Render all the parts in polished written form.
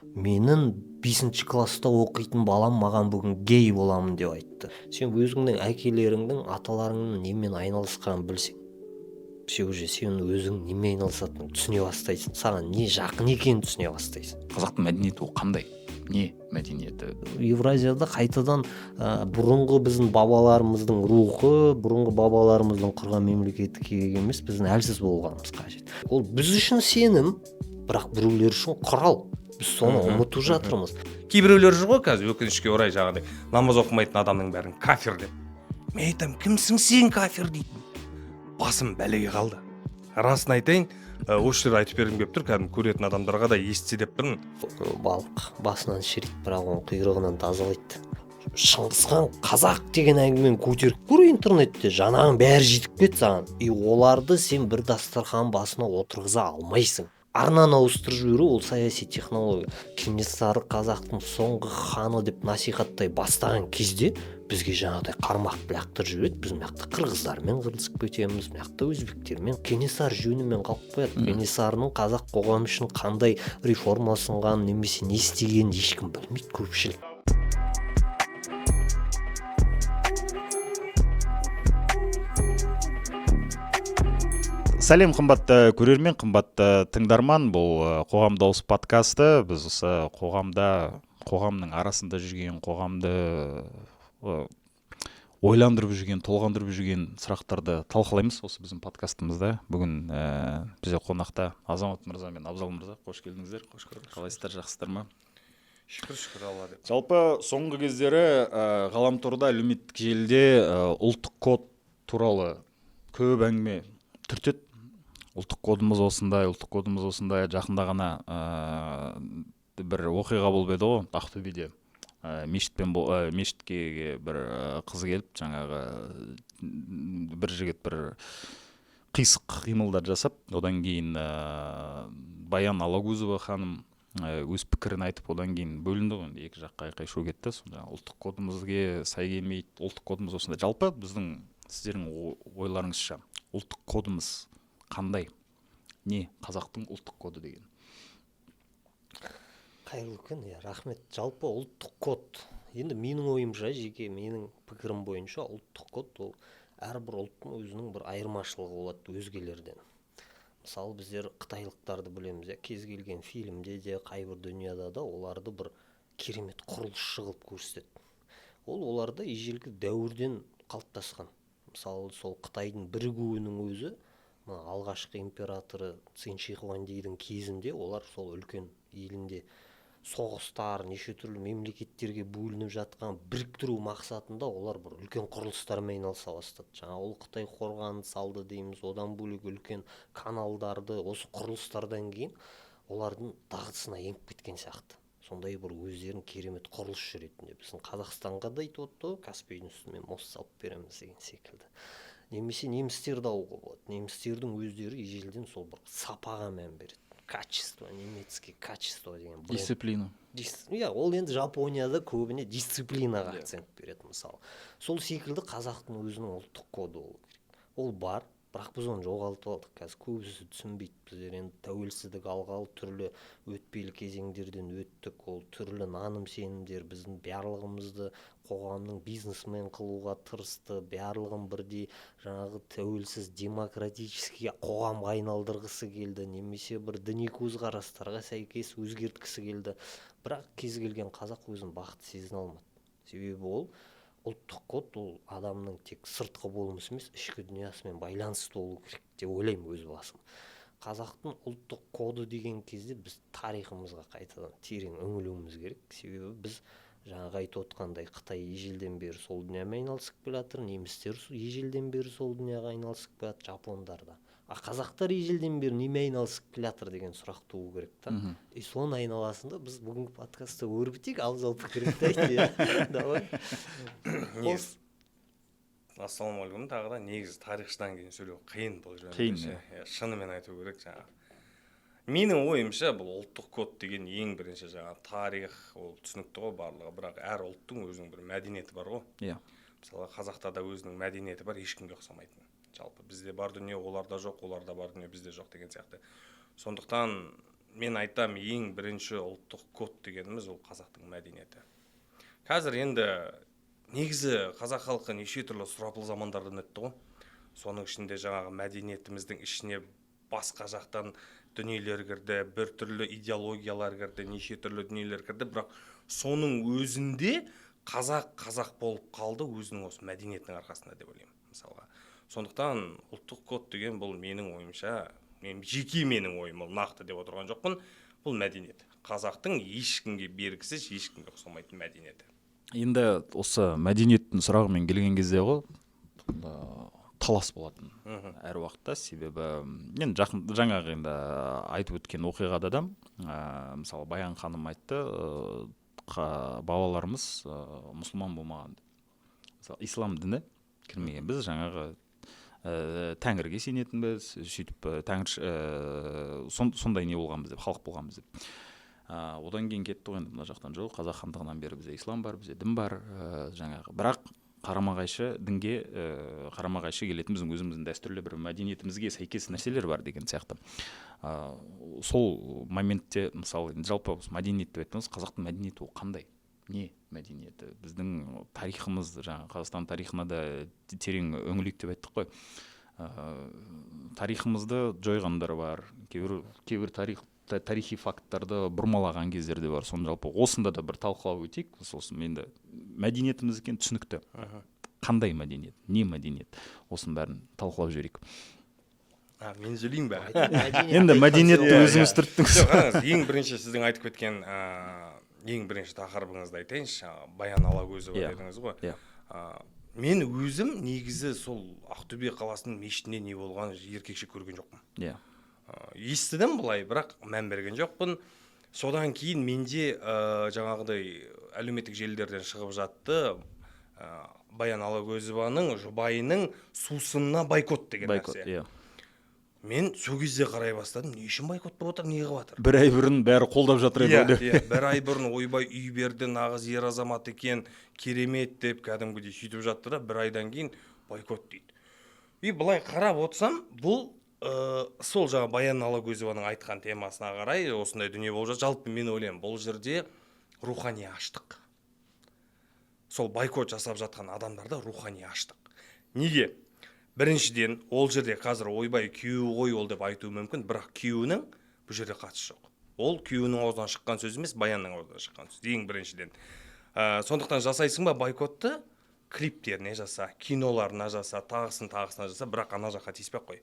Менің бесінші класста оқитын балам маған бүгін гей боламын деп айтты. Сен өзіңнің әкелеріңнің, аталарыңның немен айналысқанын білсең, сен уже сен өзің немен айналысатыныңды түсіне бастайсың, саған не жақын екенін түсіне бастайсың. Қазақтың мәдениеті ол қандай? Не мәдениеті? Евразияда қайтадан бұрынғы біздің бабаларымыздың рухы, бұрынғы бабаларымыздың құрған мемлекеті керек емес, біздің әлсіз болғанымыз қажет. Ол біз үшін сенім, бірақ біреулер үшін құрал. Біз соны ұмытып жатырмыз. Кейбіреулер жүр ғой қазір, өкінішке орай, жаңағыдай намаз оқымайтын адамның бәрін кафир деп. Мен айтамын, кімсің сен кафир дейтін? Басым бәлеге қалды. Расын айтайын, осы жерде айтып бергім келіп тұр, кәдімгі көретін адамдарға да естісе деп тұрмын. Балық басынан шіриді, бірақ оның құйрығынан тазалайды. Шыңғысхан қазақ деген әңгімені көтеріп көр интернетте, жанағың бәрі жетіп кетті саған. И оларды сен бір дастархан басына отырғыза алмайсың. Арнаны ауыстырып жіберу ол саяси технология. Кенесары қазақтың соңғы ханы деп насихаттай бастаған кезде бізге жаңағыдай қармақ лақтырып жібереді. Біз мына жақта қырғыздармен қырылысып кетеміз, мына жақта өзбектермен. Кенесары жөнімен қалып қояды. Кенесарының қазақ қоғамы үшін қандай реформа ұсынғанын немесе не істегенін ешкім білмейді көпшілік. Сәлем, қымбатты көрермен, қымбатты тыңдарман. Бұл Қоғам дауысы подкасты. Біз осы қоғамда, қоғамның арасында жүрген, қоғамды ойландырып жүрген, толғандырып жүрген сұрақтарды талқылаймыз осы біздің подкастымызда. Бүгін бізде қонақта Азамат мырза мен Абзал мырза. Қош келдіңіздер. Қош көрдік. Қалайсыздар, жақсыздар ма? Шүкір, шүкір Алла деп. Жалпы соңғы кездері ғаламторда, әлеуметтік желіде ұлттық код туралы көп әңгіме түртеді. Ұлттық кодымыз осындай, ұлттық кодымыз осындай. Жақында ғана бір оқиға болып еді ғой Ақтөбеде. Мешітпен мешітке бір қыз келіп, жаңағы бір жігіт бір қисық қимылдар жасап, одан кейін Баян Алагузова ханым өз пікірін айтып, одан кейін бөлінді ғой, енді екі жаққа айқай шу кетті. Сонда ұлттық кодымызге сай келмейді, ұлттық кодымыз осындай. Жалпы біздің, сіздердің ойларыңызша ұлттық кодымыз қандай? Не қазақтың ұлттық коды деген? Қайырлы күн, иә, рахмет. Жалпы ұлттық код, енді менің ойымша, жеке менің пікірім бойынша, ұлттық код ол әрбір ұлттың өзінің бір айырмашылығы болады өзгелерден. Мысалы, біздер қытайлықтарды білеміз, иә, кез келген фильмде де, қайбір дүнияда да оларды бір керемет құрылысшы қылып көрсетеді. Ол оларда ежелгі дәуірден қалыптасқан. Мысалы, сол Қытайдың бірігуінің өзі, мына алғашқы императоры Цинь Ши Хуандидің кезінде олар сол үлкен елінде соғыстар, неше түрлі мемлекеттерге бөлініп жатқан біріктіру мақсатында олар бір үлкен құрылыстармен айналыса бастады. Жаңа ол Қытай қорғанын салды дейміз, одан бөлек үлкен каналдарды, осы құрылыстардан кейін олардың дағдысына еніп кеткен сияқты. Сондай бір өздерін керемет құрылысшы ретінде біздің Қазақстанға да айтып отты ғой, Каспийдің үстімен мост салып береміз деген секілді. Немесе немістерді алуға болады. Немістердің өздері ежелден сол бір сапаға мән береді. Качество, немецкий качество деген бренд. Дисциплина. Иә, ол енді Жапонияда көбіне дисциплинаға акцент береді мысалы. Сол секілді қазақтың өзінің ұлттық коды болу керек. Ол бар, бірақ біз оны жоғалтып алдық. Қазір көбісі түсінбейді. Біздер енді тәуелсіздік алғалы түрлі өтпелі кезеңдерден өттік. Ол түрлі наным сенімдер біздің барлығымызды қоғамның бизнесмен қылуға тырысты, барлығын бірдей жаңағы тәуелсіз демократический қоғамға айналдырғысы келді, немесе бір діни көзқарастарға сәйкес өзгерткісі келді. Бірақ кез келген қазақ өзін бақытты сезіне алмады. Себебі ол ұлттық код ол адамның тек сыртқы болмысы емес, ішкі дүниясымен байланысты болу керек деп ойлаймын өз басым. Қазақтың ұлттық коды деген кезде біз тарихымызға қайтадан терең үңілуіміз керек. Себебі біз жаңағы айтып отқандай Қытай ежелден бері сол дүниямен айналысып келе жатыр, немістер ежелден бері сол дүнияға айналысып келе жатыр, жапондар да. А қазақтар ежелден бері немен айналысып келе жатыр деген сұрақ туу керек та. И соның айналасында біз бүгінгі подкастты өрбітейік, Абзал пікіріңді айт, иә. Давай. Негізі, ассалаумағалейкум, тағы да негізі тарихшыдан кейін сөйлеу қиын бұл жөнінде Қиын, ше. иә. Иә, шынымен айту керек жаңағы. Менің ойымша бұл ұлттық код деген ең бірінші жаңағы тарих, ол түсінікті ғой барлығы, бірақ әр ұлттың өзінің бір мәдениеті бар ғой. Мысалы, қазақта да өзінің мәдениеті бар, ешкімге ұқсамайтын. Жалпы бізде бар дүние оларда жоқ, оларда бар дүние бізде жоқ деген сияқты. Сондықтан Мен айтам, ең бірінші ұлттық код дегеніміз ол қазақтың мәдениеті. Қазір енді негізі қазақ халқы неше түрлі сұрапыл замандардан өтті ғой. Соның ішінде жаңағы мәдениетіміздің ішіне басқа жақтан дүниелер кірді, біртүрлі идеологиялар кірді, неше түрлі дүниелер кірді. Бірақ соның өзінде қазақ қазақ болып қалды өзінің осы мәдениетінің арқасында деп ойлаймын, мысалға. Сондықтан ұлттық код деген бұл, менің ойымша, мен жеке менің ойым, ол нақты деп отырған жоқпын, бұл мәдениет, қазақтың ешкімге бергісіз, ешкімге ұқсамайтын мәдениеті. Енді осы мәдениеттің сұрағымен келген кезде ғой талас болатын әр уақытта. Себебі енді жақын жаңағы енді айтып өткен оқиғада да мысалы, Баян ханым айтты, бабаларымыз мұсылман болмаған деп. Мысалы, ислам діні кірмеген, біз жаңағы тәңірге сенетінбіз, сөйтіп тәңір сондай не болғанбыз деп, халық болғанбыз деп. Одан кейін кетті ғой енді мына жақтан: жоқ, Қазақ хандығынан бері бізде ислам бар, бізде дін бар. Жаңағы бірақ қарама қайшы дінге, қарама қайшы келетін біздің өзіміздің дәстүрлі бір мәдениетімізге сәйкес нәрселер бар деген сияқты. Сол моментте, мысалы, енді жалпы осы мәдениет деп айттыңыз, қазақтың мәдениеті ол қандай, не мәдениеті? Біздің тарихымыз, жаңағы Қазақстан тарихына да терең үңілейік деп айттық қой. Тарихымызды жойғандар бар, кейбір тарихи факттарды бұрмалаған кездер де бар. Соны жалпы осында да бір талқылап өтейік. Сосын енді мәдениетіміз екен, түсінікті, қандай мәдениет, не мәдениет, осының бәрін талқылап жіберейік. А, мен сөйлеймін ба? Енді мәдениетті өзіңіз түрттіңіз. Жоқ, қараңыз, ең бірінші сіздің айтып кеткен ең бірінші тақырыбыңызды айтайыншы, Баян Алагөзова дедіңіз ғой. Иә. Мен өзім негізі сол Ақтөбе қаласының мешітінде не болғанын еркекше көрген жоқпын. Естідім былай, бірақ мән берген жоқпын. Содан кейін менде жаңағыдай әлеуметтік желілерден шығып жатты, Баян Алагөзованың жұбайының сусынына бойкот деген Бойкот. нәрсе. Мен сол кезде қарай бастадым, не үшін бойкот болып жатыр, не қылып жатыр? Бір ай бұрын бәрі қолдап жатыр еді ғой деп. Иә, бір ай бұрын ойбай, үй берді, нағыз ер азамат екен, керемет деп кәдімгідей сөйтіп жатты да, бір айдан кейін бойкот дейді. И былай қарап отырсам, бұл сол жаңа Баян Алагөзованың айтқан темасына қарай осындай дүние болып жатыр. Жалпы мен ойлаймын, бұл жерде рухани аштық, сол бойкот жасап жатқан адамдарда рухани аштық. Неге? Біріншіден, ол жерде қазір ойбай, күйеуі ғой ол деп айтуы мүмкін, бірақ күйеуінің бұл жерде қатысы жоқ. Ол күйеуінің аузынан шыққан сөз емес, Баянның аузынан шыққан сөз ең біріншіден. Сондықтан жасайсың ба бойкотты, клиптеріне жаса, киноларына жаса, тағысын тағысына жаса, бірақ ана жаққа тиіспей ақ қой.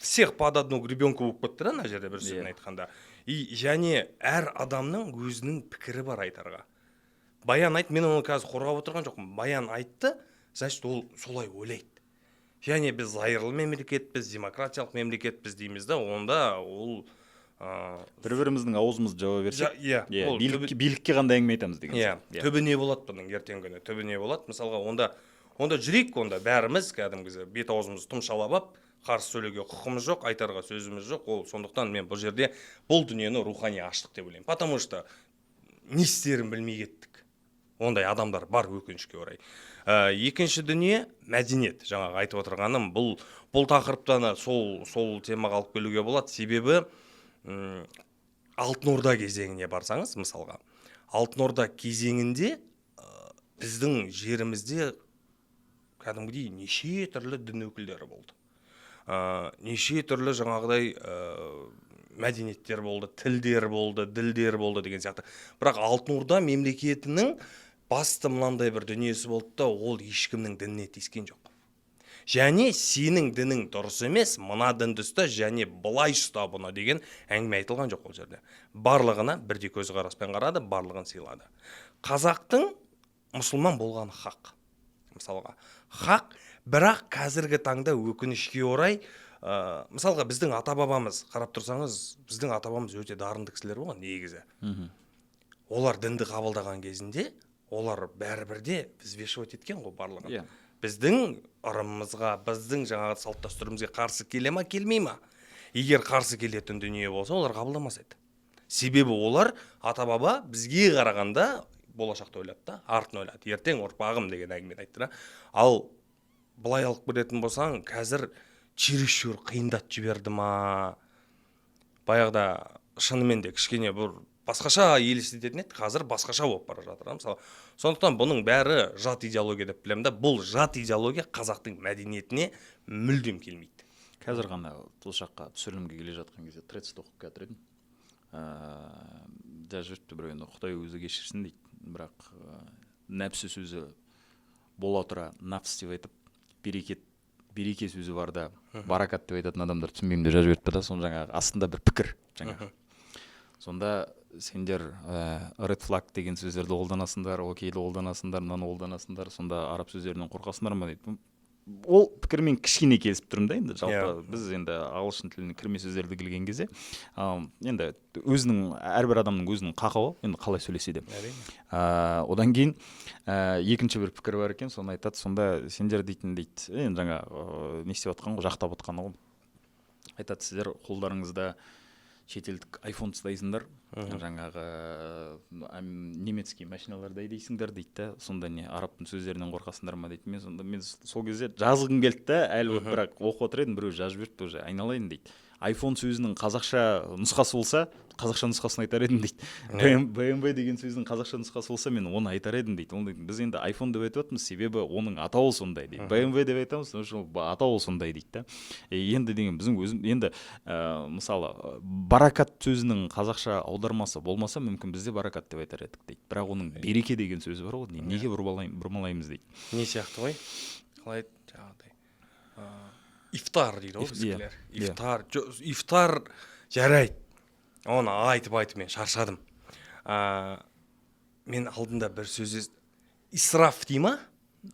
Всех под одну гребенку болып кетті да ана жерде, бір сөзбен айтқанда. И және әр адамның өзінің пікірі бар айтарға. Баян айт, мен оны қазір қорғап отырған жоқпын. Баян айтты, значит, ол солай ойлайды. Және біз зайырлы мемлекетпіз, демократиялық мемлекетпіз дейміз да, онда ол бір біріміздің аузымызды жаба берсек, иә, ол билікке қандай әңгіме айтамыз деген сияқты. Түбі не болады бұның ертеңгі күні, түбі не болады? Мысалға, онда жүрейік, онда бәріміз кәдімгі бет аузымызды тұмшалап алып, қарсы сөйлеуге құқымыз жоқ, айтарға сөзіміз жоқ. Ол сондықтан мен бұл жерде бұл дүниені рухани аштық деп ойлаймын, потому что не істерін білмей кеттік. Ондай адамдар бар, өкінішке орай. Екінші дүние мәдениет. Жаңағы айтып отырғаным, бұл тақырыптан сол темаға алып келуге болады. Себебі Алтын Орда кезеңіне барсаңыз, мысалға, Алтын Орда кезеңінде біздің жерімізде кәдімгідей неше түрлі дін өкілдері болды, неше түрлі жаңағыдай мәдениеттер болды, тілдер болды, ділдер болды деген сияқты. Бірақ Алтын Орда мемлекетінің басты мынандай бір дүниесі болды да, ол ешкімнің дініне тиіскен жоқ. Және сенің дінің дұрыс емес, мына дінді ұста және былай ұста бұны деген әңгіме айтылған жоқ. Ол жерде барлығына бірдей көзқараспен қарады, барлығын сыйлады. Қазақтың мұсылман болғаны хақ, мысалға, хақ. Бірақ қазіргі таңда, өкінішке орай, мысалға, біздің ата бабамыз, қарап тұрсаңыз, біздің ата бабамыз өте дарынды кісілер болған негізі. Олар дінді қабылдаған кезінде олар бәрібір де взвешивать еткен ғой барлығын. Біздің ырымымызға, біздің жаңағы салт дәстүрімізге қарсы келе ма, келмей ма? Егер қарсы келетін дүние болса, олар қабылдамас еді. Себебі олар, ата баба, бізге қарағанда болашақты ойлады да, артын ойлады, ертең ұрпағым деген әңгімені айтты да. Ал былай алып келетін болсаң, қазір чересчур қиындатып жіберді ма? Баяғыда Шынымен де кішкене бір басқаша елестететін еді, қазір басқаша болып бара жатыр да, мысалы. Сондықтан бұның бәрі жат идеология деп білемін да. Бұл жат идеология қазақтың мәдениетіне мүлдем келмейді. Қазір ғана осы жаққа түсірілімге келе жатқан кезде тредсті оқып келатыр едім. Жазып жіберіпті біреу, енді құдай өзі кешірсін дейді, бірақ нәпсі сөзі бола тұра нафс деп айтып, берекет, береке сөзі бар да, баракат деп айтатын адамдар түсінбеймін деп жазып жіберіпті да. Соның жаңағы астында бір пікір жаңағы: сонда сендер red flag деген сөздерді қолданасыңдар, окейді қолданасыңдар, мынаны қолданасыңдар, сонда араб сөздерінен қорқасыңдар ма дейді. Ол пікірмен кішкене келісіп тұрмын да. Енді жалпы біз енді ағылшын тілінің кірме сөздерді келген кезде енді өзінің, әрбір адамның өзінің құқығы енді қалай сөйлесе де. Одан кейін екінші бір пікір бар екен, соны айтады: сонда сендер дейтін дейді, енді жаңа не істеп жатқан ғой, жақтап отқаны ғой, айтады: сіздер қолдарыңызда шетелдік айфон ұстайсыңдар, жаңағы немецкий машиналарды айдайсыңдар дейді да, сонда не, арабтың сөздерінен қорқасыңдар ма дейді. Мен сонда, мен сол кезде жазғым келді да әлі, бірақ оқып отыр едім, біреу жазып жіберіпті уже: айналайын дейді, айфон сөзінің қазақша нұсқасы болса, қазақша нұсқасын айтар едім дейді, БМВ деген сөздің қазақша нұсқасы болса, мен оны айтар едім дейді. Оны біз енді айфон деп айтып жатырмыз, себебі оның атауы сондай дейді, БМВ деп айтамыз, потому что атауы сондай дейді да. Енді деген біздің өзім енді мысалы, баракат сөзінің қазақша аудармасы болмаса, мүмкін біз де баракат деп айтар едік дейді, бірақ оның береке деген сөзі бар ғой, неге бұрмалаймыз дейді. Не сияқты ғой, қалай еді, жаңағыдай ифтар дейді ғой біздікілер. Ифтар, ифтар жарайды, оны айтып айтып мен шаршадым. Мен алдында бір сөз исраф дей ма,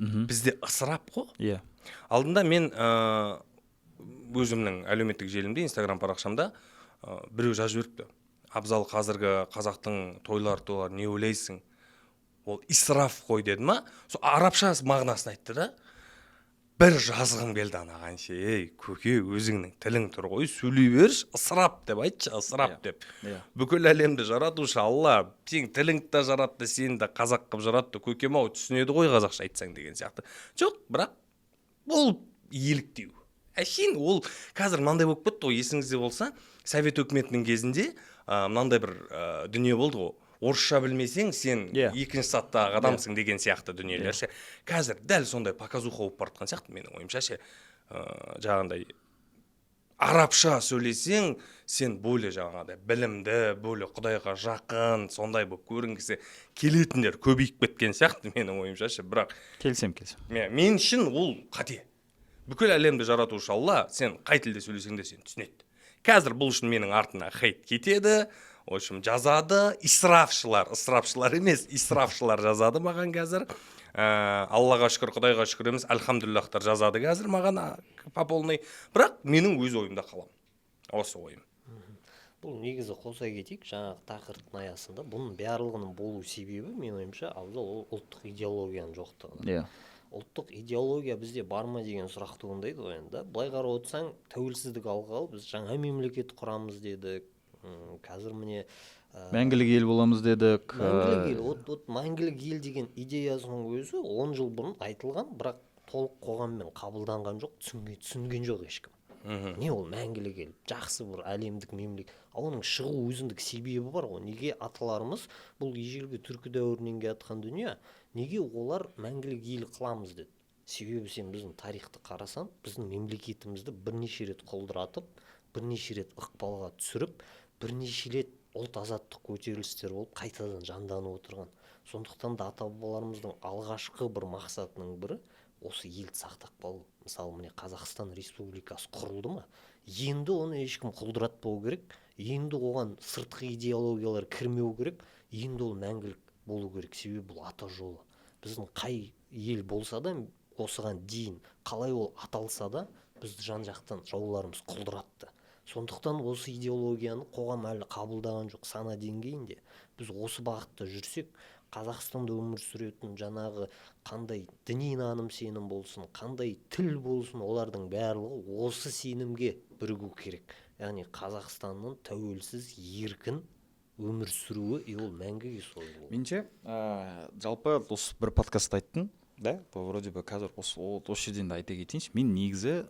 бізде ысырап қой. Алдында мен өзімнің әлеуметтік желімде, инстаграм парақшамда біреу жазып жіберіпті: «Абзал, қазіргі қазақтың тойлары туралы не ойлайсың, ол исраф қой», — деді ма, сол арабша мағынасын айтты да. Бір жазғым келді анаған ше: «Ей, көке, өзіңнің тілің тұр ғой, сөйлей берші, ысырап деп айтшы, ысырап деп. Бүкіл әлемді жаратушы Алла сенің тіліңді де жаратты, сені де қазақ қылып жаратты, көкем ау, түсінеді ғой қазақша айтсаң», — деген сияқты. Жоқ, бірақ бұл еліктеу әшейін. Ол қазір мынандай болып кетті ғой, есіңізде болса, совет өкіметінің кезінде мынандай бір дүние болды ғой: орысша білмесең, сен екінші саттағы адамсың деген сияқты дүниелер ше. Қазір дәл сондай показуха болып бара жатқан сияқты менің ойымша ше. Жаңағындай арабша сөйлесең, сен более жаңағыдай білімді, более құдайға жақын, сондай болып көрінгісі келетіндер көбейіп кеткен сияқты менің ойымша ше. Бірақ Келісемін, келісемін. Мен үшін ол қате. Бүкіл әлемді жаратушы Алла сен қай тілде сөйлесең де, сені түсінеді. Қазір бұл үшін менің артына хейт кетеді, в общем, жазады исрафшылар, ысырапшылар емес, исрафшылар жазады маған қазір. Аллаға шүкір, құдайға шүкір емес, альхамдулиллахтар жазады қазір маған по полной. Бірақ менің өз ойымда қаламын, осы ойым. Бұл негізі қоса кетейік, жаңағы тақырыптың аясында бұның барлығының болу себебі, менің ойымша, Абзал, ол ұлттық идеологияның жоқтығынан. Ұлттық идеология бізде бар ма деген сұрақ туындайды ғой енді да. Былай қарап отырсаң, тәуелсіздік алғалы біз жаңа мемлекет құрамыз дедік. Қазір міне Мәңгілік ел боламыз дедік. Мәңгілік ел, вот мәңгілік ел деген идеясының өзі 10 жыл бұрын айтылған, бірақ толық қоғаммен қабылданған жоқ, түсінген жоқ ешкім. Не ол мәңгілік ел, жақсы бір әлемдік мемлекет. Ал оның шығу өзіндік себебі бар ғой. Неге аталарымыз, бұл ежелгі түркі дәуірінен келе дүние, неге олар мәңгілік ел қыламыз деді? Себебі сен біздің тарихты қарасаң, біздің мемлекетімізді бірнеше рет құлдыратып, бірнеше рет ықпалға түсіріп, бірнеше рет ұлт азаттық көтерілістер болып, қайтадан жанданып отырған. Сондықтан да ата бабаларымыздың алғашқы бір мақсатының бірі осы елді сақтап қалу. Мысалы, міне, Қазақстан Республикасы құрылды ма, енді оны ешкім құлдыратпау керек, енді оған сыртқы идеологиялар кірмеу керек, енді ол мәңгілік болу керек. Себебі бұл ата жолы. Біздің қай ел болса да, осыған дейін қалай ол аталса да, бізді жан жақтан жауларымыз құлдыратты. Сондықтан осы идеологияны қоғам әлі қабылдаған жоқ сана деңгейінде. Біз осы бағытта жүрсек, Қазақстанда өмір сүретін жаңағы қандай діни наным сенім болсын, қандай тіл болсын, олардың барлығы осы сенімге бірігу керек. Яғни Қазақстанның тәуелсіз, еркін өмір сүруі, и ол мәңгіге солай болады. Менше, жалпы осы бір подкастта айттың да, вроде бы, қазір осы жерден де айта кетейінші. Мен негізі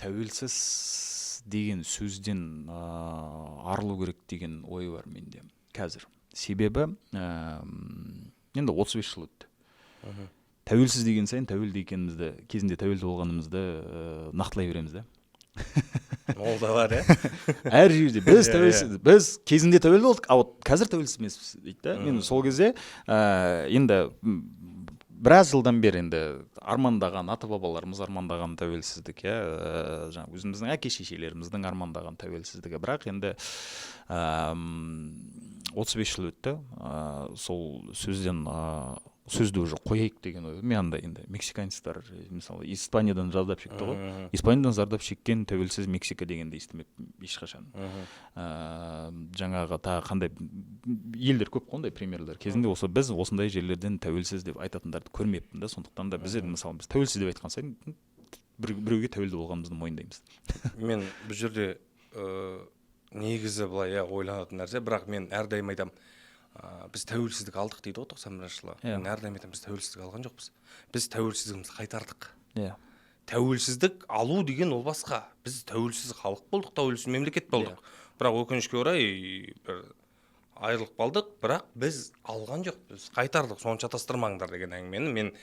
Тәуелсіз деген сөзден арылу керек деген ой бар менде қазір. Себебі енді 35 жыл өтті. Тәуелсіз деген сайын тәуелді екенімізді, кезінде тәуелді болғанымызды нақтылай береміз да. Ол да бар, иә. Әр жерде біз Иә, тәуелсіз, біз кезінде тәуелді болдық, а вот қазір тәуелсіз емеспіз дейді да. Мен сол кезде енді біраз жылдан бері енді армандаған, ата бабаларымыз армандаған тәуелсіздік, иә, жаңағы өзіміздің әке шешелеріміздің армандаған тәуелсіздігі. Бірақ енді 35 жыл өтті, сол сөзден сөзді уже қояйық деген ой. Мен андай енді мексиканецтер, мысалы, Испаниядан зардап шекті ғой. Испаниядан зардап шеккен тәуелсіз Мексика дегенді естімеппін ешқашан. Жаңағы тағы қандай елдер көп қой ондай примерлер. Кезінде осы біз осындай жерлерден тәуелсіз деп айтатындарды көрмеппін да. Сондықтан да бізде, мысалы, біз тәуелсіз деп айтқан сайын біреуге тәуелді болғанымызды мойындаймыз. Мен бұл жерде негізі былай, иә, ойланатын нәрсе, бірақ мен әрдайым айтамын, біз тәуелсіздік алдық дейді ғой 91-жылы. Мен әрдайым айтамын, біз тәуелсіздік алған жоқпыз, біз тәуелсіздігімізді қайтардық. Тәуелсіздік алу деген ол басқа. Біз тәуелсіз халық болдық, тәуелсіз мемлекет болдық, бірақ өкінішке орай бір айырылып қалдық. Бірақ біз алған жоқпыз, қайтардық. Соны шатастырмаңдар деген әңгімені мен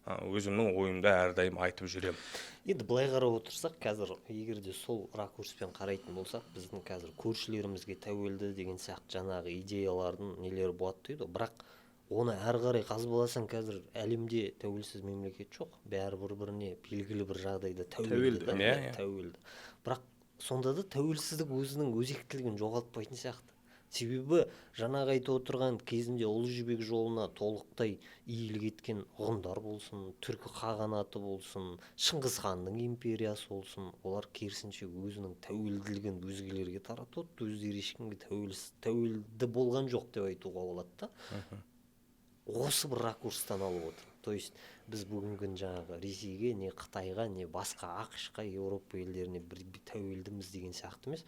өзімнің ойымда әрдайым айтып жүремін. Енді былай қарап отырсақ, қазір егер де сол ракурспен қарайтын болсақ, біздің қазір көршілерімізге тәуелді деген сияқты жаңағы идеялардың нелері болады дейді ғой. Бірақ оны әрі қарай қазбаласаң, қазір әлемде тәуелсіз мемлекет жоқ, бәрі бір біріне белгілі бір жағдайда тәуелді Тәуелді. да, Иә, иә, иә. тәуелді. Бірақ сонда да тәуелсіздік өзінің өзектілігін жоғалтпайтын сияқты. Себебі жаңағы айтып отырған кезінде Ұлы Жібек жолына толықтай иелік еткен ғұндар болсын, Түркі қағанаты болсын, Шыңғыс ханның империясы болсын, олар керісінше өзінің тәуелділігін өзгелерге таратып отты, өздері ешкімге тәуелсіз, тәуелді болған жоқ деп айтуға болады да. Осы бір ракурстан алып отыр. То есть біз бүгінгі күні жаңағы Ресейге, не Қытайға, не басқа АҚШ-қа, Еуропа елдеріне бір тәуелдіміз деген сияқты емес,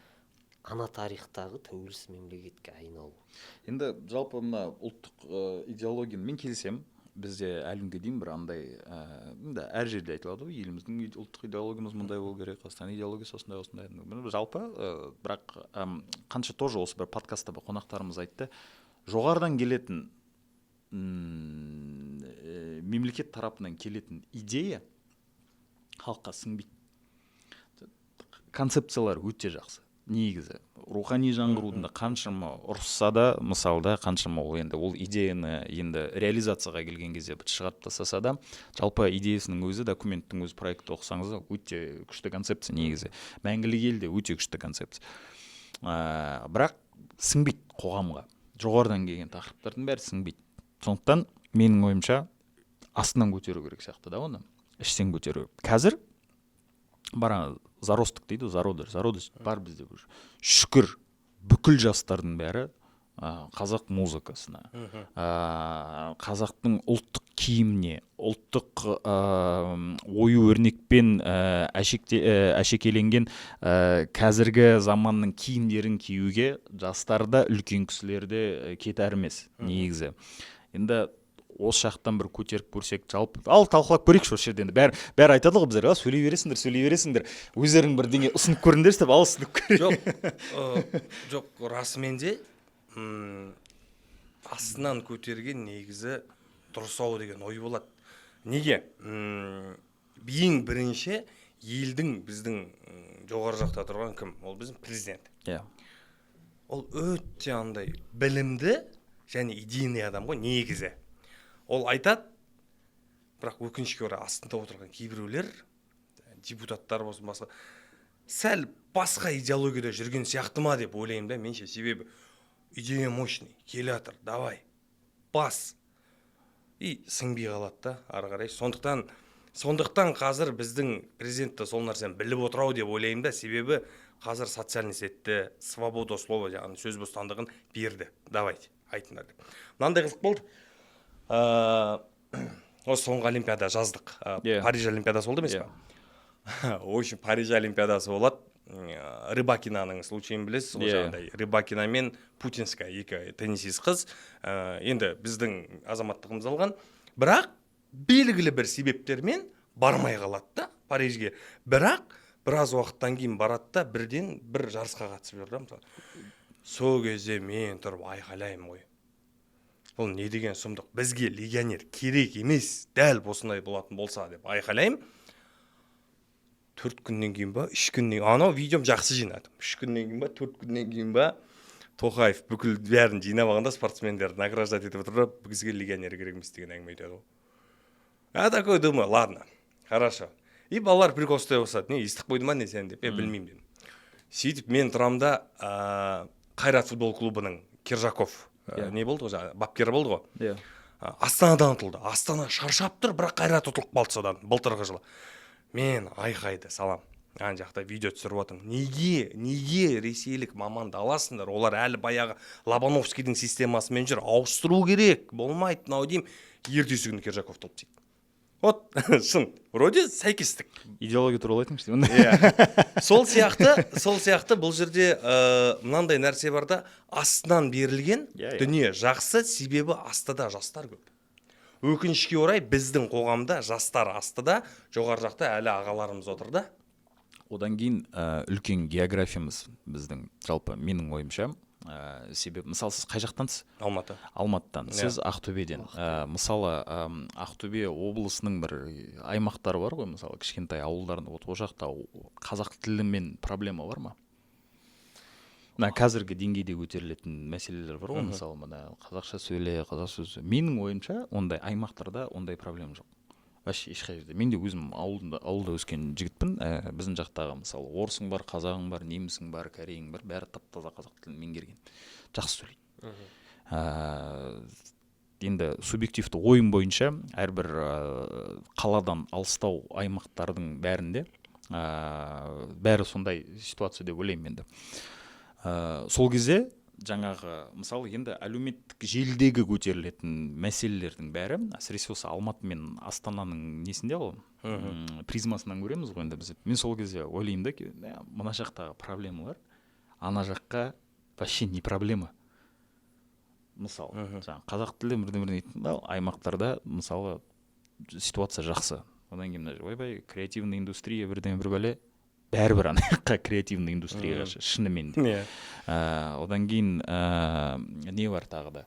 ана тарихтағы тәуелсіз мемлекетке айналу. Енді жалпы мына ұлттық идеологияны мен келісемін. Бізде әлі күнге дейін бір андай енді әр жерде айтылады ғой, еліміздің ұлттық идеологиямыз мындай болу керек, Қазақстан идеологиясы осындай, осындай. Міне, жалпы бірақ қанша тоже осы бір подкастта бір қонақтарымыз айтты, жоғарыдан келетін мемлекет тарапынан келетін идея халыққа сіңбейді. Концепциялар өте жақсы негізі. Рухани жаңғырудың да қаншама ұрысса да, мысалы да, қаншама ол енді ол идеяны енді реализацияға келген кезде бір шығарып тастаса да, жалпы идеясының өзі, документтің өзі, проектті оқысаңыз да, өте күшті концепция негізі. Мәңгілік ел де өте күшті концепция, бірақ сіңбейді қоғамға. Жоғарыдан келген тақырыптардың бәрі сіңбейді. Сондықтан менің ойымша, астынан көтеру керек сияқты да, оны іштен көтеру керек. Қазір бар заросток дейді ғой, зародыш, зародыш бар бізде уже, шүкір. Бүкіл жастардың бәрі қазақ музыкасына, қазақтың ұлттық киіміне, ұлттық ою өрнекпен әшекеленген қазіргі заманның киімдерін киюге жастар да, үлкен кісілер де кетәрі емес негізі. Енді осы жақтан бір көтеріп көрсек жалпы. Ал талқылап көрейікші осы жерде. Енді бәрі айтады ғой біздер: «А, сөйлей бересіңдер, сөйлей бересіңдер, өздерің бірдеңе ұсынып көріңдерші», — деп. Ал ұсынып көрейік. Жоқ, жоқ, расымен де астынан көтерген негізі дұрыс ау деген ой болады. Неге? Ең бірінші елдің, біздің жоғары жақта тұрған кім? Ол біздің президент. Ол өте андай білімді және идейный адам ғой негізі. Ол айтады, бірақ өкінішке орай астында отырған кейбіреулер, депутаттар болсын, басқа, сәл басқа идеологияда жүрген сияқты ма деп ойлаймын да мен ше. Себебі идея мощный келе жатыр, давай бас, и сіңбей қалады да ары қарай. Сондықтан қазір біздің президент те сол нәрсені біліп отыр ау деп ойлаймын да. Себебі қазір социальный сетьте свобода слова, яғни сөз бостандығын берді, давайте айтыңдар деп. Мынандай қызық болды. Осы соңғы олимпиада жаздық. Париж олимпиадасы болды емес Иә. па? В общем, Париж олимпиадасы болады. Рыбакинаның случайын білесіз ғой. Иә. Жаңағыдай Рыбакина мен Путинская, екі теннисист қыз, енді біздің азаматтығымызды алған, бірақ белгілі бір себептермен бармай қалады да Парижге. Бірақ Біраз уақыттан кейін барады да, бірден бір жарысқа қатысып жүр да. Мысалы, сол кезде мен тұрып айқайлаймын ғой: «Бұл не деген сұмдық? Бізге легионер керек емес дәл осындай болатын болса», — деп айқайлаймын. 4 күннен кейін ба, 3 күннен, анау видеом жақсы жинады, 3 күннен кейін ба, 4 күннен кейін ба, Тоқаев бүкіл бәрін жинап алғанда, спортсмендерді награждать етіп отыр да, «бізге легионер керек емес» деген әңгіме айтады ғой. Я такой думаю: «Ладно, хорошо». И балалар прикол ұстай бастады: «Не, естіп қойды ма, не сен?» — деп. «Е, білмеймін», — дедім. Сөйтіп мен тұрамын да, Қайрат футбол клубының Кержаков не болды ғой, жаңағы бапкері болды ғой. Астанадан ұтылды, Астана шаршап тұр, бірақ Қайрат ұтылып қалды содан былтырғы жылы. Мен айқайды салам, ана жақта видео түсіріп жатырмын: Неге ресейлік маманды аласыңдар? Олар әлі баяғы Лобановскийдің системасымен жүр, ауыстыру керек, болмайды мынау», — деймін. Ертесі күні Кержаковты алып тастайды. Вот шын, вроде сәйкестік. Идеология туралы айтыңызшы онда. Иә, сол сияқты бұл жерде мынандай нәрсе бар да: астынан берілген Иә, иә. дүние жақсы, себебі астыда жастар көп. Өкінішке орай, біздің қоғамда жастар астыда, жоғары жақта әлі ағаларымыз отыр да. Одан кейін үлкен географиямыз біздің, жалпы менің ойымша, себеп, мысалы, сіз қай жақтансыз? Алматы. Алматыдан. Иә. Сіз Ақтөбеден. Мысалы, Ақтөбе облысының бір аймақтары бар ғой, мысалы, кішкентай ауылдарында. Вот ол жақта қазақ тілімен проблема бар ма? Мына қазіргі деңгейде көтерілетін мәселелер бар ғой, мысалы, мына қазақша сөйле, қазақша сөз. Менің ойымша, ондай аймақтарда ондай проблема жоқ вообще ешқай жерде. Мен де өзім ауылда өскен жігітпін. Біздің жақтағы, мысалы, орысың бар, қазағың бар, немісің бар, корейің бар, бәрі тап таза қазақ тілін меңгерген, жақсы сөйлейді. Енді субъективті ойым бойынша, әрбір қаладан алыстау аймақтардың бәрінде бәрі сондай ситуация деп ойлаймын енді. Сол кезде жаңағы, мысалы, енді әлеуметтік желідегі көтерілетін мәселелердің бәрі әсіресе осы Алматы мен Астананың несінде ғой, призмасынан көреміз ғой енді біз. Мен сол кезде ойлаймын да, мына жақтағы проблемалар ана жаққа вообще не проблема. Мысалы, жаңағы қазақ тілі бірдеңе бірдеңе дейтін аймақтарда, мысалы, ситуация жақсы. Одан кейін мына ойбай, креативный индустрия, бірдеңе, бір бәле, бәрібір ана жаққа, креативный индустрияға шынымен де. Одан кейін не бар, тағы да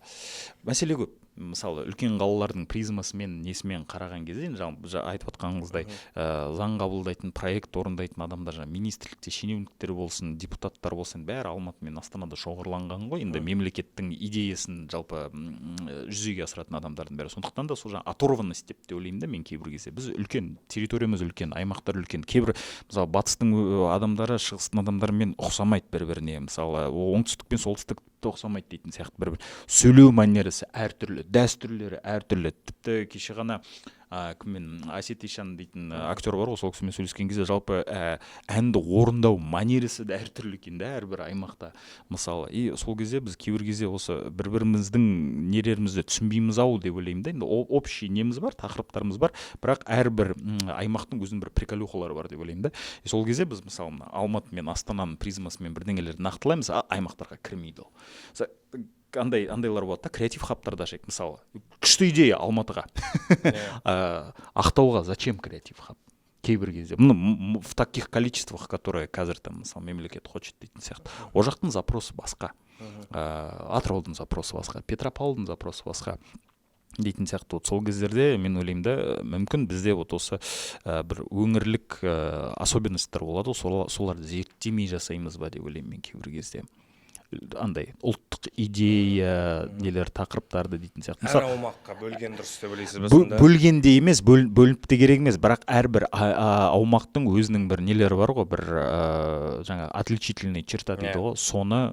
мәселе көп. Мысалы, үлкен қалалардың призмасымен, несімен қараған кезде, енді жаңа айтып отқаныңыздай, заң қабылдайтын, проект орындайтын адамдар, жаңағы министрлікте шенеуніктер болсын, депутаттар болсын, бәрі Алматы мен Астанада шоғырланған ғой енді, мемлекеттің идеясын жалпы жүзеге асыратын адамдардың бәрі. Сондықтан да сол жаңағы оторванность деп те ойлаймын да мен кейбір кезде. Біз үлкен территориямыз, үлкен аймақтар, үлкен. Кейбір, мысалы, батыстың адамдары шығыстың адамдарымен ұқсамайды бір біріне, мысалы, оңтүстік пен солтүстік тіпті ұқсамайды дейтін сияқты. бір бір сөйлеу манерасы әртүрлі, дәстүрлері әртүрлі. Тіпті кеше ғана кіммен, Әсет Ишан дейтін актер бар ғой, сол кісімен сөйлескен кезде, жалпы әнді орындау манерасы да әртүрлі екен да әрбір аймақта, мысалы. И сол кезде біз кейбір кезде осы бір біріміздің нелерімізді түсінбейміз ау деп ойлаймын да. Енді общий неміз бар, тақырыптарымыз бар, бірақ әрбір аймақтың өзінің бір приколюхалары бар деп ойлаймын да. И сол кезде біз, мысалы, мына Алматы мен Астананың призмасымен бірдеңелерді нақтылаймыз, а аймақтарға кірмейді ол. Андай андайлар болады да, креатив хабтарды ашайық, мысалы, күшті идея Алматыға. Ақтауға зачем креатив хаб кейбір кезде, ну, в таких количествах, которые қазір там, мысалы, мемлекет хочет дейтін сияқты. Ол жақтың запросы басқа, Атыраудың запросы басқа, Петропавлдың запросы басқа дейтін сияқты. Вот сол кездерде мен ойлаймын да, мүмкін бізде вот осы бір өңірлік особенностьтар болады ғой, соларды зерттемей жасаймыз ба деп ойлаймын мен кейбір кезде, андай ұлттық идея нелер, тақырыптарды дейтін сияқты. Әр Мысалы, аумаққа бөлген дұрыс деп ойлайсыз ба сонда? Бөлгенде емес, бөлініп те керек емес, бірақ әрбір аумақтың өзінің бір нелері бар ғой, бір жаңа отличительный черта дейді ғой, соны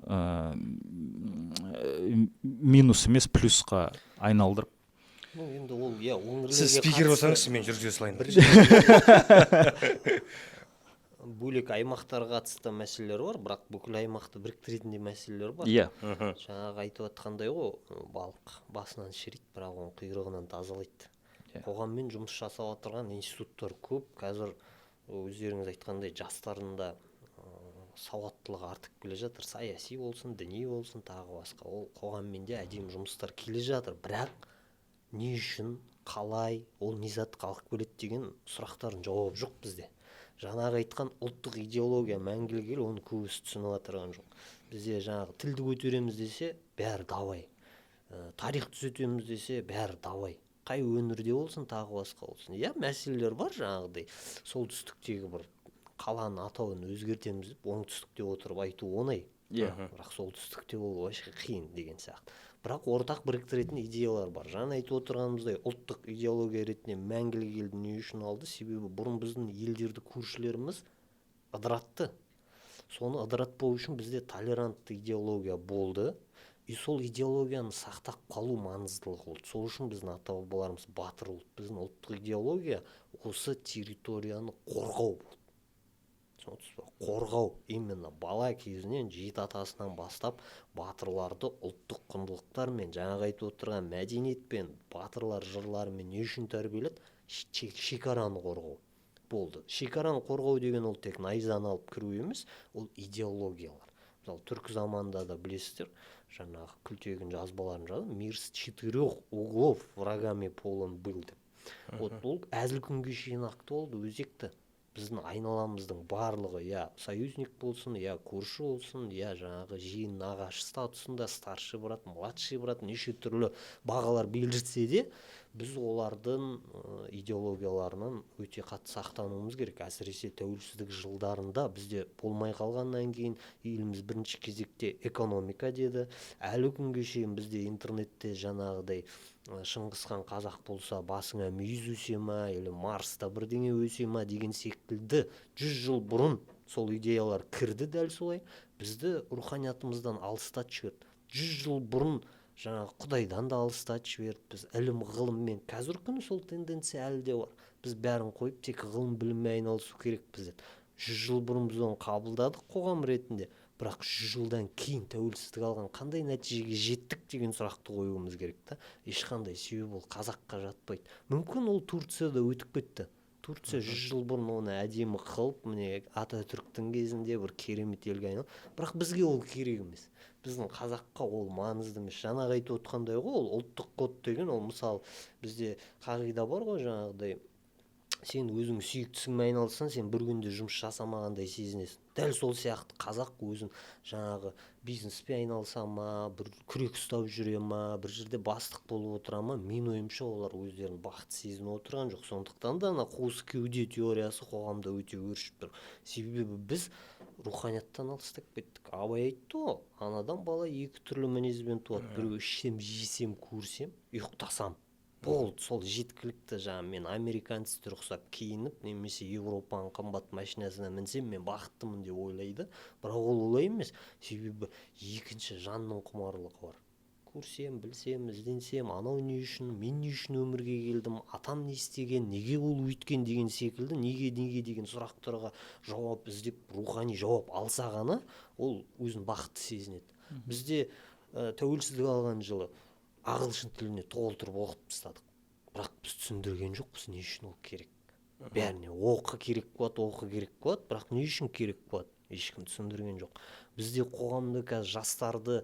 минус емес, плюсқа айналдырып. Ну, енді ол, иә, өңірлерге Сіз спикер қатысты болсаңыз, мен жүргізе салайын. бір бөлек аймақтарға қатысты мәселелер бар, бірақ бүкіл аймақты біріктіретін де мәселелер бар. Жаңағы айтып жатқандай ғой, балық басынан шіриді, бірақ оны құйрығынан тазалайды. Қоғаммен жұмыс жасап отырған институттар көп қазір. Өздеріңіз айтқандай, жастардың да сауаттылығы артып келе жатыр, саяси болсын, діни болсын, тағы басқа. Ол қоғаммен де әдемі жұмыстар келе жатыр, бірақ не үшін, қалай, ол не затқа алып келеді деген сұрақтардың жауабы жоқ бізде. Жаңағы айтқан ұлттық идеология, мәңгілік ел, оны көбісі түсініп отырған жоқ. Бізде жаңағы тілді көтереміз десе, бәрі давай, тарих түзетеміз десе, бәрі давай, қай өңірде болсын, тағы басқа болсын. Иә, мәселелер бар, жаңағыдай солтүстіктегі бір қаланың атауын өзгертеміз деп оңтүстікте отырып айту оңай, бірақ солтүстікте ол вообще қиын деген сияқты. Бірақ ортақ біріктіретін идеялар бар. Жаңа айтып отырғанымыздай, ұлттық идеология ретінде мәңгілік елді не үшін алды? Себебі бұрын біздің елдерді көршілеріміз ыдыратты. Соны ыдыратпау үшін бізде толерантты идеология болды, и сол идеологияны сақтап қалу маңыздылығы болды. Сол үшін біздің ата бабаларымыз батыр болды. Біздің ұлттық идеология осы территорияны қорғау болды, түсініп отырсыз ба? Қорғау именно бала кезінен, жеті атасынан бастап батырларды ұлттық құндылықтармен, жаңағы айтып отырған мәдениетпен, батырлар жырларымен не үшін тәрбиеледі? Шекараны қорғау болды. Шекараны қорғау деген ол тек найзаны алып кіру емес, ол идеологиялар. Мысалы, түркі заманында да білесіздер, жаңағы Күлтегін жазбаларын жазды: «Мир с четырех углов врагами полон был» деп. Вот ол әлі күнге шейін актуалды, өзекті. Біздің айналамыздың барлығы, я союзник болсын, я көрші болсын, я жаңағы жиен, нағашы статусында, старший брат, младший брат, неше түрлі бағалар берілсе де, біз олардың идеологияларынан өте қатты сақтануымыз керек. Әсіресе тәуелсіздік жылдарында бізде болмай қалғаннан кейін еліміз бірінші кезекте экономика деді. Әлі күнге шейін бізде интернетте жаңағыдай Шыңғыс хан қазақ болса, басыңа мүйіз өсе ма или Марста бірдеңе өсе ма деген секілді, 100 жыл бұрын сол идеялар кірді. Дәл солай бізді руханиятымыздан алыстатып жіберді. 100 жыл бұрын жаңағы құдайдан да алыстатып жіберді. Біз ілім ғылыммен, қазіргі күні сол тенденция әлі де бар, біз бәрін қойып, тек ғылым біліммен айналысу керекпіз деді. 100 жыл бұрын біз оны қабылдадық қоғам ретінде, бірақ 100 жылдан кейін тәуелсіздік алған қандай нәтижеге жеттік деген сұрақты қоюымыз керек та. Ешқандай. Себебі ол қазаққа жатпайды. Мүмкін, ол Турцияда өтіп кетті. Турция 100 жыл бұрын оны әдемі қылып, міне, Ататүріктің кезінде бір керемет елге айналды. Бірақ бізге ол керек емес, біздің қазаққа ол маңызды емес. Жаңағы айтып отқандай ғой, ол ұлттық код деген ол, мысалы, бізде қағида бар ғой, жаңағыдай сен өзің сүйікті ісіңмен айналыссаң, сен бір күнде жұмыс жасамағандай сезінесің. Дәл сол сияқты қазақ өзін жаңағы бизнеспен айналыса ма, бір күрек ұстап жүре ма, бір жерде бастық болып отыра ма, менің ойымша, олар өздерін бақытты сезініп отырған жоқ. Сондықтан да ана қуыс кеуде теориясы қоғамда өте өршіп тұр, себебі біз руханияттан алыстап кеттік. Абай айтты ғой: анадан бала екі түрлі мінезбен туады: біреу ішсем, жесем, көрсем, ұйықтасам болды, сол жеткілікті. Жаңағы мен американецтер ұқсап киініп немесе Европаның қымбат машинасына мінсем, мен бақыттымын деп ойлайды. Бірақ ол олай емес, себебі екінші жанның құмарлығы бар: көрсем, білсем, ізденсем, анау не үшін, мен не үшін өмірге келдім, атам не істеген, неге ол өйткен деген секілді неге, неге деген сұрақтарға жауап іздеп, рухани жауап алса ғана ол өзін бақытты сезінеді. Бізде тәуелсіздік алған жылы ағылшын тіліне толтырып оқытып тастадық, бірақ біз түсіндірген жоқпыз, не үшін ол керек. Бәріне оқы керек болады, оқы керек болады, бірақ не үшін керек болады, ешкім түсіндірген жоқ. Бізде қоғамда қазір жастарды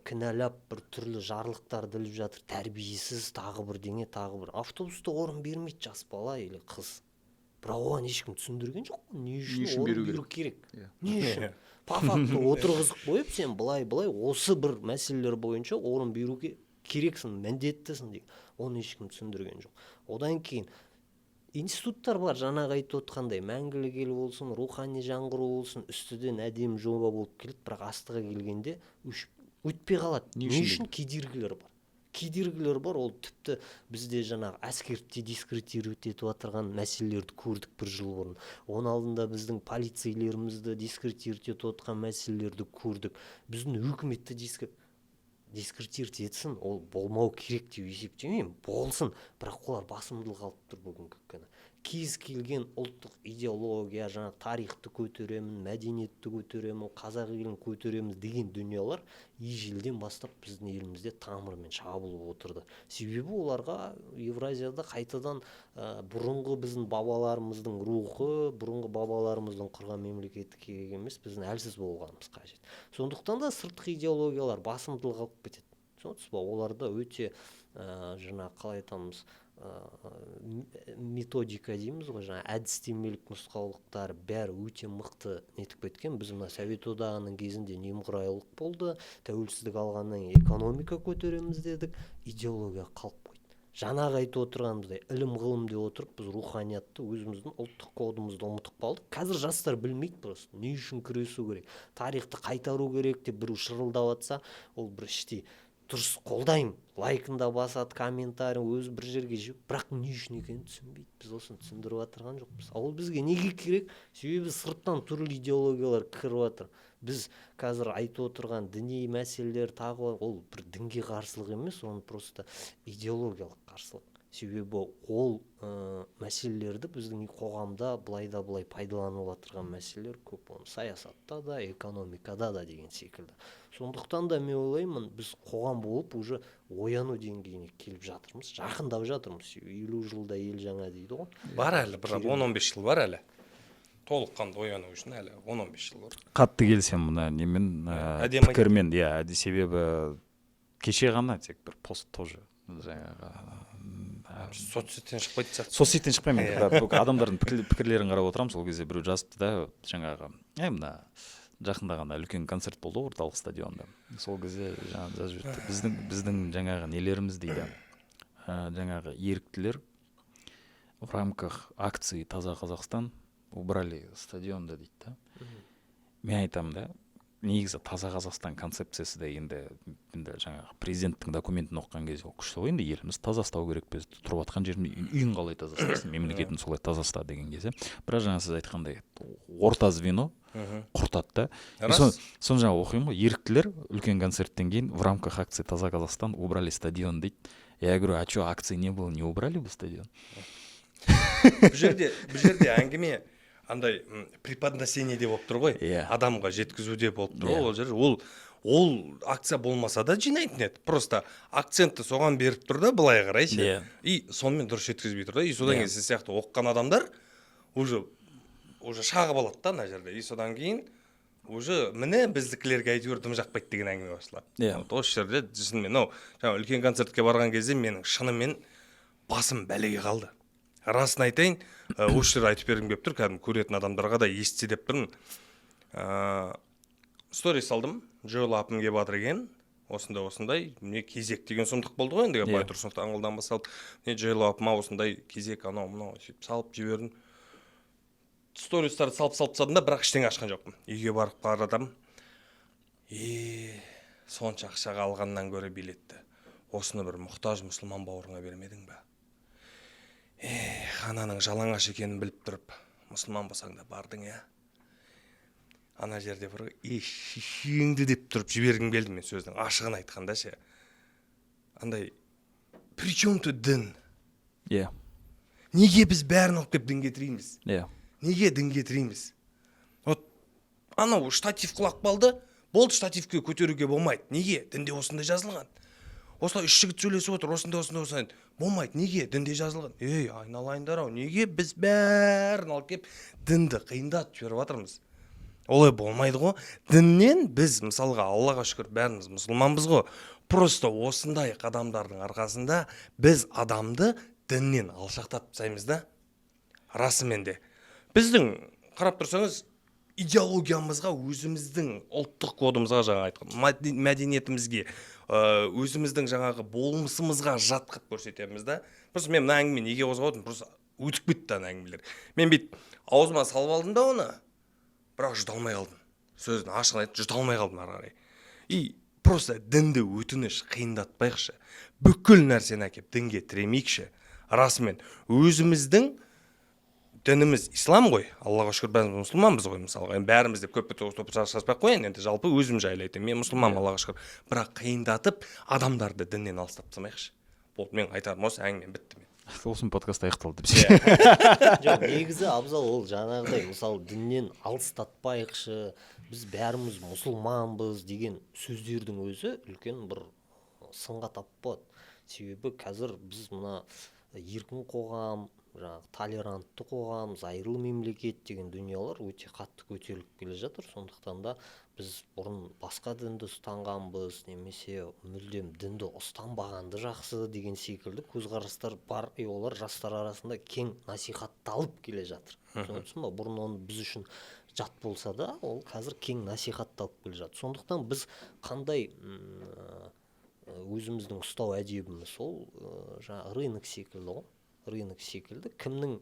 кінәлап, бір түрлі жарлықтарды іліп жатыр: тәрбиесіз, тағы бірдеңе, тағы бір автобуста орын бермейді жас бала или қыз. Бірақ оған ешкім түсіндірген жоқ қой, не үшін, Не үшін орын беру беру керек, Иә. не үшін. По факту отырғызып қойып, сен былай былай осы бір мәселелер бойынша орын беруге керексің, міндеттісің деген, оны ешкім түсіндірген жоқ. Одан кейін институттар бар, жаңағы айтып отқандай, мәңгілік ел болсын, рухани жаңғыру болсын, үстіден әдемі жоба болып келеді, бірақ астыға келгенде өшіп өтпей қалады. Не Не үшін? үшін? Кедергілер бар, кедергілер бар. Ол тіпті бізде жаңағы әскерді дискредитировать етіп жатырған мәселелерді көрдік бір жыл бұрын. Оның алдында біздің полицейлерімізді дискредитировать етіп отқан мәселелерді көрдік. Біздің өкіметті дискредитировать етсін, ол болмау керек деп есептемеймін, болсын, бірақ олар басымдылық алып тұр бүгінгі күні. Кез келген ұлттық идеология, жаңа тарихты көтеремін, мәдениетті көтеремін, қазақ елін көтереміз деген дүниелер ежелден бастап біздің елімізде тамырымен шабылып отырды. Себебі оларға Евразияда қайтадан бұрынғы біздің бабаларымыздың рухы, бұрынғы бабаларымыздың құрған мемлекеті керек емес, біздің әлсіз болғанымыз қажет. Сондықтан да сыртқы идеологиялар басымдылық алып кетеді, түсініп отырсыз ба? Оларда өте жаңағы, қалай айтамыз, методика дейміз ғой, жаңа әдістемелік нұсқаулықтар бәрі өте мықты нетіп кеткен. Біз мына Совет Одағының кезінде немқұрайлық болды, тәуелсіздік алғаннан кейін экономика көтереміз дедік, идеология қалып қойды. Жаңағы айтып отырғанымыздай, ілім ғылым деп отырып, біз руханиятты, өзіміздің ұлттық кодымызды ұмытып қалдық. Қазір жастар білмейді просто, не үшін күресу керек, тарихты қайтару керек деп біреу шырылдап жатса, ол бір іштей дұрыс, қолдаймын, лайкын да басады, комментарий өзі бір жерге, бірақ не үшін екенін түсінбейді. Біз осыны түсіндіріп жатырған жоқпыз. Ал ол бізге неге керек? Себебі сырттан түрлі идеологиялар кіріп жатыр. Біз қазір айтып отырған діни мәселелер тағы, ол бір дінге қарсылық емес, оның просто идеологиялық қарсылық. Себебі ол мәселелерді біздің қоғамда былай да былай пайдаланып жатырған мәселелер көп, оны саясатта да, экономикада да деген секілді. Сондықтан да мен ойлаймын, біз қоғам болып уже ояну деңгейіне келіп жатырмыз, жақындап жатырмыз. 50 жылда ел жаңа дейді ғой. Бар әлі бір 10-15 жыл бар әлі, толыққанды ояну үшін әлі 10-15 жыл бар. Қатты келісемін мына немен, Әдемі. пікірмен, иә. Себебі кеше ғана тек бір пост тоже жаңағы Соцсеттен шықпайтын сияқты. Соцсеттен шықпаймын енді, бірақ бүкіл адамдардың пікірлерін қарап отырамын. Сол кезде біреу жазыпты да, жаңағы мына жақында ғана үлкен концерт болды ғой Орталық стадионда, сол кезде жаңағы жазып жіберіпті: біздің жаңағы нелеріміз дейді, жаңағы еріктілер в рамках акции «Таза Қазақстан» убрали стадионды дейді да. Мен айтамын да, негізі «Таза Қазақстан» концепциясы да енді жаңағы президенттің документін оқыған кезде ол күшті ғой. Енді елімізді таза ұстау керек, біз тұрып жатқан жеріміз, үйін қалай таза ұстайсың, мемлекетін солай таза ұста деген кезде. Бірақ жаңа сіз айтқандай, орта звено құртады да. И соны жаңа оқимын ғой: еріктілер үлкен концерттен кейін в рамках акции «Таза Қазақстан» убрали стадион дейді. Я говорю: «А че, акции не было, не убрали бы стадион?» Бұл жерде әңгіме андай преподнесение де болып тұр ғой. Адамға жеткізуде болып тұр ғой. Ол жер ол акция болмаса да жинайтын еді, просто акцентті соған беріп тұр да былай қарай ше. И сонымен дұрыс жеткізбей тұр да. И содан кейін сіз сияқты оқыған адамдар уже шағып алады да ана жерде. И содан кейін уже міне, біздікілерге әйтеуір дым жақпайды деген әңгіме басталады. Вот осы жерде шынымен мынау жаңа үлкен концертке барған кезде менің шынымен басым бәлеге қалды, расын айтайын. Осы жерде айтып бергім келіп тұр, кәдімгі көретін адамдарға да естісе деп тұрмын. Сторис салдым: Джоэл апым келіп жатыр екен, осындай осындай міне кезек деген сұмдық болды ғой енді. Байтұрсыновтан аңғылдан басталып, міне, Джоэл апыма осындай кезек, анау мынау сөйтіп салып жібердім. Стористарды салып салып тастадым да, бірақ ештеңе ашқан жоқпын. Үйге барып қарадым: е, сонша ақшаға алғаннан гөрі билетті осыны бір мұқтаж мұсылман бауырыңа бермедің ба? Эх, ананың жалаңаш екенін біліп тұрып, мұсылман болсаң да бардың, иә, ана жерде бір е шешеңді деп тұрып жібергім келді мен, сөздің ашығын айтқанда ше. Андай, при чем тут дін? Неге біз бәрін алып келіп дінге тірейміз? Неге дінге тірейміз? Вот анау штатив құлап қалды, болды, штативке көтеруге болмайды. Неге? Дінде осындай жазылған. Осылай үш жігіт сөйлесіп отыр, осындай, осындай, осындай, болмайды. Неге? Дінде жазылған. Ей, айналайындар ау, неге біз бәрін алып келіп дінді қиындатып жіберіп жатырмыз? Олай болмайды ғой. Діннен біз, мысалға, Аллаға шүкір, бәріміз мұсылманбыз ғой. Просто осындай қадамдардың арқасында біз адамды діннен алшақтатып тастаймыз да. Расымен де, біздің, қарап тұрсаңыз, идеологиямызға, өзіміздің ұлттық кодымызға, жаңа айтқан мәдениетімізге, өзіміздің жаңағы болмысымызға жат қылып көрсетеміз да. Просто мен мына әңгіме неге қозғап отырмын? Просто өтіп кетті ана әңгімелер. Мен бүйтіп аузыма салып алдым да оны, бірақ жұта алмай қалдым, сөздің ашығын айтып, жұта алмай қалдым ары қарай. И просто дінді, өтініш, қиындатпайықшы, бүкіл нәрсені әкеліп дінге тіремейікші. Расымен, өзіміздің дініміз ислам ғой, Аллаға шүкір, бәріміз мұсылманбыз ғой. Мысалға, енді бәріміз деп көп шашпай ақ қояйын, енді жалпы өзім жайлы айтайын: мен мұсылманмын, Аллаға шүкір. Бірақ қиындатып, адамдарды діннен алыстатып тастамайықшы. Болды, менің айтарым осы, әңгімем бітті мен. Осымен подкаст аяқталды деп. Жоқ, негізі, Абзал, ол жаңағыдай, мысалы, діннен алыстатпайықшы, біз бәріміз мұсылманбыз деген сөздердің өзі үлкен бір сынға тап болады. Себебі қазір біз мына Еркін қоғам, жаңағы толерантты қоғам, зайырлы мемлекет деген дүниелер өте қатты көтеріліп келе жатыр. Сондықтан да біз бұрын басқа дінді ұстанғанбыз немесе мүлдем дінді ұстанбағанды жақсы деген секілді көзқарастар бар, и олар жастар арасында кең насихатталып келе жатыр, түсініп отырсың ба? Бұрын оны біз үшін жат болса да, ол қазір кең насихатталып келе жатыр. Сондықтан біз қандай өзіміздің ұстау әдебіміз, ол жаңағы рынок секілді ғой, рынок секілді. Кімнің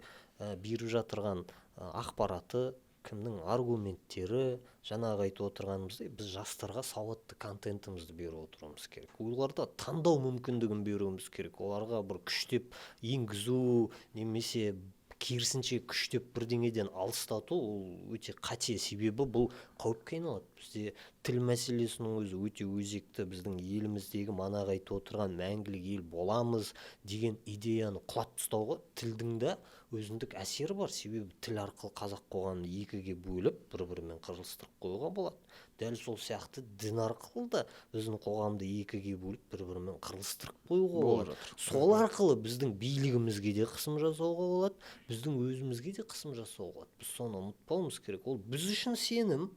беріп жатырған ақпараты, кімнің аргументтері, жаңағы айтып отырғанымыздай, біз жастарға сауатты контентімізді беріп отыруымыз керек, оларда таңдау мүмкіндігін беруіміз керек. Оларға бір күштеп енгізу немесе керісінше күштеп бірдеңеден алыстату, ол өте қате, себебі бұл қауіпке айналады. Бізде тіл мәселесінің өзі өте өзекті. Біздің еліміздегі манағы айтып отырған мәңгілік ел боламыз деген идеяны құлатып тастауға тілдің де өзіндік әсері бар, себебі тіл арқылы қазақ қоғамын екіге бөліп, бір бірімен қырылыстырып қоюға болады. Дәл сол сияқты дін арқылы да біздің қоғамды екіге бөліп, бір бірімен қырылыстырып қоюға Болып болады. Сол арқылы біздің билігімізге де қысым жасауға болады, біздің өзімізге де қысым жасауға болады. Біз соны ұмытпауымыз керек. Ол біз үшін сенім,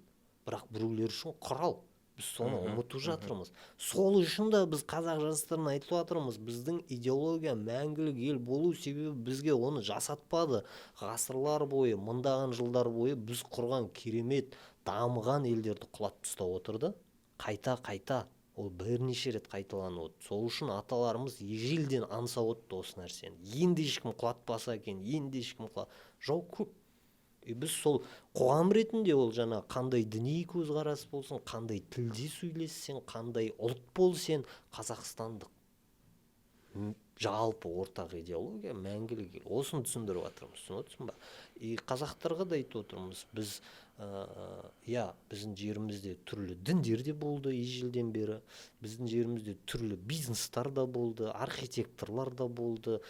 бірақ біреулер үшін құрал. Біз соны ұмытып жатырмыз. Сол үшін де біз қазақ жастарына айтып жатырмыз: біздің идеология — мәңгілік ел болу, себебі бізге оны жасатпады. Ғасырлар бойы, мыңдаған жылдар бойы біз құрған керемет дамыған елдерді құлатып тастап отырды қайта қайта, ол бірнеше рет қайталанып отыр. Сол үшін аталарымыз ежелден аңсап отты осы нәрсені: енді ешкім құлатпаса екен, енді ешкім құла. Жау көп. И біз сол қоғам ретінде, ол жаңа қандай діни көзқарас болсын, қандай тілде сөйлессең, қандай ұлт бол сен, қазақстандық, жалпы ортақ идеология — мәңгілік ел. Осыны түсіндіріп жатырмыз, түсініп отырсың ба? И қазақтарға да айтып отырмыз біз, иә, біздің жерімізде түрлі діндер де болды ежелден бері, біздің жерімізде түрлі бизнестар да болды, архитекторлар да болды,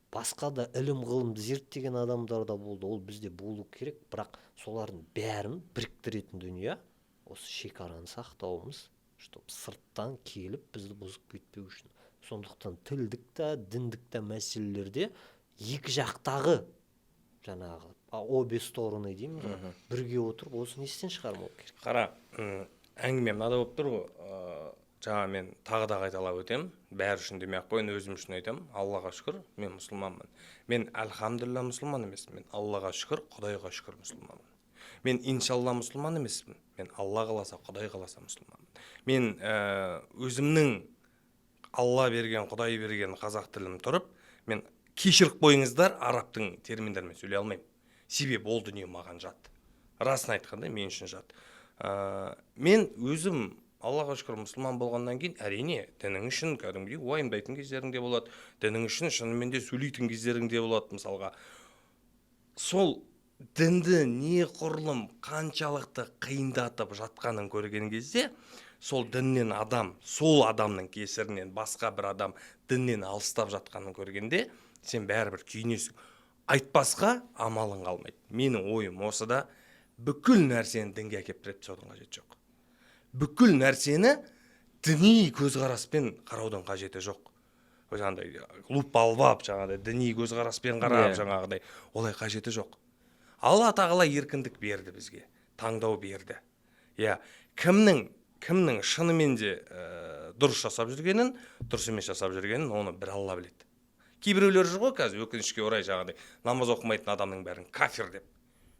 басқа да ілім ғылымды зерттеген адамдар да болды. Ол бізде болу керек, бірақ солардың бәрін біріктіретін дүние — осы шекараны сақтауымыз, чтобы сырттан келіп бізді бұзып кетпеу үшін. Сондықтан тілдік та, діндік та мәселелерде екі жақтағы жаңағы обе стороны дейміз ғой, бірге отырып осыны естен шығармау керек. Қара, әңгіме мынада болып тұр ғой. Жаңа мен тағы да қайталап өтемін, бәрі үшін демей ақ қояйын, өзім үшін айтамын: Аллаға шүкір, мен мұсылманмын. Мен альхамдулилля мұсылман емеспін, мен Аллаға шүкір, Құдайға шүкір мұсылманмын. Мен иншалла мұсылман емеспін, мен Алла қаласа, Құдай қаласа мұсылманмын. Мен өзімнің Алла берген, Құдай берген қазақ тілім тұрып, мен, кешіріп қойыңыздар, арабтың терминдерімен сөйлей алмаймын, себебі ол дүние маған жат, расын айтқанда, мен үшін жат. Мен өзім Аллаға шүкір мұсылман болғаннан кейін, әрине, дінің үшін кәдімгідей уайымдайтын кездерің де болады, дінің үшін шынымен де сөйлейтін кездерің де болады. Мысалға, сол дінді неғұрлым қаншалықты қиындатып жатқанын көрген кезде, сол діннен адам, сол адамның кесірінен басқа бір адам діннен алыстап жатқанын көргенде, сен бәрібір күйінесің, айтпасқа амалың қалмайды. Менің ойым осы да: бүкіл нәрсені дінге әкеліп тіреп тастаудың қажеті жоқ, бүкіл нәрсені діни көзқараспен қараудың қажеті жоқ. Жаңағыдай лупа алып алып, жаңағыдай діни көзқараспен қарап, жаңағыдай олай қажеті жоқ. Алла Тағала еркіндік берді бізге, таңдау берді, иә. Кімнің шынымен де дұрыс жасап жүргенін, дұрыс емес жасап жүргенін, оны бір Алла біледі. Кейбіреулер жүр ғой қазір, өкінішке орай, жаңағыдай намаз оқымайтын адамның бәрін кафир деп.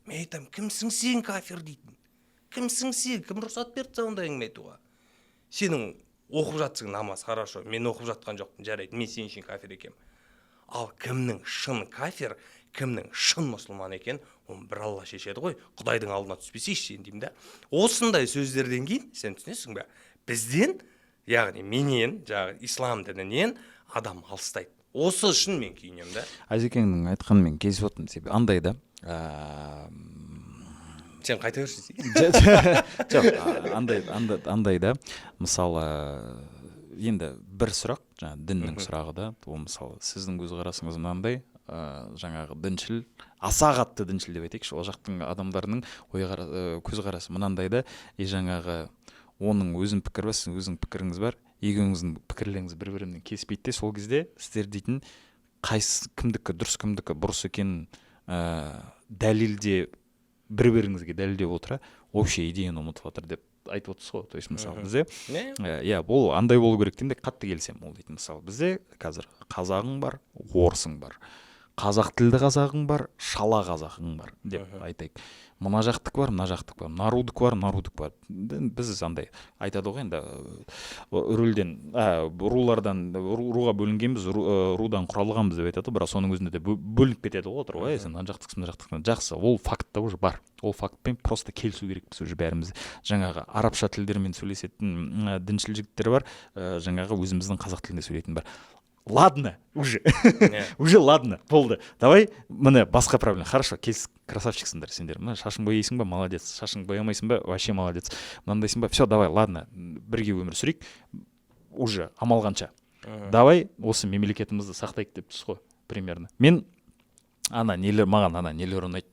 Мен айтамын: кімсің сен кафир дейтін, кімсің сен, кім рұқсат берді саған ондай әңгіме айтуға? Сенің оқып жатсың намаз, хорошо, мен оқып жатқан жоқпын, жарайды, мен сен үшін кафир екенмін. Ал кімнің шын кафир, кімнің шын мұсылман екен, оны бір Алла шешеді ғой, Құдайдың алдына түспесейші сен деймін да. Осындай сөздерден кейін, сен түсінесің бе, бізден, яғни менен, жаңағы ислам дінінен адам алыстайды. Осы үшін мен күйінемін да. Әзекеңнің айтқанымен келісіп отырмын, себебі андай да Сен қайта берші. Жоқ, андай да, мысалы, енді бір сұрақ, жаңағы діннің сұрағы да. Ол, мысалы, сіздің көзқарасыңыз мынандай, жаңағы діншіл, аса қатты діншіл деп айтайықшы, ол жақтың адамдарының ой, көзқарасы мынандай да, и жаңағы оның өзінің пікірі бар, сіздің өзіңіздің пікіріңіз бар, екеуіңіздің пікірлеріңіз бір бірімен келіспейді де. Сол кезде сіздер дейтін Қайсы, кімдікі дұрыс, кімдікі бұрыс екенін дәлелде, бір біріңізге дәлелдеп отыра, общий идеяны ұмытып жатыр деп айтып отырсыз ғой. То есть, мысалы, бізде иә, бұл андай болу керек деймін де, қатты келісемін. Ол дейтін, мысалы, бізде қазір қазағың бар, орысың бар, қазақ тілді қазағың бар, шала қазағың бар деп айтайық. Мына жақтікі бар, мына жақтікі бар, мына рудікі бар, мына рудікі бар. Біз андай айтады ғой енді, рөлден, рулардан, руға бөлінгенбіз, рудан құралғанбыз деп айтады ғой. Бірақ соның өзінде де бөлініп кетеді ғой, отыр ғой: «Ей, сен мына жақтікісің, мына жақтікісің». Жақсы, ол факт та уже бар, ол фактпен просто келісу керекпіз уже бәріміз. Жаңағы арабша тілдермен сөйлесетін діншіл жігіттер бар, жаңағы өзіміздің қазақ тілінде сөйлейтін бар. Ладно, уже уже ладно, болды, давай, міне, басқа проблема. Хорошо, келістік, красавчиксіңдер сендер. Мына шашың бояйсың ба, молодец, шашың боямайсың ба, вообще молодец, мынандайсың ба, все, давай, ладно, бірге өмір сүрейік уже, амал қанша. Давай осы мемлекетімізді сақтайық деп тұрсыз ғой примерно. Мен ана нелер, маған ана нелер ұнайды,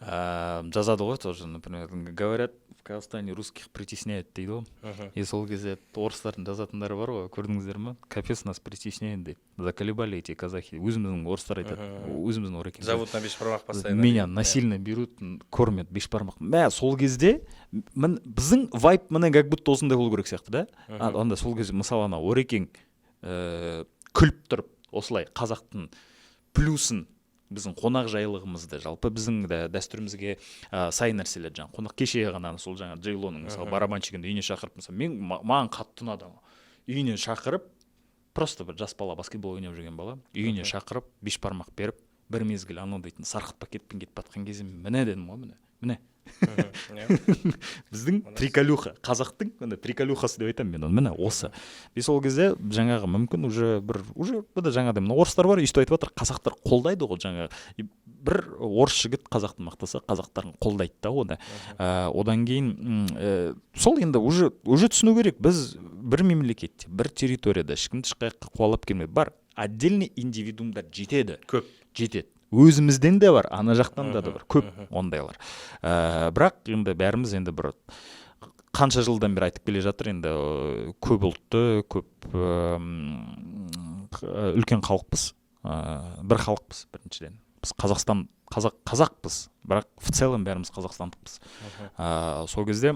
жазады ғой тоже, например, говорят, в Казахстане русских притесняют дейді ғой. И сол кезде орыстардың жазатындары бар ғой, көрдіңіздер ма? «Капец, нас притесняют», — дейді, «заколебали эти казахи». Өзіміздің орыстар айтады, өзіміздің орекең. Зовут на бешбармақ постоянно. Меня насильно берут, кормят бешбармақ. Мә, сол кезде біздің вайб, міне, как будто осындай болу керек сияқты да. Анда сол кезде, мысалы, ана орекең күліп тұрып осылай қазақтың плюсын, біздің қонақжайлығымызды, жалпы біздің де дәстүрімізге сай нәрселер, жаңағы қонақ, кеше ғана сол жаңа Джейлоның, мысалы, барабанщигін үйіне шақырып, мысалы, мен маған қатты ұнады анау. Үйіне шақырып, просто бір жас бала, баскетбол ойнап жүрген бала, үйіне шақырып, бешбармақ беріп, бір мезгіл анау дейтін сарқытпа кетпен кетіп жатқан кезде, міне дедім ғой, міне, міне, біздің приколюха, қазақтың міне приколюхасы деп айтамын мен оны, міне осы. И сол кезде жаңағы мүмкін уже бір уже бұда жаңағыдай мына орыстар бар, өйстіп айтып жатыр, қазақтар қолдайды ғой. Жаңағы и бір орыс жігіт қазақты мақтаса, қазақтар қолдайды да оны. Одан кейін сол енді уже түсіну керек, біз бір мемлекетте, бір территорияда, ешкімді ешқаяққа қуалап келмей, бар отдельный индивидуумдар жетеді. Көп. Жетеді, өзімізден де бар, ана жақтан да бар көп ондайлар. Бірақ енді бәріміз енді бір қанша жылдан бері айтып келе жатыр енді, көп ұлтты, көп үлкен халықпыз, бір халықпыз. Біріншіден, біз Қазақстан, қазақ, қазақпыз, бірақ в целом бәріміз қазақстандықпыз. Сол кезде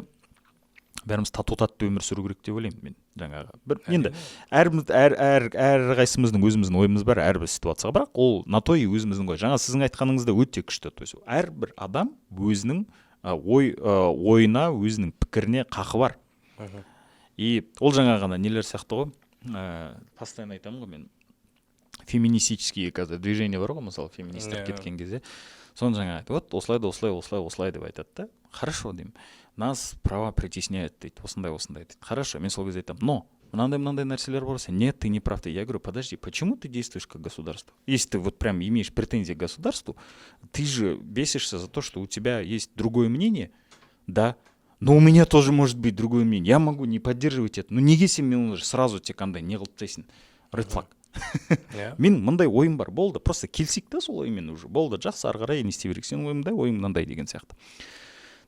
бәріміз тату тәтті өмір сүру керек деп ойлаймын мен. Жаңағы бір енді әрбір әр әр әрқайсымыздың өзіміздің ойымыз бар әрбір ситуацияға, бірақ ол на то и өзіміздің ой. Жаңа сіздің айтқаныңыз да өте күшті, то есть әрбір адам өзінің ой, ойына, өзінің пікіріне қақы бар. И ол жаңа ғана нелер сияқты ғой, постоянно айтамын ғой мен, феминистический қазір движение бар ғой, мысалы, феминистер кеткен кезде, соны жаңа айтып, вот осылай да, осылай, осылай, осылай деп айтады да. «Хорошо, — деймін, — нас права притесняют, — дейді, — осындай, осындай», — дейді. Хорошо, мен сол кезде айтамын: «Но мынандай, мынандай нәрселер бар». «Нет, ты не прав», — дейді. Я говорю: «Подожди, почему ты действуешь как государство? Если ты вот прям имеешь претензии к государству, ты же бесишься за то, что у тебя есть другое мнение, да? Но у меня тоже может быть другое мнение. Я могу не поддерживать это. Но неге сен мен уже сразу тек андай не қылып тастайсың, ред флаг? Мен мындай ойым бар, болды, просто келісейік та сол оймен уже, болды, жақсы, ары қарай не істей берейік, сенің ойың мындай, ойым мынандай деген сияқты», —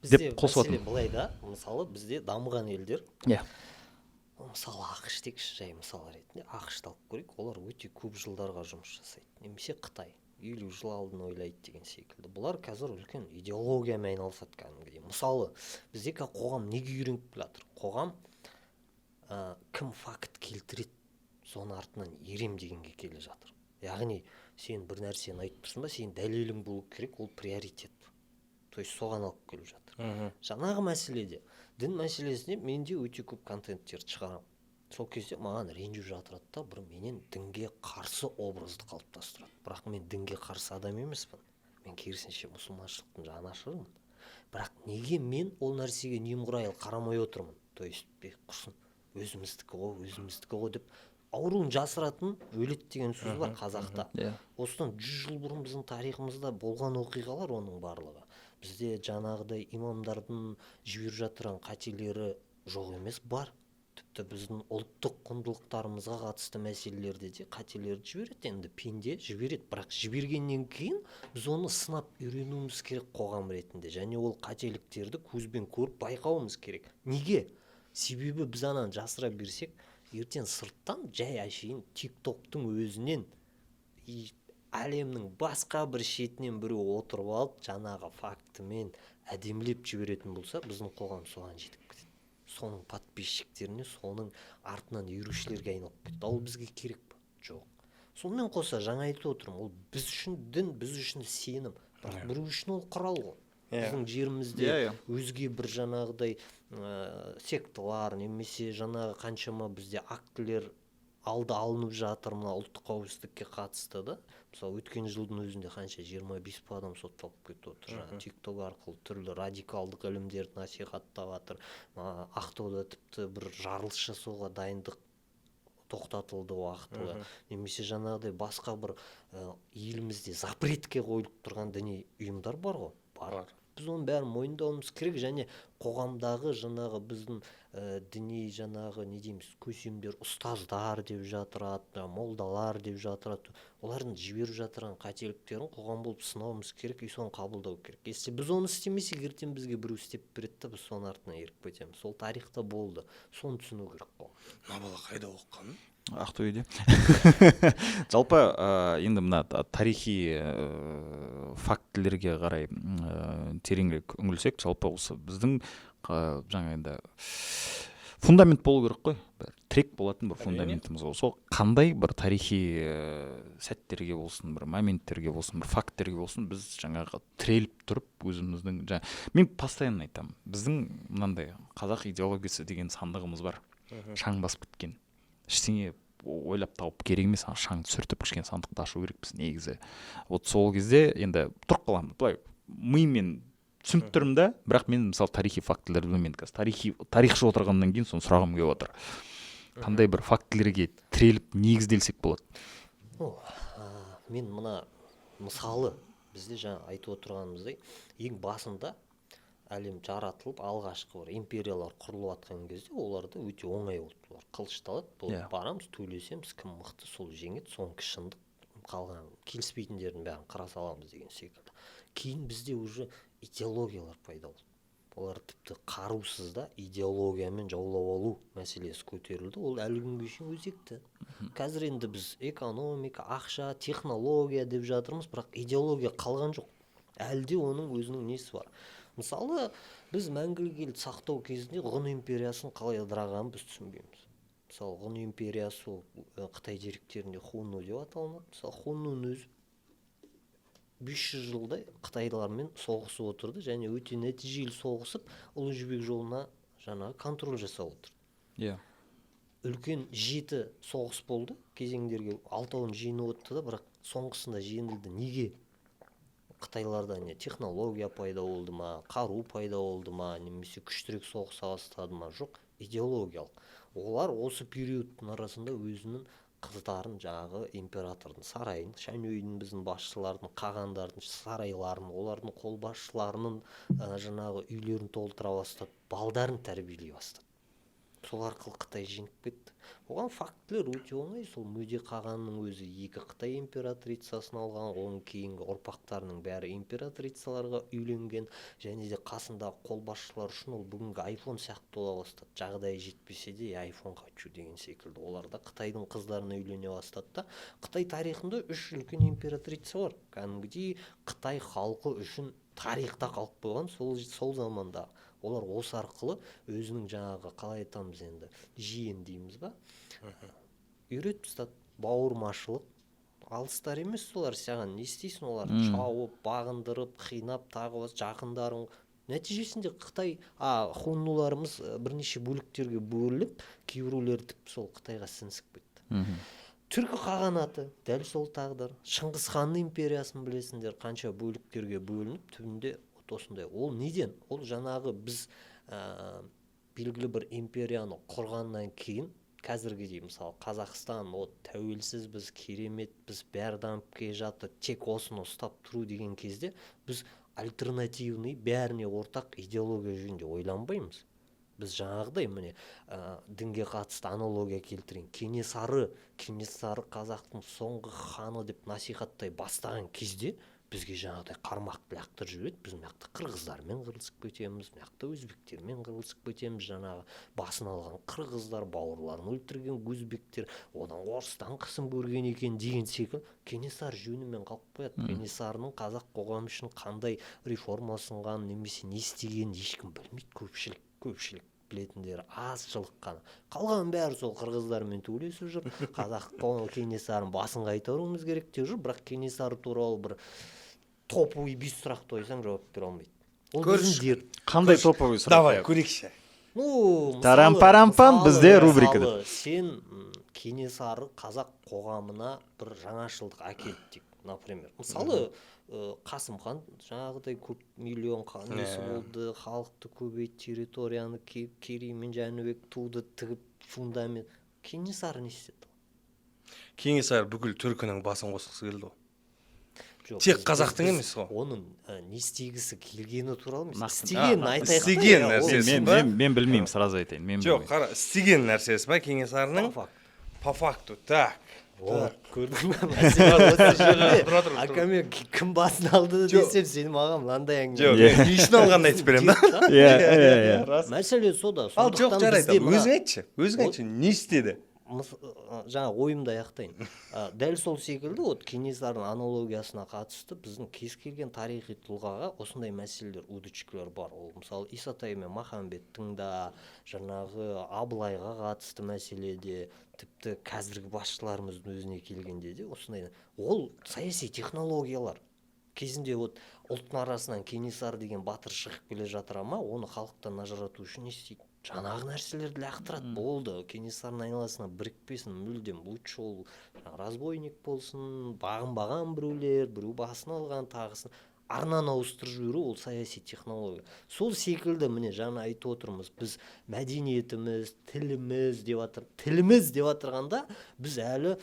Бізде деп қосып мәселе былай да, мысалы, бізде дамыған елдер, мысалы, АҚШ дейікші, жай мысал ретінде АҚШ-ты алып көрейік, олар өте көп жылдарға жұмыс жасайды, немесе Қытай 50 жыл алдын ойлайды деген секілді. Бұлар қазір үлкен идеологиямен айналысады кәдімгідей. Мысалы, бізде қазір қоғам неге үйреніп келе жатыр? Қоғам кім факт келтіреді, соның артынан ерем дегенге келе жатыр. Яғни сен бір нәрсені айтып тұрсың ба, сенің дәлелің болу керек, ол приоритет, то есть соған алып келіп жатыр. Жаңағы мәселеде, дін мәселесінде мен де өте көп контенттерді шығарамын. Сол кезде маған ренжіп жатырады да, бір менен дінге қарсы образды қалыптастырады. Бірақ мен дінге қарсы адам емеспін, мен керісінше мұсылманшылықтың жанашырымын. Бірақ неге мен ол нәрсеге немқұрайлы қарамай отырмын? То есть құрсын, өзіміздікі ғой, өзіміздікі ғой деп ауруын жасыратын өледі деген сөз бар қазақта. Осыдан 100 жыл бұрын біздің тарихымызда болған оқиғалар, оның барлығы. Бізде жаңағыдай имамдардың жіберіп жатырған қателері жоқ емес, бар. Тіпті біздің ұлттық құндылықтарымызға қатысты мәселелерде де қателерді жібереді енді, пенде жібереді. Бірақ жібергеннен кейін біз оны сынап үйренуіміз керек қоғам ретінде және ол қателіктерді көзбен көріп байқауымыз керек. Неге? Себебі біз ананы жасыра берсек, ертең сырттан жай әшейін Тик Токтың өзінен И әлемнің басқа бір шетінен біреу отырып алып, жаңағы фактімен әдемілеп жіберетін болса, біздің қоғам соған жетіп кетеді, соның подписчиктеріне, соның артынан ерушілерге айналып кетеді. Ал ол бізге керек па? Жоқ. Сонымен қоса, жаңа айтып отырмын, ол біз үшін дін, біз үшін сенім, бірақ біреу үшін ол құрал ғой. Біздің жерімізде Иә, иә. өзге бір жаңағыдай секталар немесе жаңағы қаншама бізде актілер алды алынып жатыр мына ұлттық қауіпсіздікке қатысты да. Мысалы, өткен жылдың өзінде қанша, 25 па адам сотталып кетіп отыр, жаңағы Тик Ток арқылы түрлі радикалдық ілімдерді насихаттап жатыр. Ақтауда тіпті бір жарылыс жасауға дайындық тоқтатылды уақытылы, немесе жаңағыдай басқа бір елімізде запретке қойылып тұрған діни ұйымдар бар ғой, бар. Бар. Біз оның бәрін мойындауымыз керек және қоғамдағы жаңағы біздің діни жаңағы не дейміз, көсемдер, ұстаздар деп жатырады, молдалар деп жатырады, олардың жіберіп жатырған қателіктерін қоғам болып сынауымыз керек и соны қабылдау керек. Если біз оны істемесек, ертең бізге біреу істеп береді да, біз соның артынан еріп кетеміз. Сол тарихта болды, соны түсіну керек қой. Мына бала қайда оқыған? Ақтөбеде. Жалпы енді мына тарихи фактілерге қарай тереңірек үңілсек, жалпы осы біздің жаңа енді фундамент болу керек қой, бір тірек болатын бір фундаментіміз бол. Сол қандай бір тарихи сәттерге болсын, бір моменттерге болсын, бір факттерге болсын, біз жаңағы тіреліп тұрып өзіміздің жаңа, мен постоянно айтамын, біздің мынандай қазақ идеологиясы деген сандығымыз бар, шаң басып кеткен, ештеңе ойлап тауып керек емес, ана шаңды сүртіп, кішкене сандықты ашу керекпіз негізі. Вот сол кезде енді тұрып қаламын, былай мимен түсініп тұрмын да, бірақ мен, мысалы, тарихи фактілерді білмеймін. Қазір тарихшы отырғаннан кейін соны сұрағым келіп отыр: қандай бір фактілерге тіреліп негізделсек болады? Ну, мен мына, мысалы, бізде жаңа айтып отырғанымыздай, ең басында әлем жаратылып, алғашқы бір империялар құрылып жатқан кезде оларда өте оңай болды. Олар қылышты алады болды, барамыз, төйлесеміз, кім мықты, сол жеңеді, сонікі шындық, қалған келіспейтіндердің бәрін қыра саламыз деген секілді. Кейін бізде уже идеологиялар пайда болды. Олар тіпті қарусыз да идеологиямен жаулап алу мәселесі көтерілді. Ол әлі күнге шейін өзекті. Қазір енді біз экономика, ақша, технология деп жатырмыз, бірақ идеология қалған жоқ, әлі де оның өзінің несі бар. Мысалы, біз Мәңгілік елді сақтау кезінде Ғұн империясының қалай ыдырағанын біз түсінбейміз. Мысалы, Ғұн империясы, ол қытай деректерінде Хунну деп аталынады. Мысалы, Хуннуның өзі 500 жылдай қытайлармен соғысып отырды және өте нәтижелі соғысып, Ұлы Жібек жолына жаңағы контроль жасап отырды. Үлкен жеті соғыс болды кезеңдерге, алтауын жеңіп отты да, бірақ соңғысында жеңілді. Неге? Қытайларда не технология пайда болды ма, қару пайда болды ма немесе күштірек соғыса бастады ма? Жоқ, идеологиялық. Олар осы периодтың арасында өзінің қыздарын жаңағы императордың сарайын, шәнүйдің, біздің басшылардың, қағандардың сарайларын, олардың қолбасшыларының жаңағы үйлерін толтыра бастады, балдарын тәрбиелей бастады. Сол арқылы Қытай жеңіп кетті. Оған фактілер өте оңай. Сол Мөде қағанның өзі екі қытай императрицасын алған, оның кейінгі ұрпақтарының бәрі императрицаларға үйленген және де қасындағы қолбасшылар үшін ол бүгінгі айфон сияқты бола бастады. Жағдайы жетпесе де, «Я айфон хочу» деген секілді, олар да қытайдың қыздарына үйлене бастады да. Қытай тарихында үш үлкен императрица бар, кәдімгідей қытай халқы үшін тарихта қалып қойған. Сол заманда олар осы арқылы өзінің жаңағы, қалай айтамыз енді, жиен дейміз ба, үйретіп тастады. Бауырмашылық алыстар емес солар. Саған не істейсің, оларды шауып, бағындырып, қинап, тағы басқа жақындарың. Нәтижесінде қытай, а хуннуларымыз бірнеше бөліктерге бөлініп, кейбіреулері тіпті сол Қытайға сіңісіп кетті. Түркі қағанаты дәл сол тағдыр. Шыңғыс ханның империясын білесіңдер, қанша бөліктерге бөлініп, түбінде вот осындай. Ол неден? Ол жаңағы біз белгілі бір империяны құрғаннан кейін, қазіргідей, мысалы, Қазақстан вот тәуелсізбіз, кереметпіз, бәрі дамып келе жатыр, тек осыны ұстап тұру деген кезде біз альтернативный, бәріне ортақ идеология жөнінде ойланбаймыз. Біз жаңағыдай, міне, дінге қатысты аналогия келтірейін. Кенесары қазақтың соңғы ханы деп насихаттай бастаған кезде бізде әлі идеология жоқ. Бізге жаңағыдай қармақты лақтырып жібереді. Біз мына жақта қырғыздармен қырылысып кетеміз, мына жақта өзбектермен қырылысып кетеміз. Жаңағы басын алған қырғыздар, бауырларын өлтірген өзбектер, одан орыстан қысым көрген екен деген секілді. Кенесары жөнімен қалып қояды. Кенесарының қазақ қоғамы үшін қандай реформа ұсынғанын немесе не істегенін ешкім білмейді. Көпшілік білетіндері азшылық қана, қалғанның бәрі сол қырғыздармен төбелесіп жүр. Қазақ Кенесарының басын қайтаруымыз керек деп жүр, бірақ Кенесары туралы бір топовый бес сұрақ қойсаң, жауап бере алмайды. Ол біздің дерт. Қандай топовый сұрақ? Давай көрейікші. Ну, мысалы, Тарам-парам-пам, бізде рубрика. Мысалы, сен Кенесары қазақ қоғамына бір жаңашылдық әкелді дейік, например. Мысалы, Қасым хан жаңағыдай көп миллион несі болды, халықты көбейтті, территорияны, Керей мен Жәнібек туды тігіп, фундамент. Кенесары не істеді? Кенесары бүкіл түркінің басын қосқысы келді ғой. Жоқ, Тек қазақтың біз емес қой. Оның не істегісі келгені туралы емес, Нақты. істегенін айтайық та, Істеген иә, ол нәрсесі мен, ба? мен білмеймін, сразу айтайын, мен Жоқ, білмеймін. қара, істеген нәрсесі ба Кенесарының? По факту. По факту, так. Вот, көрдің ба, мәселе осы жерде. Тұра тұр, тұра. Акамен кім басын алды Жоқ. десем, сен маған мынандай әңгіме. Жоқ, мен не үшін алғанын айтып беремін да. Иә, иә, иә. Мәселе сода. Ал жоқ, Сондықтан жарайды, бізде өзің айтшы, өзің айтшы, не істеді? Жаңа ойымды аяқтайын. Дәл сол секілді, вот, Кенесарының аналогиясына қатысты біздің кез келген тарихи тұлғаға осындай мәселелер, удочкалар бар. Ол, мысалы, Исатай мен Махамбеттің да, жаңағы Абылайға қатысты мәселеде, тіпті қазіргі басшыларымыздың өзіне келгенде де осындай. Ол саяси технологиялар. Кезінде, вот, ұлттың арасынан Кенесары деген батыр шығып келе жатыр ма, оны халықтан ажырату үшін не істейді? Жаңағы нәрселерді лақтырады, болды. Кенесарының айналасына бірікпесін мүлдем, лучше ол жаңағы разбойник болсын, бағынбаған біреулер, біреу басын алған, тағысын арнаны ауыстырып жіберу. Ол саяси технология. Сол секілді, міне, жаңа айтып отырмыз біз, мәдениетіміз, тіліміз деп жатыр. Тіліміз деп жатырғанда, біз әлі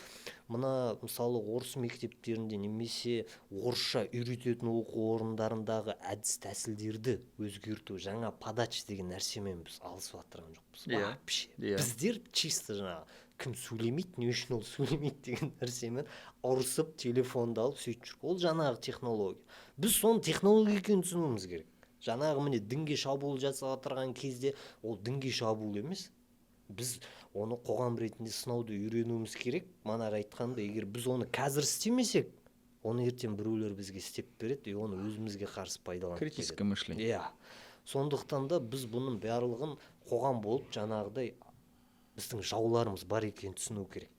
мына, мысалы, орыс мектептерінде немесе орысша үйрететін оқу орындарындағы әдіс тәсілдерді өзгерту, жаңа подача деген нәрсемен біз алысып жатырған жоқпыз вообще. Біздер чисто жаңағы кім сөйлемейді, не үшін ол сөйлемейді деген нәрсемен ұрысып, телефонды алып, сөйтіп жүр. Ол жаңағы технология. Біз соны технология екенін түсінуіміз керек. Жаңағы, міне, дінге шабуыл жасап жатырған кезде, ол дінге шабуыл емес, біз оны қоғам ретінде сынауды үйренуіміз керек. Манағы айтқандай, егер біз оны қазір істемесек, оны ертең біреулер бізге істеп береді и оны өзімізге қарсы пайдаланып Критическое кетеді. мышление. Иә, сондықтан да біз бұның барлығын қоғам болып, жаңағыдай біздің жауларымыз бар екенін түсіну керек.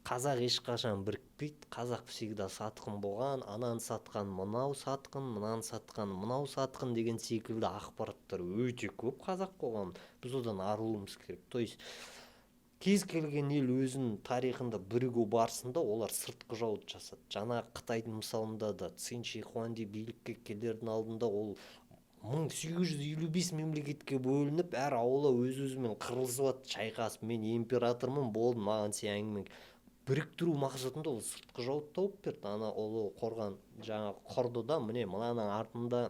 Қазақ ешқашан бірікпейді, қазақ всегда сатқын болған, ананы сатқан мынау сатқын, мынаны сатқан мынау сатқын деген секілді ақпараттар өте көп қазақ қоғамында. Біз одан арылуымыз керек. То есть кез келген ел өзінің тарихында бірігу барысында олар сыртқы жауды жасады. Жаңа Қытайдың мысалында да Цинь Шихуанди билікке келердің алдында ол 1855 мемлекетке бөлініп, әр аула өз өзімен қырылысып жатты, шайқасып, мен императормын, болды, маған сен әңгіме. Біріктіру мақсатында ол сыртқы жауды тауып берді. Ана ұлы қорған жаңағы құрды да, міне, мынаның артында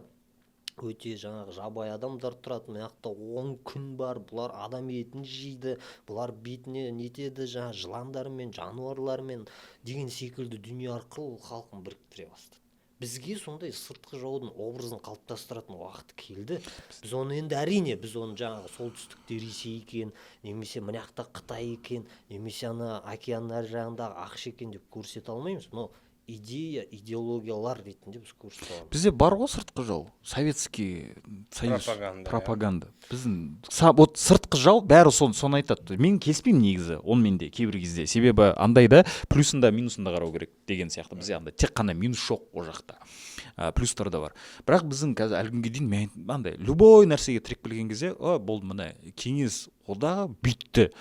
өте жаңағы жабайы адамдар тұрады, мына жақта 10 күн бар, бұлар адам етін жейді, бұлар бетіне нетеді, жаңағы жыландармен, жануарлармен деген секілді дүние арқылы ол халқын біріктіре бастады. Бізге сондай сыртқы жаудың образын қалыптастыратын уақыт келді. Біз оны енді, әрине, біз оны жаңағы солтүстікте Ресей екен немесе мына жақта Қытай екен немесе ана океанның ар жағындағы АҚШ екен деп көрсете алмаймыз, но идея, идеологиялар ретінде біз көрсете аламыз. Бізде бар ғой сыртқы жау, Советский Союз. Пропаганда, иә. Пропаганда біздің вот сыртқы жау, бәрі соны айтады. Мен келіспеймін негізі онымен де кейбір кезде, себебі андай да, плюсын да, минусын да қарау керек деген сияқты. Бізде андай тек қана минус жоқ ол жақта, плюстар да бар. Бірақ біздің қазір әлі күнге дейін мен андай любой нәрсеге тіреп келген кезде: «О, болды, міне, Кеңес Одағы бүйтті,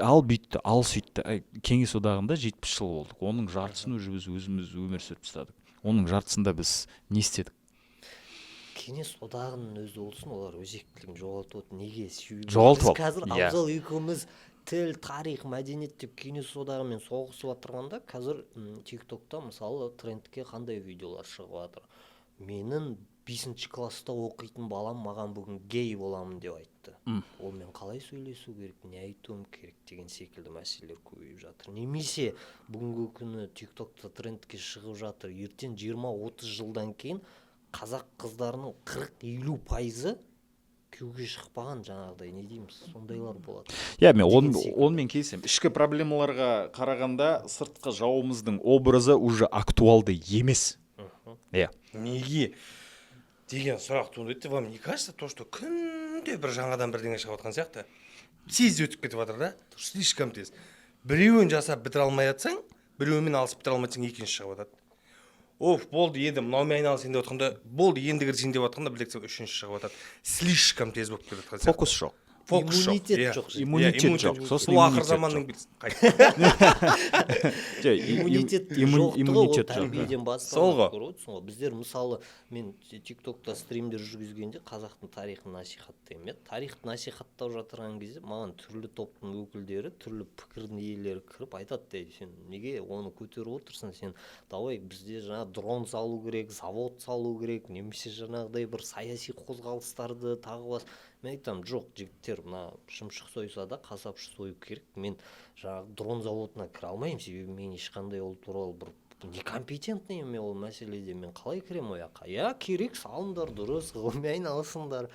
ал бүйтті, ал сөйтті». Әй, Кеңес Одағында 70 жыл болдық, оның жартысын уже біз өзіміз өмір сүріп тастадық. Оның жартысында біз не істедік? Кеңес Одағының өзі болсын, олар өзектілігін жоғалтып отыр. Неге? Себебі Жоғалтып біз алды, қазір, иә. Абзал екеуміз тіл, тарих, мәдениет деп Кеңес Одағымен соғысып жатырғанда, қазір Тик Токта, мысалы, трендке қандай видеолар шығып жатыр? Менің Бесінші класста оқитын балам маған бүгін гей боламын деп айтты. Онымен қалай сөйлесу керек, не айтуым керек деген секілді мәселелер көбейіп жатыр. Немесе бүгінгі күні Тик Токта трендке шығып жатыр, ертең 20-30 жылдан кейін қазақ қыздарының 40-50%-ы күйеуге шықпаған, жаңағыдай, не дейміз, сондайлар болады Иә, мен деген секілді. Онымен келісемін. Ішкі проблемаларға қарағанда сыртқы жауымыздың образы уже актуалды емес, иә. Неге деген сұрақ туындайды. Вам не кажется то, что күнде бір жаңадан бірдеңе шығып жатқан сияқты, тез өтіп кетіп жатыр да, слишком тез? Біреуін жасап бітіре алмай жатсаң, біреуімен алысып бітіре алмай жатсаң, екінші шығып жатады. Оф, болды, енді мынаумен айналысайын деп жатқанда, болды, енді кірісейін деп жатқанда, білексің, үшінші шығып жатады. Слишком тез болып келе жатқан сияқты. Фокус жоқ. Фокус жоқ. Иммунитет Иә. жоқ. Иммунитет Иә, жоқ. Сосын бұл ақыр иммунитет заманның жоқ. белгісі. Қайт. Жоқ, Иммунитеттің жоқтығы ол иммунитет жоқ. тәрбиеден Сол басталады, ғой. көріп отырсың ғой. Біздер, мысалы, мен Тик Токта стримдер жүргізгенде қазақтың тарихын насихаттаймын, иә. Тарихты насихаттап жатырған кезде маған түрлі топтың өкілдері, түрлі пікірдің иелері кіріп айтады: «Ей, сен неге оны көтеріп отырсың? Сен давай бізде жаңа дрон салу керек, завод салу керек немесе жаңағыдай бір саяси қозғалыстарды тағы бас». Мен айтамын: «Жоқ, жігіттер, мына шымшық сойса да, қасапшы сою керек. Мен жаңағы дрон заводына кіре алмаймын, себебі мен ешқандай ол туралы бір некомпетентный мен ол мәселеде. Мен қалай кіремін ол жаққа? Иә, керек, салыңдар, дұрыс, ғылыммен айналысыңдар,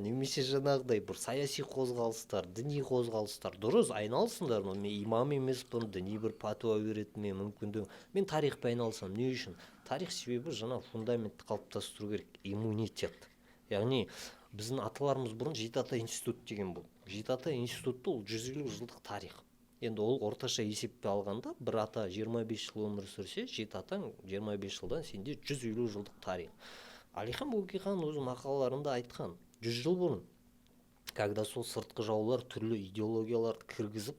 немесе жаңағыдай бір саяси қозғалыстар, діни қозғалыстар, дұрыс, айналысыңдар, но мен имам емеспін, діни бір пәтуа беретін мен мүмкіндігім. Мен тарихпен айналысамын». Не үшін тарих? Себебі жаңа фундаментті қалыптастыру керек, иммунитет. Яғни біздің аталарымыз бұрын жеті ата институт деген болды. Жеті ата институты ол 150 жылдық тарих. Енді ол орташа есеппен алғанда, бір ата 25 жыл өмір сүрсе, жеті атаң 25 жылдан сенде 150 жылдық тарих. Әлихан Бөкейхан өз мақалаларында айтқан 100 жыл бұрын, когда сол сыртқы жаулар түрлі идеологияларды кіргізіп,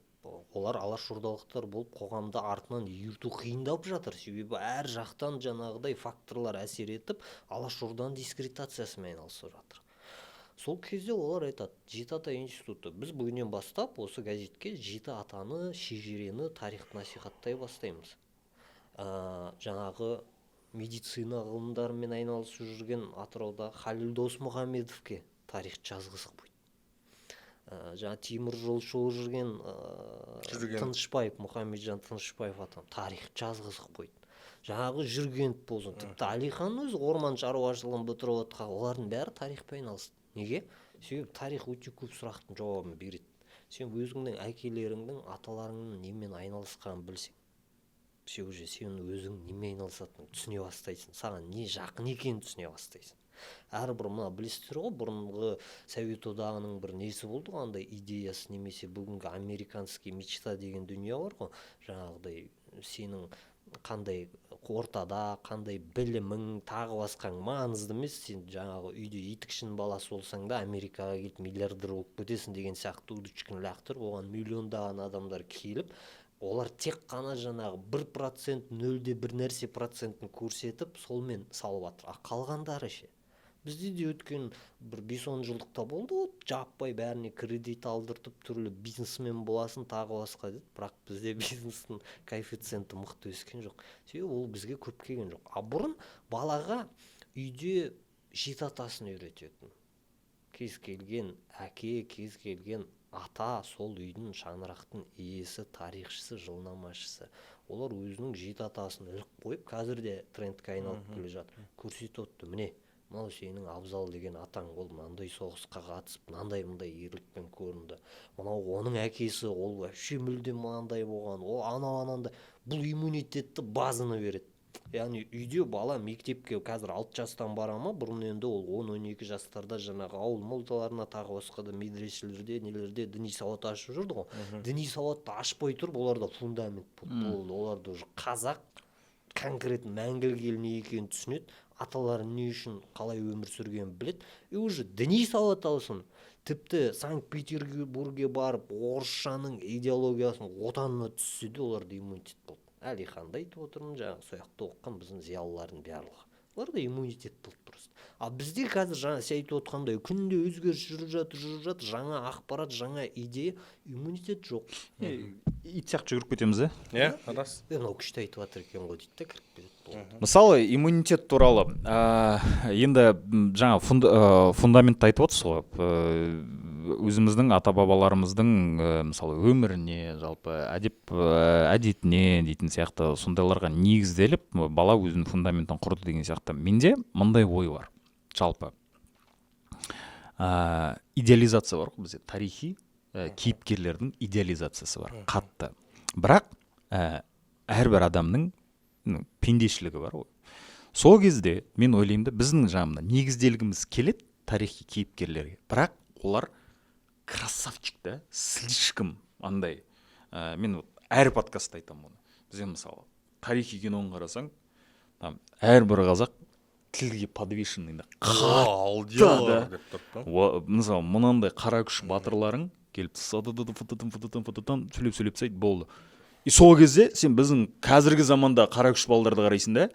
олар алашордалықтар болып, қоғамды артынан ерту қиындап жатыр, себебі әр жақтан жаңағыдай факторлар әсер етіп, Алашорданың дискредитациясымен айналысып жатыр. Сол кезде олар айтады: жеті ата институты, біз бүгіннен бастап осы газетке жеті атаны, шежірені, тарихты насихаттай бастаймыз. Жаңағы медицина ғылымдарымен айналысып жүрген Атырауда Халил Досмұхамедовке тарих жазғызып қойды. Жаңа темір жолшы болып жүрген Жүрген. Тынышбаев, Мұхамеджан Тынышбаев атам тарих жазғызып қойды. Жаңағы Жүргенов болсын, тіпті Әлихан өзі орман шаруашылығын бітіріп отқан, олардың бәрі тарихпен айналысты. Неге? Себебі тарих өте көп сұрақтың жауабын береді. Сен өзіңнің әкелеріңнің, аталарыңның немен айналысқанын білсең, сен уже сен өзің немен айналысатыныңды түсіне бастайсың, саған не жақын екенін түсіне бастайсың. Әрбір мына, білесіздер ғой, бұрынғы Совет Одағының бір несі болды ғой, андай идеясы, немесе бүгінгі американский мечта деген дүние бар ғой. Жаңағыдай сенің қандай ортада, қандай білімің, тағы басқаң маңызды емес, сен жаңағы үйде етікшінің баласы болсаң да, Америкаға келіп миллиардер болып кетесің деген сияқты удочканы лақтырып, оған миллиондаған адамдар келіп, олар тек қана жаңағы 1%, нөл де бір нәрсе процентін көрсетіп, солмен салып жатыр. А қалғандары ше? Бізде де өткен бір 5-10 жылдықта болды ғой, жаппай бәріне кредит алдыртып, түрлі бизнесмен боласың, тағы басқа деді. Бірақ бізде бизнестің коэффициенті мықты өскен жоқ, себебі ол бізге көп келген жоқ. А бұрын балаға үйде жеті атасын үйрететін. Кез келген әке, кез келген ата сол үйдің, шаңырақтың иесі, тарихшысы, жылнамашысы. Олар өзінің жеті атасын іліп қойып, қазір де трендке айналып келе жатыр, көрсетіп отты: міне, мынау сенің Абзал деген атаң, ол мынандай соғысқа қатысып, мынандай мындай ерлікпен көрінді, мынау оның әкесі, ол вообще мүлдем мынандай болған, ол анау анандай. Бұл иммунитетті, базаны береді. Яғни үйде бала мектепке қазір 6 жастан бара ма, бұрын енді ол 10-12 жастарда жаңағы ауыл молдаларына, тағы басқа да медреселерде, нелерде діни сауат ашып жүрді ғой. Діни сауатты ашпай тұрып, оларда фундамент болды, болды. Оларда уже қазақ конкретно мәңгілік ел не екенін түсінеді, аталары не үшін, қалай өмір сүргенін біледі. И уже діни сауат алсын, тіпті Санкт Петербургге барып, орысшаның идеологиясын отанына түссе де, оларда иммунитет болды. Әлиханды айтып отырмын, жаңағы сол жақта оқыған біздің зиялылардың барлығы, оларда иммунитет болды просто. А бізде қазір жаңа сен айтып отқандай, күнде өзгеріс жүріп жатыр, жүріп жатыр, жаңа ақпарат, жаңа идея, иммунитет жоқ. Ит сияқты жүгіріп кетеміз, иә. Иә, рас. Е, мынау күшті айтып жатыр екен ғой дейді да, кіріп кетеді, болды. Мысалы, иммунитет туралы енді жаңа фундаментті айтып отырсыз ғой, өзіміздің ата бабаларымыздың мысалы, өміріне, жалпы әдеп, әдетіне дейтін сияқты, сондайларға негізделіп, бала өзінің фундаментін құрды деген сияқты. Менде мындай ой бар: жалпы идеализация бар ғой бізде, тарихи кейіпкерлердің идеализациясы бар қатты. Бірақ әрбір адамның, ну, пендешілігі бар ғой. Сол кезде мен ойлаймын да, біздің жаңағы мына негізделгіміз келеді тарихи кейіпкерлерге, бірақ олар красавчик да, слишком андай. Мен вот әр подкастта айтамын оны: бізде, мысалы, тарихи киноны қарасаң, там әрбір қазақ тілге подвешенный да қатты да. Деп тұрып па? Мысалы, мынандай қара күш батырларың келіп садыдыды фытытын фытытын фытытын сөйлеп сөйлеп тастайды, болды. И сол кезде сен біздің қазіргі заманда қара күш балдарды қарайсың да,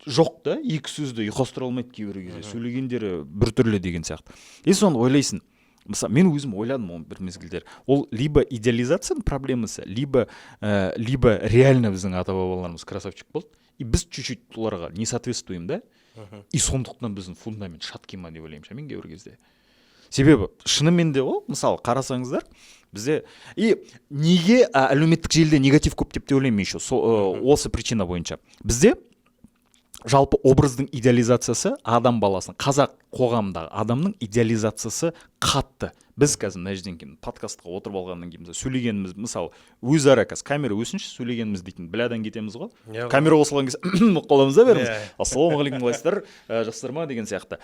жоқ та, екі сөзді ұйқастыра алмайды кейбір кезде, сөйлегендері біртүрлі деген сияқты. И соны ойлайсың. Мысалы, мен өзім ойладым оны бір мезгілдер: ол либо идеализацияның проблемасы, либо реально біздің ата бабаларымыз красавчик болды, и біз чуть чуть оларға не соответствуем да. И сондықтан біздің фундамент шаткий ма деп ойлаймын ше мен кейбір кезде. Себебі шынымен де ол, мысалы, қарасаңыздар, бізде и неге әлеуметтік желіде негатив көп деп те ойлаймын еще осы причина бойынша. Бізде жалпы образдың идеализациясы, адам баласының, қазақ қоғамындағы адамның идеализациясы қатты. Біз қазір мына жерден кейін подкастқа отырып алғаннан кейін, мысалы, сөйлегеніміз, мысалы, өзара қазір камера өсінші, сөйлегеніміз дейтін блядан кетеміз ғой. Камера қосылған кезде болып қаламыз да бәріміз. «Ассалаумағалейкум, қалайсыздар, жақсыздар ма?» деген сияқты.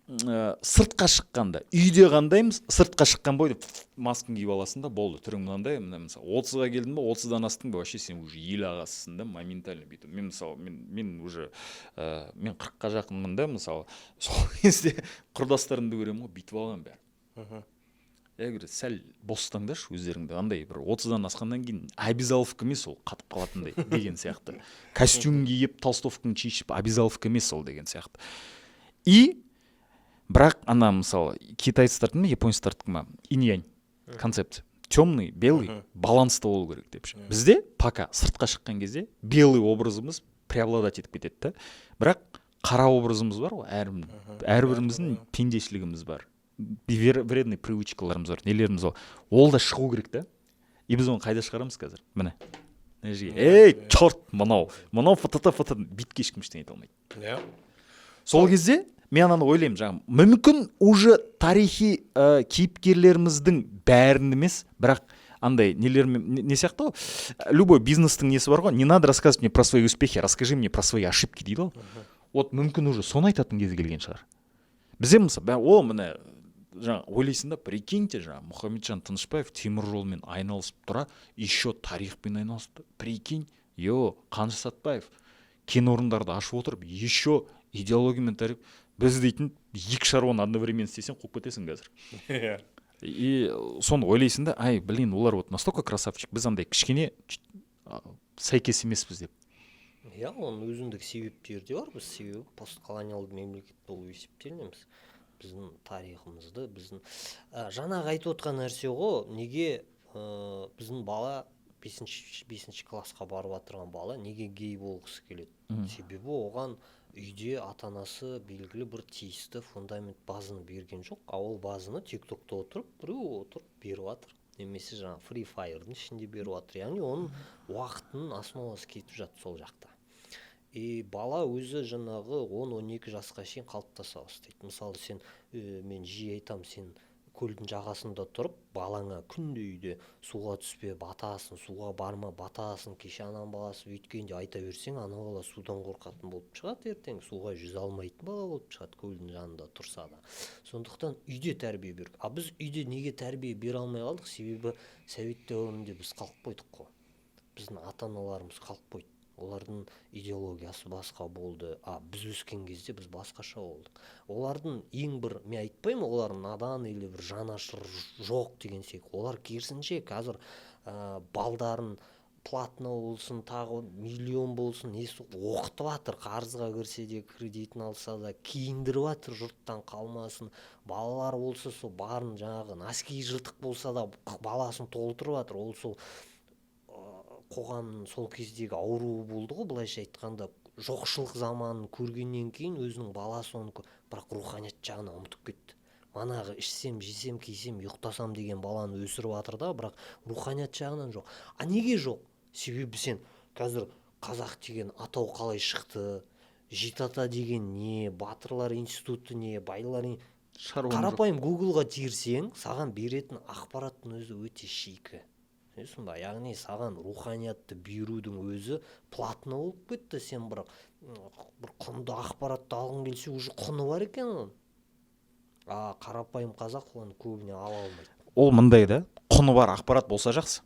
Сыртқа шыққанда, үйде қандаймыз, сыртқа шыққан бойда масканы киіп аласың да, болды, түрің мынандай. Мына, мысалы, 30-ға келдің ба, 30-дан астың ба, вообще сен уже ел ағасысың да, моментально бүйтіп. Мен, мысалы, мен уже мен 40-қа жақынмын да, мысалы, сол кезде құрдастарымды көремін ғой, бүйтіп алған бәрі. Я говорю, сәл бостаңдаршы өздеріңді, андай бір 30-дан асқаннан кейін обязаловка емес ол, қатып қалатындай деген сияқты, костюм киіп, толстовкаңды шешіп, обязаловка емес ол деген сияқты. И бірақ ана, мысалы, китайцтардың ма, японецтардікі ма, инь концепция, темный, белый баланста болу керек деп ше. Бізде пока сыртқа шыққан кезде белый образымыз преобладать етіп кетеді да, бірақ қара образымыз бар ғой, әрбіріміздің пендешілігіміз бар, вредный привычкаларымыз бар, нелеріміз бар, ол да шығу керек та. И біз оны қайда шығарамыз қазір? Міне, мына жерге: «Ей, черт, мынау мынау фтт фт», бүйтіп ешкім ештеңе айта алмайды. Сол кезде мен ананы ойлаймын: жаңағы мүмкін уже тарихи кейіпкерлеріміздің бәрін емес, бірақ андай нелермен не сияқты ғой, любой бизнестің несі бар ғой: «Не надо рассказывать мне про свои успехи, расскажи мне про свои ошибки», — дейді ғой. Вот мүмкін уже соны айтатын кезі келген шығар бізде. Мысалы, о, міне, жаңа ойлайсың да, прикиньте, жаңа Мұхамеджан Тынышбаев теміржолмен айналысып тұра, еще тарихпен айналысты, прикинь. Йо, Қаныш Сәтбаев кен орындарды ашып отырып, еще идеологиямен тарих. Біз дейтін екі шаруаны одновременно істесең, қуып кетесің қазір. И соны ойлайсың да: ай, блин, олар вот настолько красавчик, біз андай кішкене сәйкес емеспіз деп. Иә, оның өзіндік себептері де бар. Біз себебі постколониалды мемлекет болып есептелінеміз. Біздің тарихымызды, біздің жаңағы айтып отқан нәрсе ғой, неге біздің бала, бесінші классқа барып жатырған бала неге гей болғысы келеді? Себебі оған үйде ата анасы белгілі бір тиісті фундамент, базаны берген жоқ. А ол базаны Тик Токта отырып біреу отырып беріп жатыр немесе жаңағы Фри Фаердің ішінде беріп жатыр. Яғни оның уақытының основасы кетіп жатыр сол жақта. И бала өзі жаңағы 10-12 жасқа шейін қалыптаса бастайды. Мысалы, сен, мен жиі айтамын, сен көлдің жағасында тұрып балаңа күнде үйде «Суға түспе, батасың, суға барма, батасың, кеше ананың баласы өйткенде» айта берсең, ана бала судан қорқатын болып шығады, ертең суға жүзе алмайтын бала болып шығады көлдің жанында тұрса да. Сондықтан үйде тәрбие беру. А біз үйде неге тәрбие бере алмай қалдық? Себебі совет дәуірінде біз қалып қойдық қой, біздің ата аналарымыз қалып қойды, олардың идеологиясы басқа болды. А біз өскен кезде біз басқаша болдық. Олардың ең бір, мен айтпаймын, олар надан или бір жанашыр жоқ деген секілді. Олар керісінше қазір балдарын Платно болсын, тағы миллион болсын, несі, оқытып жатыр. Қарызға кірсе де, кредитін алса да, киіндіріп жатыр, жұрттан қалмасын. Балалар болса, сол барын, жаңағы носки жыртық болса да, баласын толтырып жатыр. Ол сол қоғамның сол кездегі ауруы болды ғой, былайша айтқанда. Жоқшылық заманын көргеннен кейін өзінің баласы оны, бірақ руханият жағынан ұмытып кетті. Манағы ішсем, жесем, кисем, ұйықтасам деген баланы өсіріп жатыр да, бірақ руханият жағынан жоқ. А неге жоқ? Себебі сен қазір қазақ деген атау қалай шықты, жеті ата деген не, батырлар институты не, байлар Шаруаң жоқ. Қарапайым Гуглға терсең, саған беретін ақпараттың өзі өте шикі, түсінесің ба? Яғни саған руханиятты берудің өзі платно болып кетті. Сен бір құнды ақпаратты алғың келсе, уже құны бар екен оның, а қарапайым қазақ оны көбіне ала алмайды. Ол мындай да, құны бар ақпарат болса, жақсы.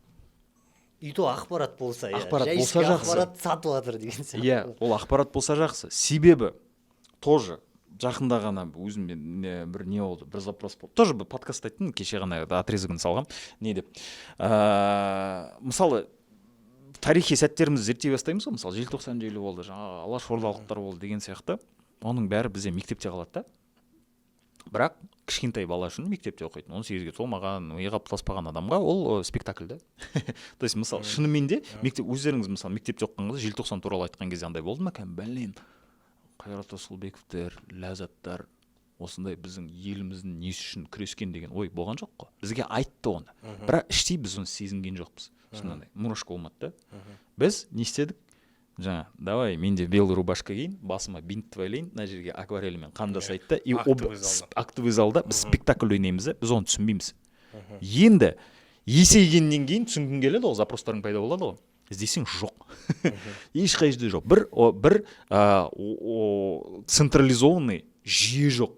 И то ақпарат болса, иә. Ақпарат жай болса, ішкі жақсы. Ақпарат сатып жатыр деген сияқты. Иә, ол ақпарат болса, жақсы. Себебі тоже жақында ғана өзіме бір не болды, бір запрос болды, тоже бір подкаст айттым кеше ғана, отрезогын салғам. Не деп, мысалы, тарихи сәттерімізді зерттей бастаймыз ғой. Мысалы, желтоқсан желі болды, жаңағы алашордалықтар болды деген сияқты. Оның бәрі бізде мектепте қалады да. Бірақ кішкентай бала үшін, мектепте оқитын, 18-ге толмаған, миы қалыптаспаған адамға ол спектакль да. То есть, мысалы, шынымен де мектеп, өздеріңіз, мысалы, мектепте оқыған кезде желтоқсан туралы айтқан кезде андай болды ма кәдімгі: блин, Қайрат Расулбековтер, Ләззаттар осындай біздің еліміздің несі үшін күрескен деген ой болған жоқ қой. Бізге айтты оны, бірақ іштей біз оны сезінген жоқпыз. Сондай мурашка болмады да. Біз не істедік? Жаңа давай, мен де белый рубашка киейін, басыма бинт байлайын, мына жерге акварельмен қан жасайды да и Актовый залда. Актовый залда біз спектакль ойнаймыз да. Біз оны түсінбейміз. Енді есейгеннен кейін түсінгің келеді ғой, запростарың пайда болады ғой. Іздесең, жоқ, ешқай жерде жоқ. Бір централизованный жүйе жоқ.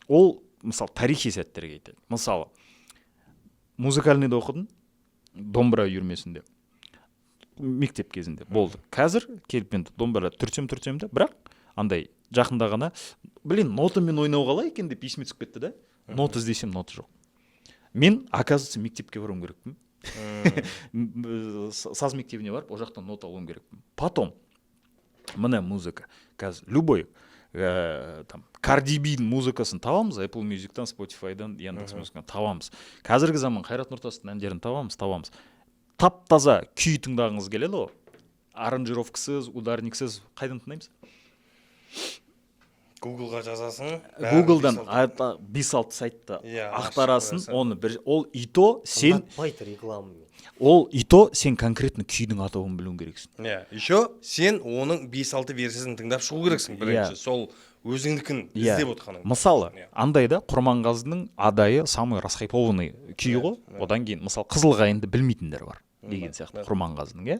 Ол, мысалы, тарихи сәттерге айтады. Мысалы, музыкальныйда оқыдым, домбыра үйірмесінде мектеп кезінде болды. Қазір келіп енді домбыра түртсем, түртсем де, бірақ андай жақында ғана, блин, нотамен ойнау қалай екен деп есіме түсіп кетті да. Нота іздесем, нота жоқ. Мен, оказывается, мектепке баруым керекпін, саз мектебіне барып, ол жақтан нота алуым керекпін. Потом міне, музыка қазір любой там Карди Бидің музыкасын табамыз Apple Musicтан, Spotifyдан, Яндекс Музыкадан табамыз. Қазіргі заман Қайрат Нұртастың әндерін табамыз. Тап таза күй тыңдағыңыз келеді ғой, аранжировкасыз, ударниксіз, қайдан тыңдаймыз? Гуглға жазасың. Гуглдан бес алты сайтты ашып ақтарасың. қоясың. Оны бір ол и то сен Ұнатпайды рекламамен. Ол и то сен конкретно күйдің атауын білуің керексің. Иә, еще сен оның бес алты версиясын тыңдап шығу керексің бірінші, сол өзіңдікін іздеп отқаның. Мысалы, андай да, Құрманғазының «Адайы» самый расхайпованный күйі ғой. Одан кейін, мысалы, «Қызыл қайыңды» білмейтіндер бар деген сияқты Құрманғазының, иә.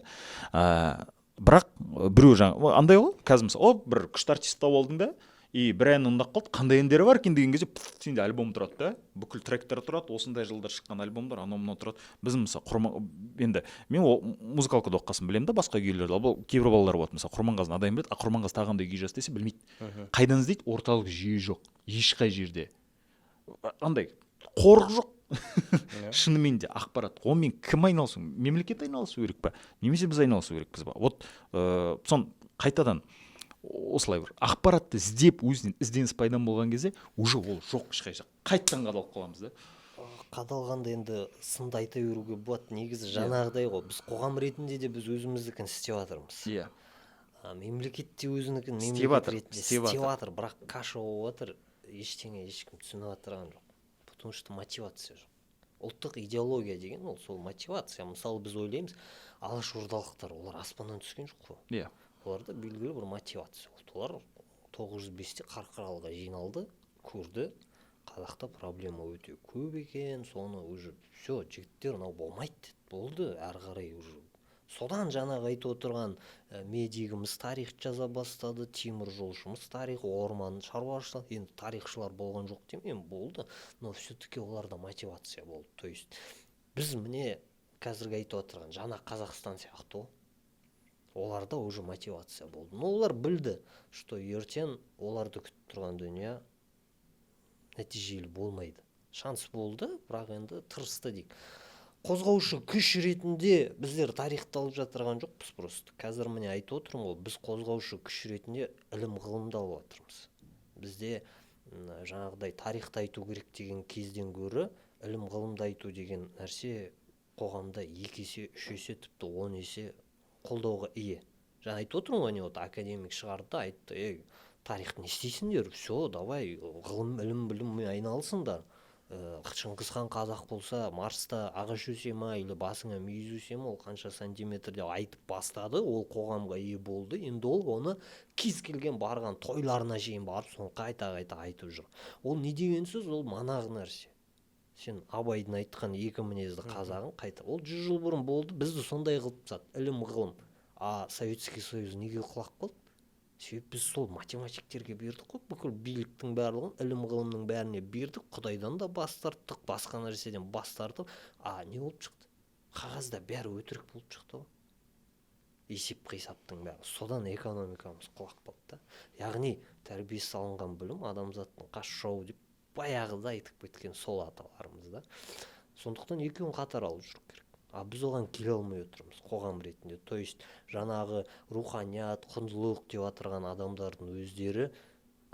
Бірақ біреу жаңа андай ғой, қазір, мысалы, о, бір күшті артист тауып алдың да, и бір ән ұнап қалды, қандай әндері бар екен деген кезде, пф, сенде альбом тұрады да, бүкіл тректер тұрады, осындай жылдар шыққан альбомдар, анау мынау тұрады. Біз, мысалы, Құрман, енді мен ол музыкалкада оқығасын білемін да басқа күйлерді. Ал бұл кейбір балалар болады, мысалы, Құрманғазының «Адайын» біледі, а Құрманғазы тағы қандай күй жазды десе, білмейді. Қайдан іздейді? Орталық жүйе жоқ ешқай жерде, андай қорық жоқ. Шынымен де ақпарат, онымен кім айналысу? Мемлекет айналысу керек па немесе біз айналысу керекпіз ба? Вот сон қайтадан осылай бір ақпаратты іздеп, өзінен ізденіс пайда болған кезде уже ол жоқ ешқай жақта, қайтадан қадалып қаламыз да. Қадалғанда енді сынды айта беруге болады негізі. Жаңағыдай ғой, біз қоғам ретінде де біз өзіміздікін істеп жатырмыз. А мемлекет те өзінікін Істеп мемлекет жатыр, ретінде істеп істеп жатыр. жатыр, бірақ каша болып жатыр, ештеңе ешкім түсініп жатырған жоқ, потому что мотивация жоқ. Ұлттық идеология деген ол сол мотивация. Мысалы, біз ойлаймыз, алашордалықтар, олар аспаннан түскен жоқ қой. Оларда белгілі бір мотивация болды. Олар 905-те Қарқаралыға жиналды, көрді, қазақта проблема өте көп екен. Соны уже все, жігіттер, мынау болмайды деді, болды. Әрі қарай уже содан жаңағы айтып отырған медигіміз тарих жаза бастады, темір жолшымыз тарих, орман шаруашылық, енді тарихшылар болған жоқ демеймін, болды, но все таки оларда мотивация болды. То есть біз, міне, қазіргі айтып отырған жаңа Қазақстан сияқты ғой, оларда уже мотивация болды. Но олар білді, что ертең оларды күтіп тұрған дүние нәтижелі болмайды. Шанс болды, бірақ енді тырысты дейік. Қозғаушы күш ретінде біздер тарихты алып жатырған жоқпыз. Просто қазір, міне, айтып отырмын ғой, біз қозғаушы күш ретінде ілім ғылымды алып жатырмыз. Бізде жаңағыдай тарихты айту керек деген кезден гөрі ілім ғылымды айту деген нәрсе қоғамда екі есе, үш есе, тіпті 10 есе қолдауға ие. Жаңа айтып отырмын ғой, не, вот академик шығарды да айтты: «Ей, тарихты не істейсіңдер? Все, давай ғылым, ілім біліммен айналысыңдар. Шыңғыс хан қазақ болса, Марста ағаш өсе ма или басыңа мүйіз өсе ма, ол қанша сантиметр?» — деп айтып бастады. Ол қоғамға ие болды. Енді ол оны кез келген барған тойларына шейін барып, соны қайта қайта айтып жүр. Ол не деген сөз? Ол манағы нәрсе, сен Абайдың айтқан екі мінезді қазағын қайта, ол 100 жыл бұрын болды. Бізді сондай қылып тастады ілім ғылым. А Советский Союз неге құлап қалды? Себебі біз сол математиктерге бердік қой бүкіл биліктің барлығын, ілім ғылымның бәріне бердік, құдайдан да бас тарттық, басқа нәрседен бас тартып. А не болып шықты? Қағазда бәрі өтірік болып шықты ғой, есеп қисаптың бәрі. Содан экономикамыз құлап қалды да. Яғни тәрбиесіз алынған білім — адамзаттың қас жауы деп баяғыда айтып кеткен сол аталарымыз да. Сондықтан екеуін қатар алып жүру керек. А біз оған келе алмай отырмыз қоғам ретінде. То есть жаңағы руханият, құндылық деп жатырған адамдардың өздері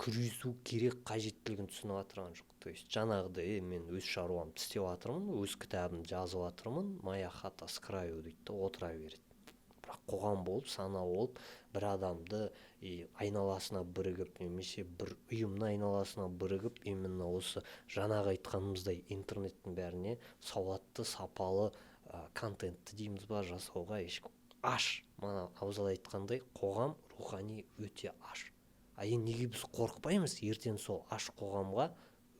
күресу керек қажеттілігін түсініп жатырған жоқ. То есть жаңағыдай: «Е, мен өз шаруамды істеп жатырмын, өз кітабымды жазып жатырмын, моя хата с краю», — дейді да отыра береді. Бірақ қоғам болып, сана болып, бір адамды и айналасына бірігіп немесе бір ұйымның айналасына бірігіп, именно осы жаңағы айтқанымыздай интернеттің бәріне сауатты, сапалы контентті дейміз ба, жасауға ешкім аш. Мана Абзал айтқандай, қоғам рухани өте аш. А енді неге біз қорықпаймыз, ертең сол аш қоғамға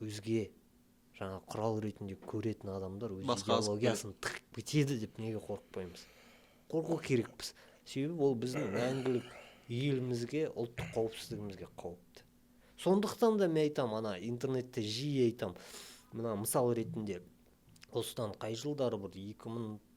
өзге жаңа құрал ретінде көретін адамдар өз Басқа азық идеологиясын тығып кетеді деп неге қорықпаймыз? Қорқу керекпіз, себебі ол біздің мәңгілік елімізге, ұлттық қауіпсіздігімізге қауіпті. Сондықтан да мен айтамын, ана интернетте жиі айтамын, мына мысал ретінде, осыдан қай жылдары, бір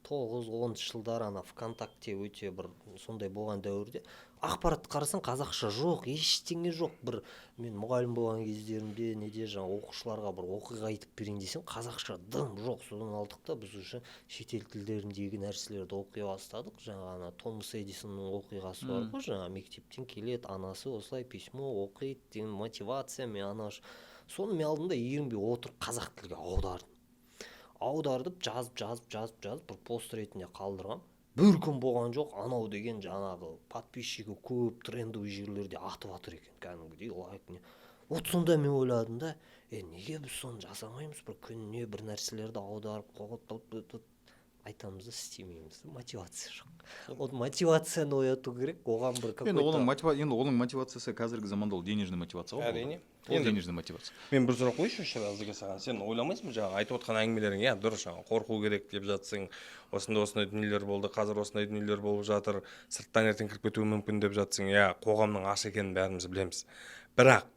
2009-10-жылдары ана ВКонтакте өте бір сондай болған дәуірде ақпаратты қарасаң, қазақша жоқ, ештеңе жоқ. Бір мен мұғалім болған кездерімде неде, жаңа оқушыларға бір оқиға айтып берейін десем, қазақша дым жоқ. Содан алдық та біз уже шетел тілдеріндегі нәрселерді оқи бастадық. Жаңа ана Томас Эдисонның оқиғасы бар ғой, жаңа мектептен келеді, анасы осылай письмо оқиды деген мотивация. Мен ана соны мен алдым да ерінбей отырып қазақ тілге аудардым. Аудардып, жазып, жазып, жазып, жазып, бір пост ретінде қалдырғам. Бір күн болған жоқ, анау деген жаңағы подписчигі көп трендовый жерлерде атып жатыр екен кәдімгідей, лайк не. Вот сонда мен ойладым да: е, неге біз соны жасамаймыз? Бір күніне бір нәрселерді аударып қойып айтамыз да, істемейміз да, мотивация жоқ. Вот мотивацияны ояту керек оған бір Енді оның какой-то. Енді оның мотивациясы қазіргі заманда ол денежный мотивация ғой бұл. Әрине. Ол Енді денежный мотивация. Мен бір сұрақ қояйыншы осы жерде Әзірге саған. Сен ойламайсың ба, жаңағы айтып отқан әңгімелерің, иә, дұрыс, жаңағы қорқу керек деп жатсың, осындай осындай дүниелер болды, қазір осындай дүниелер болып жатыр, сырттан ертең кіріп кетуі мүмкін деп жатсың, иә, қоғамның аш екенін бәріміз білеміз. Бірақ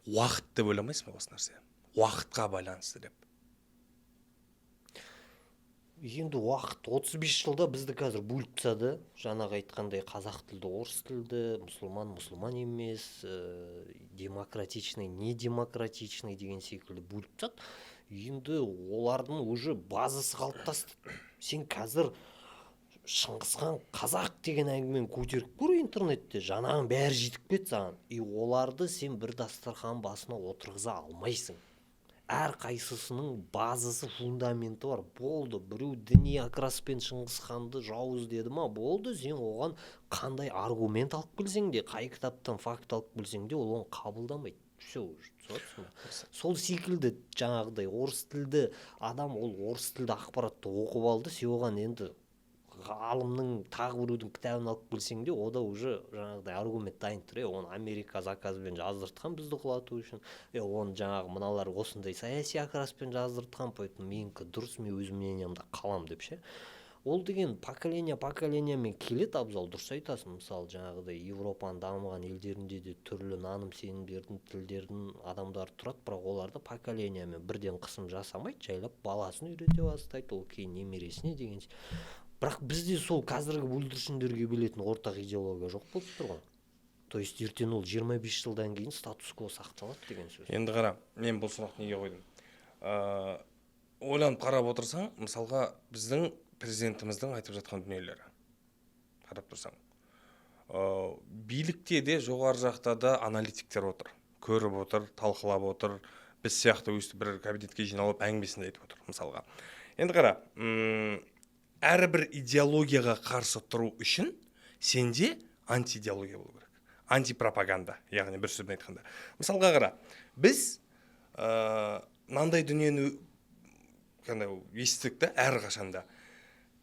уақыт деп ойламайсың ба, осы нәрсе уақытқа байланысты деп? Енді уақыт 35 жылда бізді қазір бөліп тастады. Жаңағы айтқандай, қазақ тілді, орыс тілді, мұсылман, мұсылман емес, демократичный, не демократичный деген секілді бөліп тастады. Енді олардың уже базасы қалыптасты. Сен қазір Шыңғысхан қазақ деген әңгімені көтеріп көр интернетте, жаңағының бәрі жетіп кетті саған. И оларды сен бір дастархан басына отырғыза алмайсың. Әрқайсысының базасы, фундаменті бар. Болды, біреу діни окраспен Шыңғысханды жауыз деді ма, болды, сен оған қандай аргумент алып келсең де, қай кітаптан факт алып келсең де, ол оны қабылдамайды. Все уже, түсініп ба? Сол секілді жаңағыдай орыс тілді адам, ол орыс тілді ақпаратты оқып алды. Сен оған енді ғалымның, тағы біреудің кітабын алып келсең де, ода уже жаңағыдай аргумент дайын тұр: е, оны Америка заказбен жаздыртқан бізді құлату үшін, е, оны жаңағы мыналар осындай саяси окраспен жаздыртқан, поэтому менікі дұрыс, мен өз мнениемде қаламын деп ше. Ол деген поколение поколениямен келеді. Абзал, дұрыс айтасың. Мысалы, жаңағыдай Европаның дамыған елдерінде де түрлі наным сенімдердің, тілдердің адамдары тұрады, бірақ оларда поколениямен бірден қысым жасамайды, жайлап баласын үйрете бастайды, ол кейін немересіне деген. Бірақ бізде сол қазіргі бүлдіршіндерге беретін ортақ идеология жоқ болып тұр ғой. То есть ертең ол 25 жылдан кейін статус кво сақталады деген сөз. Енді қара, мен бұл сұрақты неге қойдым? Ойланып қарап отырсаң, мысалға, біздің президентіміздің айтып жатқан дүниелері, қарап тұрсаң, билікте де, жоғары жақта да аналитиктер отыр, көріп отыр, талқылап отыр, біз сияқты өстіп бір кабинетке жиналып, әңгімесін де айтып отыр. Мысалға, енді қара, әрбір идеологияға қарсы тұру үшін сенде антиидеология болу керек, антипропаганда, яғни бір сөзбен айтқанда. Мысалға, қара, біз мынандай дүниені қандай естідік та әрқашанда: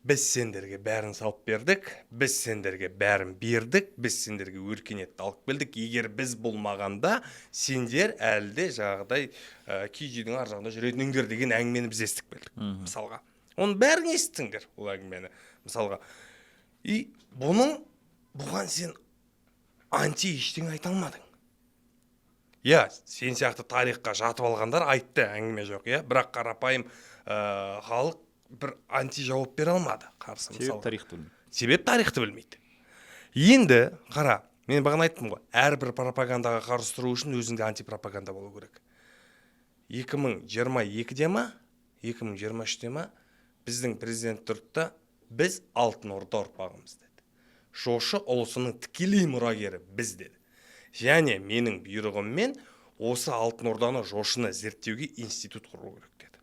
біз сендерге бәрін салып бердік, біз сендерге бәрін бердік, біз сендерге өркениетті алып келдік, егер біз болмағанда, сендер әлі де жаңағыдай киіз үйдің ар жағында жүретін едіңдер деген әңгімені біз естіп келдік. Мысалға, оның бәрін естіңдер, ол әңгімені. Мысалға, и бұған сен анти ештеңе айта алмадың. Иә, сен сияқты тарихқа жатып алғандар айтты, әңгіме жоқ, иә, бірақ қарапайым халық бір анти жауап бере алмады қарсы. Себеп Мысалға, тарихты білмейді. Себеп тарихты білмейді. Енді қара, мен бағана айттым ғой, әрбір пропагандаға қарсы тұру үшін өзіңде антипропаганда болу керек. 2022-де ма, 2023-те ма, біздің президент тұрды да, «Біз Алтын Орда ұрпағымыз», – деді. «Жошы ұлысының тікелей мұрагері біз», – деді. «Және менің бұйрығыммен осы Алтын Орданы, Жошыны зерттеуге институт құру керек», – деді.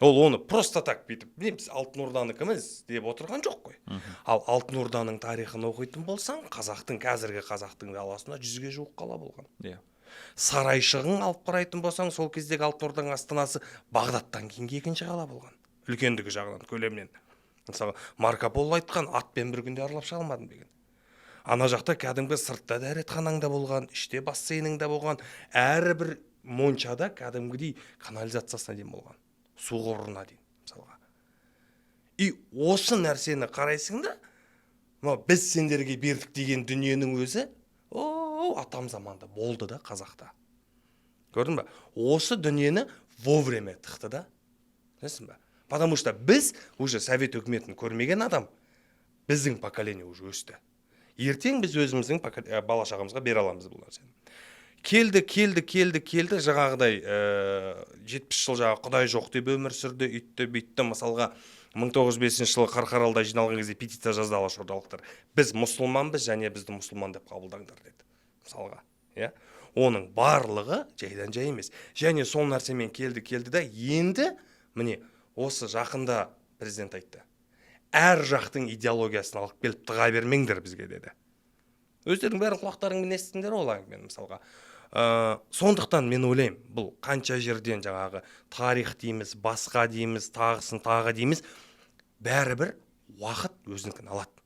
Ол оны просто так бүйтіп, не, «біз Алтын Орданікіміз» деп отырған жоқ қой. Ал Алтын Орданың тарихын оқитын болсаң, қазақтың, қазіргі қазақтың даласында 100-ге жуық қала болған. Сарайшығын алып қарайтын болсаң, сол кездегі Алтын Орданың астанасы Бағдаттан кейінгі екінші қала болған үлкендігі жағынан, көлемінен. Мысалы, Марко Поло айтқан, атпен бір күнде аралап шыға алмадым деген. Ана жақта кәдімгі сыртта дәретханаң да болған, іште бассейнің де болған, әрбір моншада кәдімгідей канализациясына дейін болған, су құбырына дейін. Мысалға, и осы нәрсені қарайсың да, мынау «біз сендерге бердік» деген дүниенің өзі о атам заманда болды да қазақта, көрдің ба? Осы дүниені вовремя тықты да, түсінесің ба? Потому что біз уже совет өкіметін көрмеген адам, біздің поколение уже өсті. Ертең біз өзіміздің бала шағамызға бере аламыз бұл нәрсені. Келді, келді, келді, келді, жаңағыдай 70 жыл жаңағы құдай жоқ деп өмір сүрді, үйтті, бүйтті. Мысалға, 1905 жылы Қарқаралыда жиналған кезде петиция жазды алашордалықтар: «Біз мұсылманбыз және бізді мұсылман деп қабылдаңдар», – деді. Мысалға, иә, оның барлығы жайдан жай емес. Және сол нәрсемен келді, келді да, енді міне, осы жақында президент айтты: «Әр жақтың идеологиясын алып келіп тыға бермеңдер бізге», – деді. Өздерің бәрін құлақтарыңмен естідіңдер ол әңгімені. Мысалға, сондықтан мен ойлаймын, бұл қанша жерден жаңағы тарих дейміз, басқа дейміз, тағысын тағы дейміз, бәрібір уақыт өзінікін алады.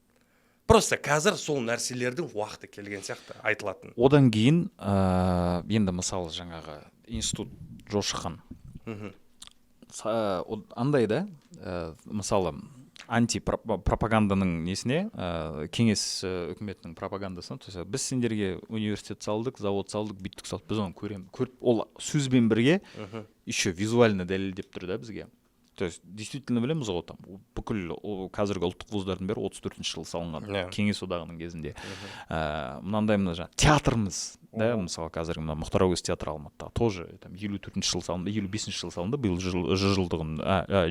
Просто қазір сол нәрселердің уақыты келген сияқты айтылатын. Одан кейін енді, мысалы, жаңағы институт Жошы хан, андай да, мысалы, анти пропаганданың несіне, кеңес үкіметінің пропагандасына, то есть біз сендерге университет салдық, завод салдық, бүйттік, салдық, біз оны көреміз, көріп, ол сөзбен бірге еще визуально дәлелдеп тұр да бізге. То есть действительно білеміз ғой, там бүкіл қазіргі ұлттық вуздардың бәрі 34-жылы салынған, Кеңес Одағының кезінде. Мынандай мына жаңағы театрымыз да, мысалы, қазіргі мына Мұхтар Әуезов театры Алматыдағы тоже там 54-жылы салынды, 55-жылы салынды, биыл 100 жылдығын,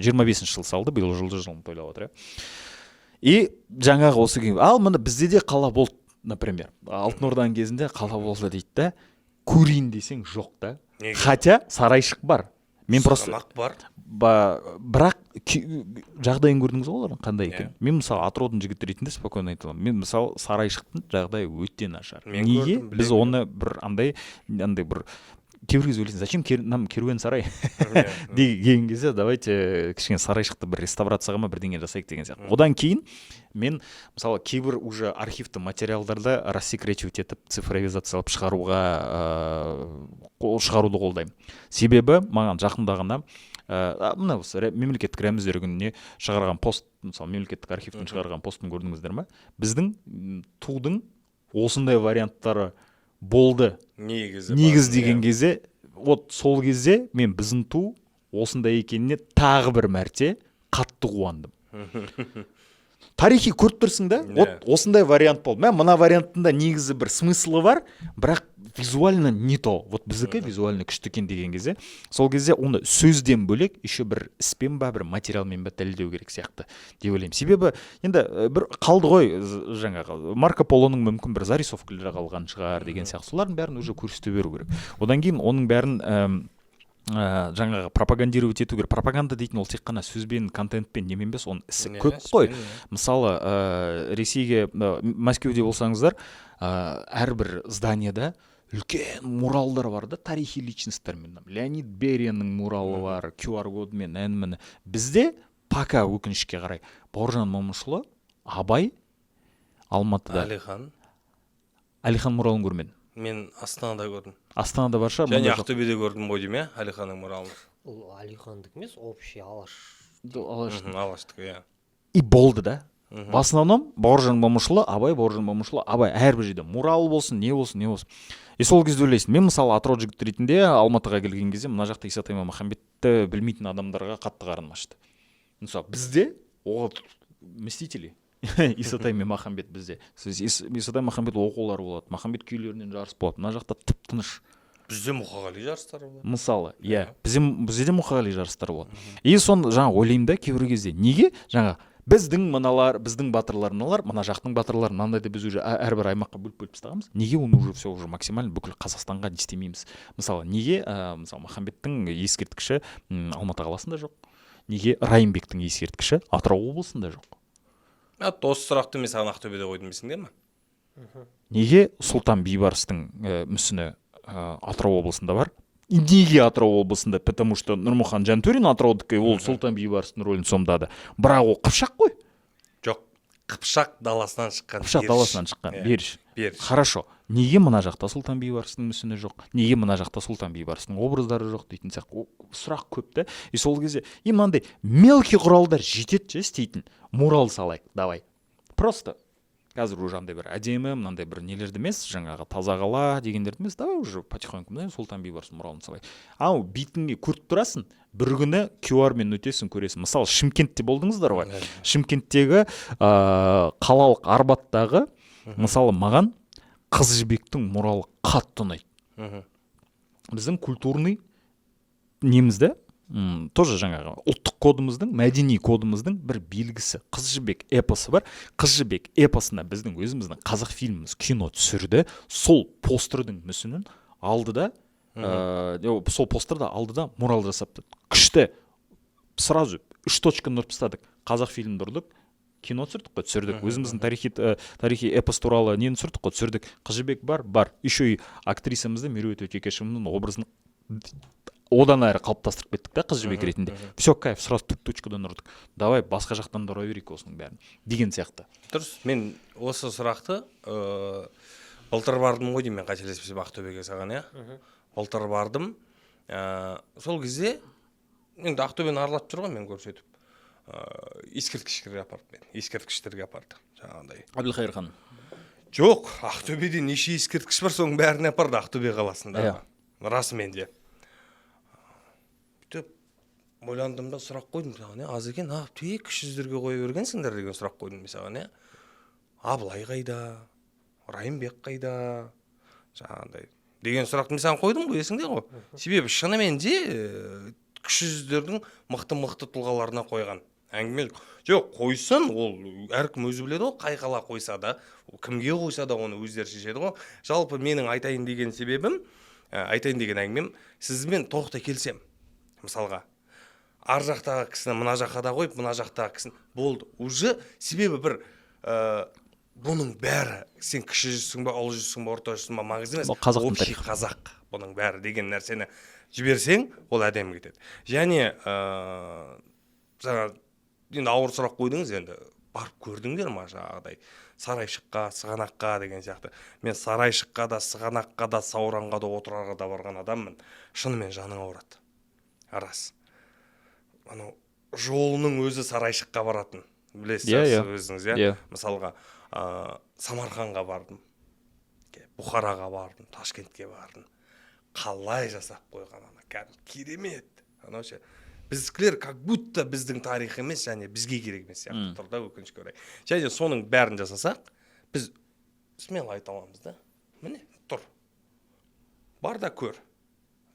25-жылы салды, биыл 100 жылын тойлап жатыр, иә. И жаңағы осы ал міне, бізде де қала болды, например, Алтын Орданың кезінде қала болды дейді да, көрейін десең, жоқ та. Неге? Хотя Сарайшық бар, мен просто Сығанақ бар. Бірақ жағдайын көрдіңіз ғой олардың қандай екенін. Иә. Мен, мысалы, Атыраудың жігіті ретінде спокойно айта аламын, мен, мысалы, Сарайшықтың жағдайы өте нашар. Мен Неге көрдім, біз білемін. оны бір андай бір кейбір кезде ойлайсың, зачем нам керуен сарай деген кезде, давайте кішкене Сарайшықты бір реставрацияға ма, бірдеңе жасайық деген сияқты. Одан кейін мен, мысалы, кейбір уже архивті материалдарды рассекречивать етіп, цифровизациялап шығаруға, шығаруды қолдаймын. Себебі маған жақында ғана мына осы мемлекеттік рәміздер күніне шығарған пост, мысалы, мемлекеттік архивтің шығарған постын көрдіңіздер ма? Біздің тудың осындай варианттары болды негізі негіз бар, деген иә. кезде, вот сол кезде мен біздің ту осындай екеніне тағы бір мәрте қатты қуандым. Тарихи көріп тұрсың да, вот осындай вариант болды, мә, мына варианттың да негізі бір смыслы бар, бірақ Визуально не то, вот біздікі визуально күшті екен деген кезде, сол кезде оны сөзден бөлек еще бір іспен ба, бір материалмен ба дәлелдеу керек сияқты деп ойлаймын. Себебі енді бір қалды ғой, жаңағы Марко Полоның мүмкін бір зарисовкалары қалған шығар деген сияқты. Солардың бәрін уже көрсете беру керек. Одан кейін оның бәрін жаңағы пропагандировать ету керек. Пропаганда дейтін ол тек қана сөзбен, контентпен, немен емес, оның ісі көп қой. Іспен, иә. Мысалы, Ресейге, Мәскеуде болсаңыздар, әрбір зданияда үлкен муралдар бар да, тарихи личностьтармен. Леонид Берияның муралы бар, QR кодымен, ән міне. Бізде пока, өкінішке қарай, Бауыржан Момышұлы, Абай Алматыда. Әлихан. Әлихан муралын көрмедім. Мен Астанада көрдім. Астанада бар шығар, Және мұнда жоқ. Ақтөбеде көрдім ғой деймін, иә, Әлиханның муралын. Ол Әлихандікі емес, общий Алаш. Алаш. Алаштікі, иә. И болды да. В основном Бауыржан Момышұлы, Абай, Бауыржан Момышұлы, Абай, әрбір жерде мурал болсын, не болсын, не болсын. И сол кезде ойлайсың, мен, мысалы, Атырау жігіті ретінде Алматыға келген кезде мына жақта Исатай Махамбетті білмейтін адамдарға қатты қарным ашты. Мысалы, бізде оға мстители Исатай мен Махамбет бізде. Исатай Махамбет оқулары болады, Махамбет күйлерінен жарыс болады. Мына жақта тып тыныш. Бізде Мұқағали жарыстары болады. Мысалы, иә, бізде де Мұқағали жарыстары болады. И соны жаңа ойлаймын да кейбір кезде, неге жаңа біздің мыналар, біздің батырлар мыналар, мына жақтың батырлары мынандай деп біз уже әрбір аймаққа бөліп бөліп тастағанбыз. Неге оны уже все, уже максимально бүкіл Қазақстанға не істемейміз? Мысалы, неге мысалы, Махамбеттің ескерткіші Алматы қаласында жоқ? Неге Райымбектің ескерткіші Атырау облысында жоқ? А, осы сұрақты мен саған Ақтөбеде қойдым, есіңде ма? Неге Сұлтан Бейбарыстың мүсіні Атырау облысында бар? И неге Атырау облысында? Потому что Нұрмұхан Жантөрин атыраудікі, ол Сұлтан Бейбарыстың рөлін сомдады, бірақ ол қыпшақ қой. Жоқ, Қыпшақ даласынан шыққан. Қыпшақ Беріш. даласынан шыққан. Иә. Беріш. Беріш. Хорошо, неге мына жақта Сұлтан Бейбарыстың мүсіні жоқ, неге мына жақта Сұлтан Бейбарыстың образдары жоқ дейтін сияқты. Сұрақ көп та. И сол кезде и мынандай мелкий құралдар жетеді ше істейтін. Мурал салайық, давай, просто қазір уже андай бір әдемі мынандай бір нелерді емес, жаңағы таза қала дегендерді емес, давай уже потихоньку мына Сұлтан Бейбарыстың муралын салайық. Ау, бетіңе көріп тұрасың, бір күні QR мен өтесің, көресің. Мысалы, Шымкентте болдыңыздар ғой? Шымкенттегі қалалық Арбаттағы, мысалы, маған Қыз Жібектің муралы қатты ұнайды. Біздің культурный немізді, тоже жаңағы ұлттық кодымыздың, мәдени кодымыздың бір белгісі Қыз Жібек эпосы бар. Қыз Жібек эпосына біздің өзіміздің қазақ фильміміз кино түсірді. Сол постердің мүсінін алды да, сол постерді алды да, мурал жасапты. Күшті, сразу үш точканы ұрып тастадық: қазақ фильмді ұрдық, кино түсірдік қой, түсірдік, өзіміздің тарихи эпос туралы нені түсірдік қой, түсірдік, Қыз Жібек бар, бар, еще и актрисамызды, Меруерт Өтекешеваның образын одан әрі қалыптастырып кеттік та Қыз Жібек ретінде. Все, кайф, сразу төрт точкадан ұрдық. Давай басқа жақтан да ұра берейік осының бәрін деген сияқты. Дұрыс. Мен осы сұрақты былтыр бардым ғой деймін мен, қателеспесем, Ақтөбеге саған, иә, былтыр бардым. Сол кезде енді Ақтөбені аралап жүр ғой мен көрсетіп, ескерткіштерге апарды мен, ескерткіштерге апарды жаңағындай. Әбілхайыр хан. Жоқ, Ақтөбеде неше ескерткіш бар, соның бәріне апарды, Ақтөбе қаласында. Расымен де бүйтіп ойландым да, сұрақ қойдым саған, иә, аз екен, а, тек кіші жүздерге қоя бергенсіңдер деген сұрақ қойдым мен саған, иә. Абылай қайда, Райымбек қайда, жаңағындай деген сұрақты мен саған қойдым ғой, есіңде ғой. Себебі шынымен де кіші жүздердің мықты мықты тұлғаларына қойған, әңгіме жоқ. Қойсын, ол әркім өзі біледі ғой, қай қала қойса да, кімге қойса да, оны өздері шешеді ғой. Жалпы менің айтайын деген себебім, айтайын деген әңгімем, сізбен толықтай келісемін. Мысалға, ар жақтағы кісіні мына жаққа да қойып, мына жақтағы кісіні, болды уже. Себебі бір бұның бәрі, сен кіші жүзсің ба, ұлы жүзсің ба, орта жүзсің ба, маңызды емес. Бұл қазақтың Общий тарихы. қазақ бұның бәрі деген нәрсені жіберсең, ол әдемі кетеді. Және жаңа енді ауыр сұрақ қойдыңыз енді, барып көрдіңдер ма жаңағыдай Сарайшыққа, Сығанаққа деген сияқты. Мен Сарайшыққа да, Сығанаққа да, Сауранға да, Отырарға да барған адаммын. Шынымен жаның ауырады, рас. Анау жолының өзі Сарайшыққа баратын, білесіз, Иә, жақсы иә. өзіңіз, иә. Иә. Мысалға, Самарқанға бардым, Бұхараға бардым, Ташкентке бардым. Қалай жасап қойған ана, кәдімгі керемет. Анау ше, біздікілер как будто біздің тарих емес және бізге керек емес сияқты тұр да, өкінішке орай. Және соның бәрін жасасақ, біз смело айта аламыз да: міне тұр. Бар да көр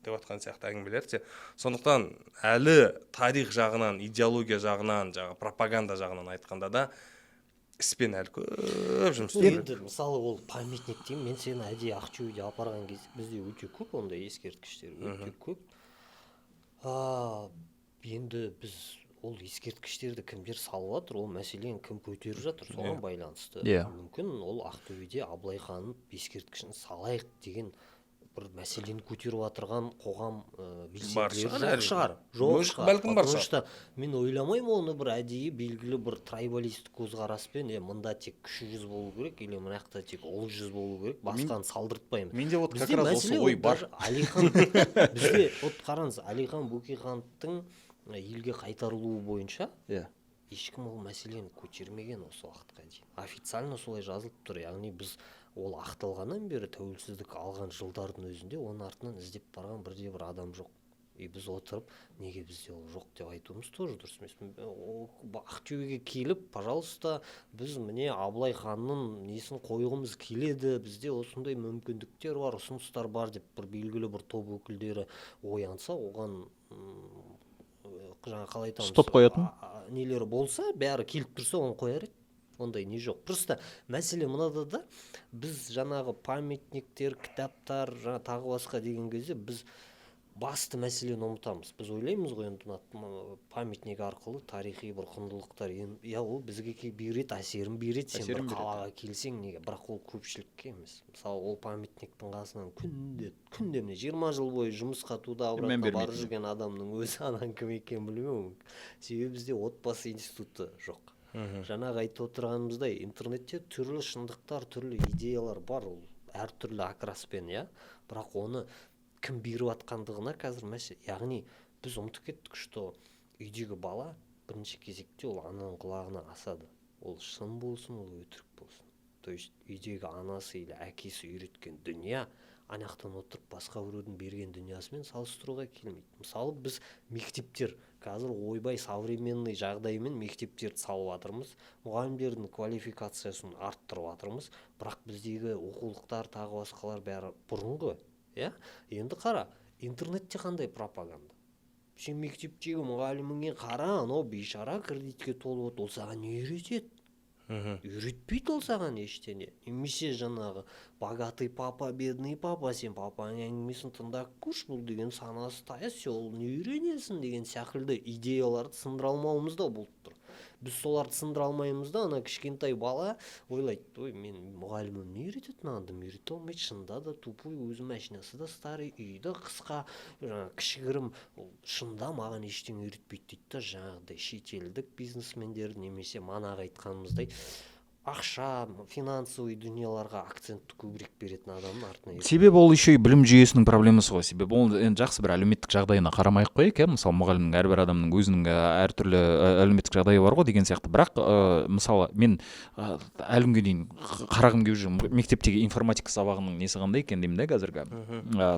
деп жатқан сияқты әңгімелер ше. Сондықтан әлі тарих жағынан, идеология жағынан, жаңағы пропаганда жағынан айтқанда да, іспен әлі көп жұмыс істеу керек. Енді, мысалы, ол памятник деймін. Мен сені әдейі Ақтөбеге апарған кезде, бізде өте көп ондай ескерткіштер, өте көп. Енді біз ол ескерткіштерді кімдер салып жатыр, ол мәселені кім көтеріп жатыр, соған байланысты. Мүмкін, ол Ақтөбеде Абылай ханның ескерткішін салайық деген бір мәселені көтеріп жатырған қоғам Бар белсенділері шығар, жоқ әрине. шығар, жоқ Может, шығар. бәлкім, бар Потому шығар. что мен ойламаймын оны бір әдейі белгілі бір трайбалистік көзқараспен, е, мында тек кіші жүз болу керек или мына жақта тек ұлы жүз болу керек, басқаны салдыртпаймын. Менде вот как Бізде раз осы мәселе ой ол бар. даже Әлихан, бізде вот қараңыз, Әлихан Бөкейхановтың елге қайтарылуы бойынша ешкім ол мәселені көтермеген осы уақытқа дейін. Официально солай жазылып тұр. Яғни біз ол ақталғаннан бері, тәуелсіздік алған жылдардың өзінде оның артынан іздеп барған бірде бір адам жоқ. И біз отырып, неге бізде ол жоқ деп айтуымыз тоже дұрыс емес. Ол Ақтөбеге келіп, пожалуйста, біз міне Абылай ханның несін қойғымыз келеді, бізде осындай мүмкіндіктер бар, ұсыныстар бар деп бір белгілі бір топ өкілдері оянса, оған жаңа қалай айтамыз, Стоп қоятын? Нелері болса, бәрі келіп тұрса, оны қояр еді. Ондай не жоқ. Просто мәселе мынада да: біз жаңағы памятниктер, кітаптар, жаңа тағы басқа деген кезде біз басты мәселені ұмытамыз. Біз ойлаймыз ғой, енді мына памятник арқылы тарихи бір құндылықтар иә, ол бізге береді, әсерін береді, сен бір Әсерін береді. қалаға келсең, неге, бірақ ол көпшілікке емес. Мысалы, ол памятниктің қасынан күнде, күнде, міне, 20 жыл бойы жұмысқа туда Мән обратно барып бермейтін. жүрген адамның өзі ананың кім екенін білмеуі мүмкін, себебі бізде отбасы институты жоқ. Жаңағы айтып отырғанымыздай, интернетте түрлі шындықтар, түрлі идеялар бар, ол әртүрлі окраспен, иә, бірақ оны кім беріп жатқандығына қазір мәселе. Яғни біз ұмытып кеттік, что үйдегі бала бірінші кезекте ол ананың құлағына асады, ол шын болсын, ол өтірік болсын. То есть үйдегі анасы или әкесі үйреткен дүние ана жақтан отырып басқа біреудің берген дүниясымен салыстыруға келмейді. Мысалы, біз мектептер қазір, ойбай, современный жағдаймен мектептерді салып жатырмыз, мұғалімдердің квалификациясын арттырып жатырмыз, бірақ біздегі оқулықтар, тағы басқалар бәрі бұрынғы, иә. Енді қара, интернетте қандай пропаганда. Сен мектептегі мұғаліміңе қара, анау бейшара кредитке толып отыр, ол саған не үйретеді? Үйретпейді ол саған ештеңе. Немесе жаңағы «Богатый папа, бедный папа», сен папаның әңгімесін тыңдап көрші, бұл деген санасы таяз, сен ол не үйренесің деген секілді идеяларды сындыра алмауымыз да болып тұр. Біз соларды сындыра алмаймыз да, ана кішкентай бала ойлайды: «Ой, мен мұғалімім не үйретеді, маған дым үйрете алмайды, шынында да тупой, өзі машинасы да старый, үйі де қысқа, жаңағы кішігірім, ол шынында маған ештеңе үйретпейді», — дейді да, жаңағыдай шетелдік бизнесмендер немесе манағы айтқанымыздай ақша, финансовый дүниеларға акцентті көбірек беретін адамның артына еріп. Себебі ол еще и білім жүйесінің проблемасы ғой. Себебі ол енді жақсы, бір әлеуметтік жағдайына қарамай ақ қояйық, иә. Мысалы, мұғалімнің, әрбір адамның өзінің әртүрлі әлеуметтік жағдайы бар ғой деген сияқты. Бірақ мысалы, мен әлі күнге дейін қарағым келіп жүр, мектептегі информатика сабағының несі қандай екен деймін да, қазіргі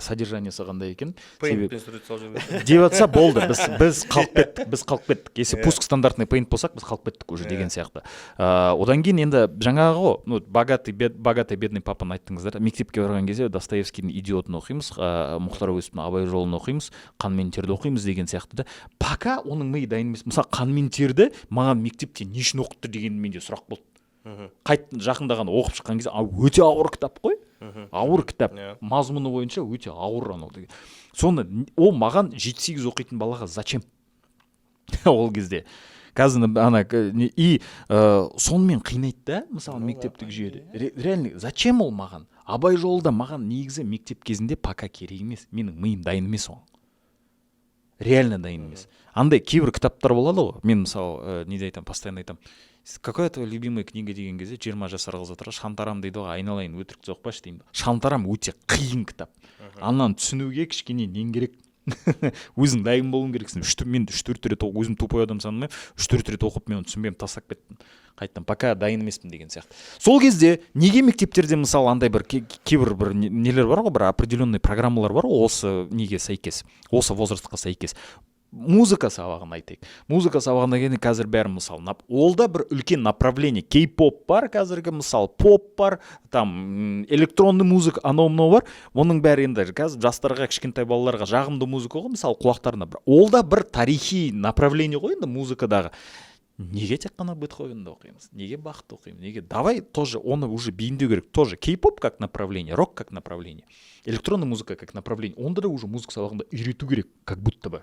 содержаниесі қандай екен. Paint-пен сурет салып жүрген. Деп жатса болды, біз қалып кеттік, біз қалып кеттік. Если пуск стандартный Paint болсақ, біз қалып кеттік уже деген сияқты. Одан кейін енді жаңағы ғой, ну, богатый бедный папаны айттыңыздар. Мектепке барған кезде Достоевскийдің «Идиотын» оқимыз, Мұхтар Әуезовтің «Абай жолын» оқимыз, «Қан мен терді» оқимыз деген сияқты да. Пока оның миы дайын емес. Мысалы, «Қан мен терді» маған мектепте не үшін оқытты деген менде сұрақ болды. Қайт жақында ғана оқып шыққан кезде, а өте ауыр кітап қой, ауыр кітап. Мазмұны бойынша өте ауыр анау деген. Соны ол маған жеті сегіз оқитын балаға зачем ол кезде? Қазір ана и сонымен қинайды да. Мысалы, мектептік жүйеде реально зачем ол маған? «Абай жолы» да маған негізі мектеп кезінде пока керек емес, менің миым дайын емес оған, реально дайын емес. Андай кейбір кітаптар болады ғой. Мен мысалы неде айтамын, постоянно айтамын: «Какая твоя любимая книга?» деген кезде 20 жасар қыз отырады, «Шантарам» дейді ғой. «Айналайын, өтірік соқпашы», — деймін. «Шантарам» өте қиын кітап, ананы түсінуге кішкене нең керек, өзің дайын болуың керексің. Мен үш төрт рет, өзім тупой адам санамаймын, үш төрт рет оқып, мен оны түсінбеймін, тастап кеттім қайтадан, пока дайын емеспін деген сияқты. Сол кезде неге мектептерде, мысалы, андай бір кейбір бір нелер бар ғой, бір определенный программалар бар ғой, осы неге сәйкес, осы возрастқа сәйкес. Музыка сабағын айтайық. Музыка сабағына келгенде, қазір бәрі, мысалы, ол да бір үлкен направление. Кей-поп бар қазіргі, мысалы, поп бар, там электронный музыка, анау мынау бар. Оның бәрі енді қазір жастарға, кішкентай балаларға жағымды музыка ғой, мысалы, құлақтарына. Бір ол да бір тарихи направление ғой енді музыкадағы. Неге тек қана Бетховенді оқимыз, неге Бахты оқимыз, неге? Давай тоже оны уже бейімдеу керек. Тоже кей-поп как направление, рок как направление, электронная музыка как направление, онда да уже музыка сабағында үйрету керек как будто бы.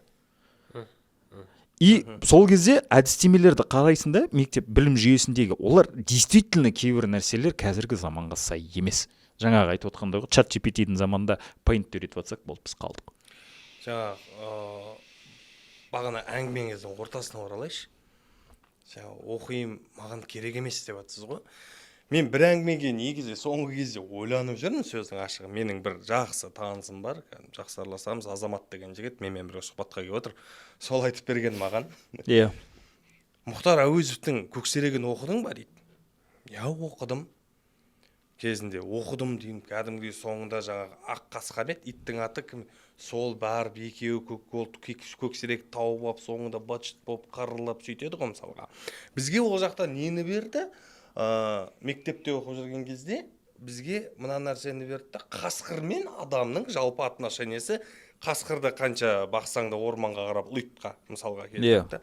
И сол кезде әдістемелерді қарайсың да, мектеп білім жүйесіндегі, олар действительно кейбір нәрселер қазіргі заманға сай емес. Жаңағы айтып отқандай ғой, чат GPT-дің заманында Paint үйретіп жатсақ болды, біз қалдық. Жаңағы бағана әңгімеңіздің ортасына оралайыншы. Жаңа оқимын, маған керек емес деп жатсыз ғой. Мен бір әңгімеге негізі соңғы кезде ойланып жүрмін, сөздің ашығы. Менің бір жақсы танысым бар, кәдімгі жақсы араласамыз, Азамат деген жігіт, менімен бірге сұхбатқа келіп отыр. Сол айтып берген маған: «Мұхтар Әуезовтің «Көксерегін» оқыдың ба?» — дейді. «Иә, оқыдым, кезінде оқыдым», — деймін. Кәдімгідей соңында жаңағы ақ қасқа ма еді, иттің аты кім, сол барып екеуі көк ол көксерек тауып алып, соңында быт болып қырылып сөйтеді ғой. Мысалға, бізге ол жақта нені берді? Мектепте оқып жүрген кезде бізге мына нәрсені берді да: қасқыр мен адамның жалпы отношениесі, қасқырды қанша бақсаң да, орманға қарап ұлитқа мысалға келтірді да.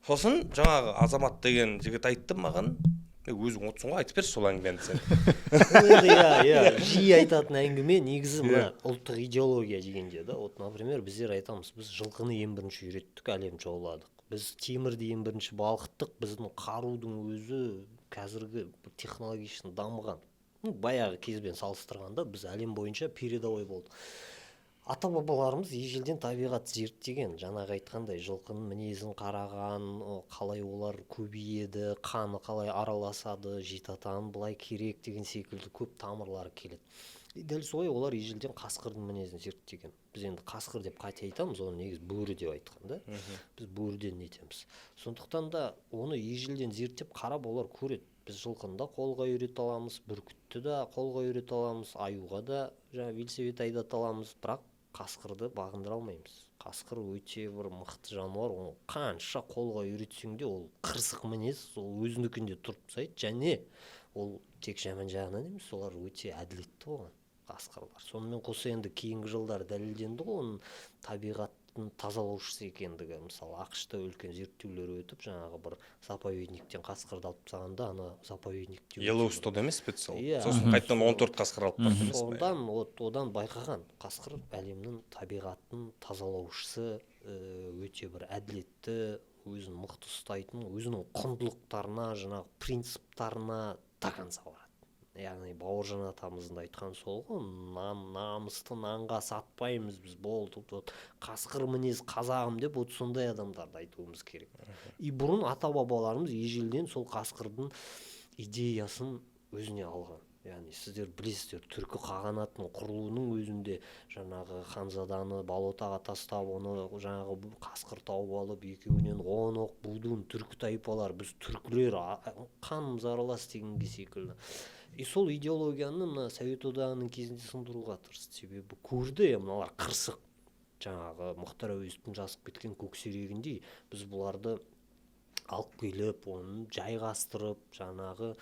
Сосын жаңағы Азамат деген жігіт айтты маған: «Е, өзің отырсың ғой, айтып берші сол әңгімені сен». Ол енді, иә, жиі айтатын әңгіме негізі. Мына ұлттық идеология дегенде да, вот, например, біздер айтамыз: біз жылқыны ең бірінші үйреттік, әлем жауладық, біз темірді ең бірінші балқыттық, біздің қарудың өзі қазіргі бір технологично дамыған, ну, баяғы кезбен салыстырғанда біз әлем бойынша передовой болдық. Ата бабаларымыз ежелден табиғат зерттеген. Жаңағы айтқандай, жылқының мінезін қараған, қалай олар көбейеді, қаны қалай араласады, жеті атан былай керек деген секілді көп тамырлары келеді. И дәл солай олар ежелден қасқырдың мінезін зерттеген. Біз енді қасқыр деп қате айтамыз, оны негізі бөрі деп айтқан да, біз бөріден нетеміз. Сондықтан да оны ежелден зерттеп қарап, олар көреді: біз жылқыны да қолға үйрете аламыз, бүркітті да қолға үйрете аламыз, аюға да жаңағы велосипед айдата аламыз, бірақ қасқырды бағындыра алмаймыз. Қасқыр өте бір мықты жануар, оны қанша қолға үйретсең де, ол қырсық мінез, ол өзінікінде тұрып тастайды. Және ол тек жаман жағынан емес, олар өте әділетті болған қасқырлар. Сонымен қоса енді кейінгі жылдары дәлелденді ғой оның табиғаттың тазалаушысы екендігі. Мысалы, АҚШ-та үлкен зерттеулер өтіп, жаңағы бір заповедниктен қасқырды алып тастағанда, ана заповедникте өте бір- Йеллоустон емес пе еді сол? Иә. Сосын қайтадан 14 қасқыр алып барды емес пе? Содан, вот, одан байқаған: қасқыр әлемнің табиғаттың тазалаушысы, өте бір әділетті, өзін мықты ұстайтын, өзінің құндылықтарына, жаңағы принциптарына до конца барады. Яғни Бауыржан атамыздың да айтқан сол ғой: «Нан, намысты нанға сатпаймыз біз», болды. Вот, қасқыр мінез қазағым деп, вот сондай адамдарды айтуымыз керек. И бұрын ата бабаларымыз ежелден сол қасқырдың идеясын өзіне алған. Яғни сіздер білесіздер, Түркі қағанатының құрылуының өзінде жаңағы ханзаданы болотаға тастап, оны жаңағы қасқыр тауып алып, екеуінен он оқ будун, түркі тайпалар, біз түркілер, қанымыз аралас дегенге секілді. И сол идеологияны мына Совет Одағының кезінде сындыруға тырысты, себебі көрді: е, мыналар қырсық, жаңағы Мұхтар Әуезовтің жазып кеткен «Көксерегіндей», біз бұларды алып келіп, оны жайғастырып, жаңағы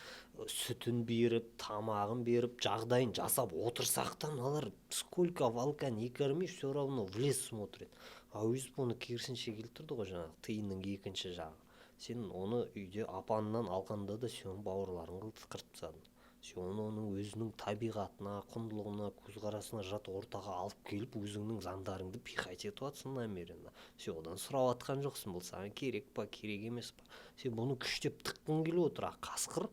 сүтін беріп, тамағын беріп, жағдайын жасап отырсақ та, мыналар сколько волка не корми, все равно в лес смотрит. Әуезов оны керісінше келтірді ғой, жаңағы тиынның екінші жағы. Сен оны үйде апаннан алғанда да, сен оның бауырларын қырып тастадың. Сен оны оның өзінің табиғатына, құндылығына, көзқарасына жат ортаға алып келіп, өзіңнің заңдарыңды пихать етіп жатрсың намеренно. Сен одан сұрап жатқан жоқсың, бұл саған керек па, керек емес па. Сен бұны күштеп тыққың келіп отыр. А қасқыр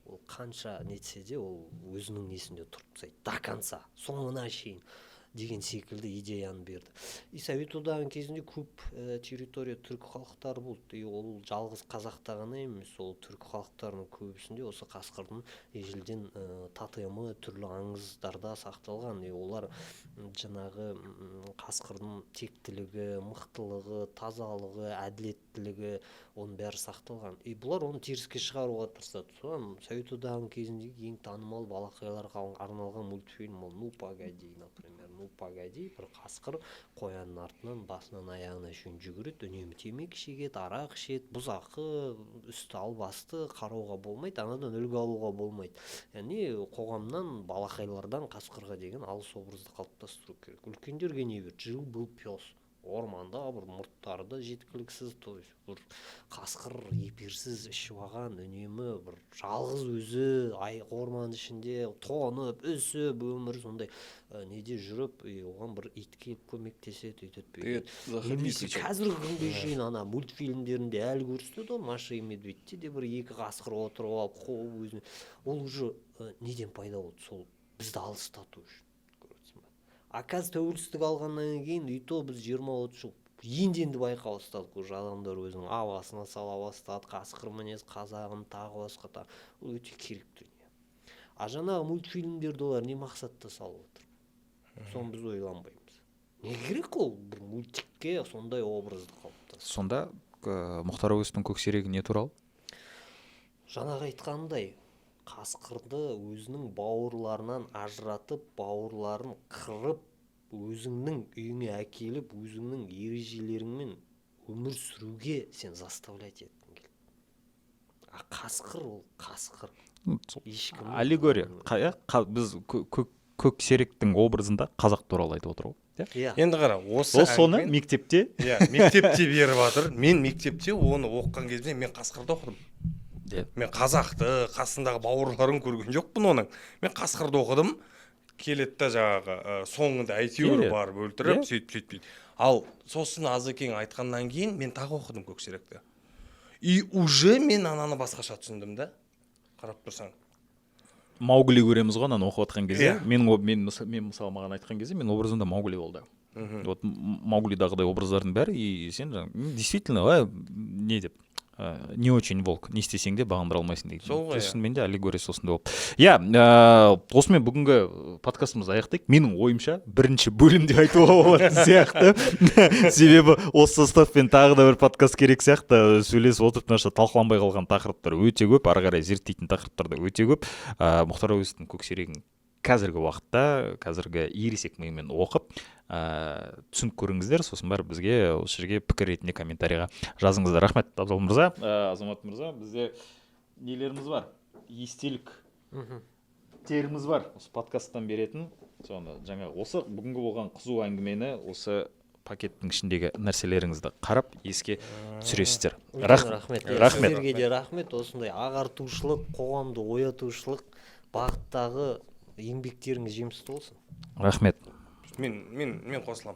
ол қанша нетсе де, ол өзінің несінде тұрып тастайды до конца, соңына шейін деген секілді идеяны берді. И Совет Одағының кезінде көп территория түркі халықтары болды. И ол жалғыз қазақта ғана емес, ол түркі халықтарының көбісінде осы қасқырдың ежелден тотемі түрлі аңыздарда сақталған. И олар жаңағы қасқырдың тектілігі, мықтылығы, тазалығы, әділет әділеттілігі, оның бәрі сақталған. И бұлар оны теріске шығаруға тырысады. Содан Совет Одағының кезіндегі ең танымал балақайларға арналған мультфильм ол «Ну погоди», например. «Ну погоди», бір қасқыр қоянның артынан басынан аяғына шейін жүгіреді, үнемі темекі шегеді, арақ ішеді, бұзақы, үсті албасты, қарауға болмайды, анадан үлгі алуға болмайды. Яғни қоғамнан, балақайлардан қасқырға деген алыс образды қалыптастыру керек. Үлкендерге не берді? «Жил был пес», орманда бір мұрттары да жеткіліксіз, то есть бір қасқыр еперсіз ішіп алған, үнемі бір жалғыз өзі ай орман ішінде тоңып үсіп, өмір сондай неде жүріп, и оған бір ит келіп көмектеседі, өйтеді, бүйтеді. Немесе қазіргі күнге шейін ана мультфильмдерінде әлі көрсетеді ғой, «Маша и Медведь» те де бір екі қасқыр отырып алып қуып өзіне. Ол уже неден пайда болды? Сол бізді алыстату үшін, көріп отырсың ба? А қазір тәуелсіздік алғаннан кейін, и то біз 20-30 жыл енді енді байқай бастадық, уже адамдар өзінің абасына сала бастады, қасқыр мінез қазағын, тағы басқа тағы. Ол өте керек дүние. А жаңағы мультфильмдерді олар не мақсатта салып отыр, соны біз ойланбаймыз. Не керек ол бір мультикке сондай образды қалыптастыру? Сонда Мұхтар Әуезовтің «Көксерегі» не туралы? Жаңағы айтқанымдай, қасқырды өзінің бауырларынан ажыратып, бауырларын қырып, өзіңнің үйіңе әкеліп, өзіңнің ережелеріңмен өмір сүруге сен заставлять еткің келді. А қасқыр ол қасқыр. Ну, сол ешкім аллегория. Иә, біз көксеректің образында қазақ туралы айтып отыр ғой, иә? Иә. Енді қара, осы Ол соны мектепте иә, мектепте беріп жатыр. Мен мектепте оны оқыған кезімде мен қасқырды оқыдым. Мен қазақты, қасындағы бауырларын көрген жоқпын оның. Мен қасқырды оқыдым. Келеді да жаңағы соңында әйтеуір барып өлтіріп, сөйтіп, сөйтіп, сөйтіп. Ал сосын Азекең айтқаннан кейін мен тағы оқыдым «Көксеректі», и уже мен ананы басқаша түсіндім да, қарап тұрсаң. Маугли көреміз ғой ананы оқып жатқан кезде. Мен мысалы, маған айтқан кезде менің образымда Маугли болды. Вот Мауглидағыдай образдардың бәрі, и сен жаңа, действительно, не деп, не очень волк, не істесең де бағындыра алмайсың деген. Сол ғой, иә. Шынымен де аллегориясы осындай болып, иә. Осымен бүгінгі подкастымызды аяқтайық. Менің ойымша, бірінші бөлім деп айтуға болатын сияқты, себебі осы составпен тағы да бір подкаст керек сияқты. Сөйлесіп отырып, мына жақта талқыланбай қалған тақырыптар өте көп, ары қарай зерттейтін тақырыптар да өте көп. Мұхтар Әуезовтің «Көксерегін» қазіргі уақытта, қазіргі ересек мимен оқып, түсініп көріңіздер. Сосын барып бізге осы жерге пікір ретінде комментарийға жазыңыздар. Рахмет, Абзал мырза, Азамат мырза. Бізде нелеріміз бар, естеліктеріміз бар осы подкасттан беретін. Соны жаңа осы бүгінгі болған қызу әңгімені, осы пакеттің ішіндегі нәрселеріңізді қарап, еске түсіресіздер. Үлкен рахмет. Иә, Рахмет. сіздерге де рахмет. Осындай ағартушылық, қоғамды оятушылық бағыттағы еңбектеріңіз жемісті болсын. Рахмет. Мен қосыламын.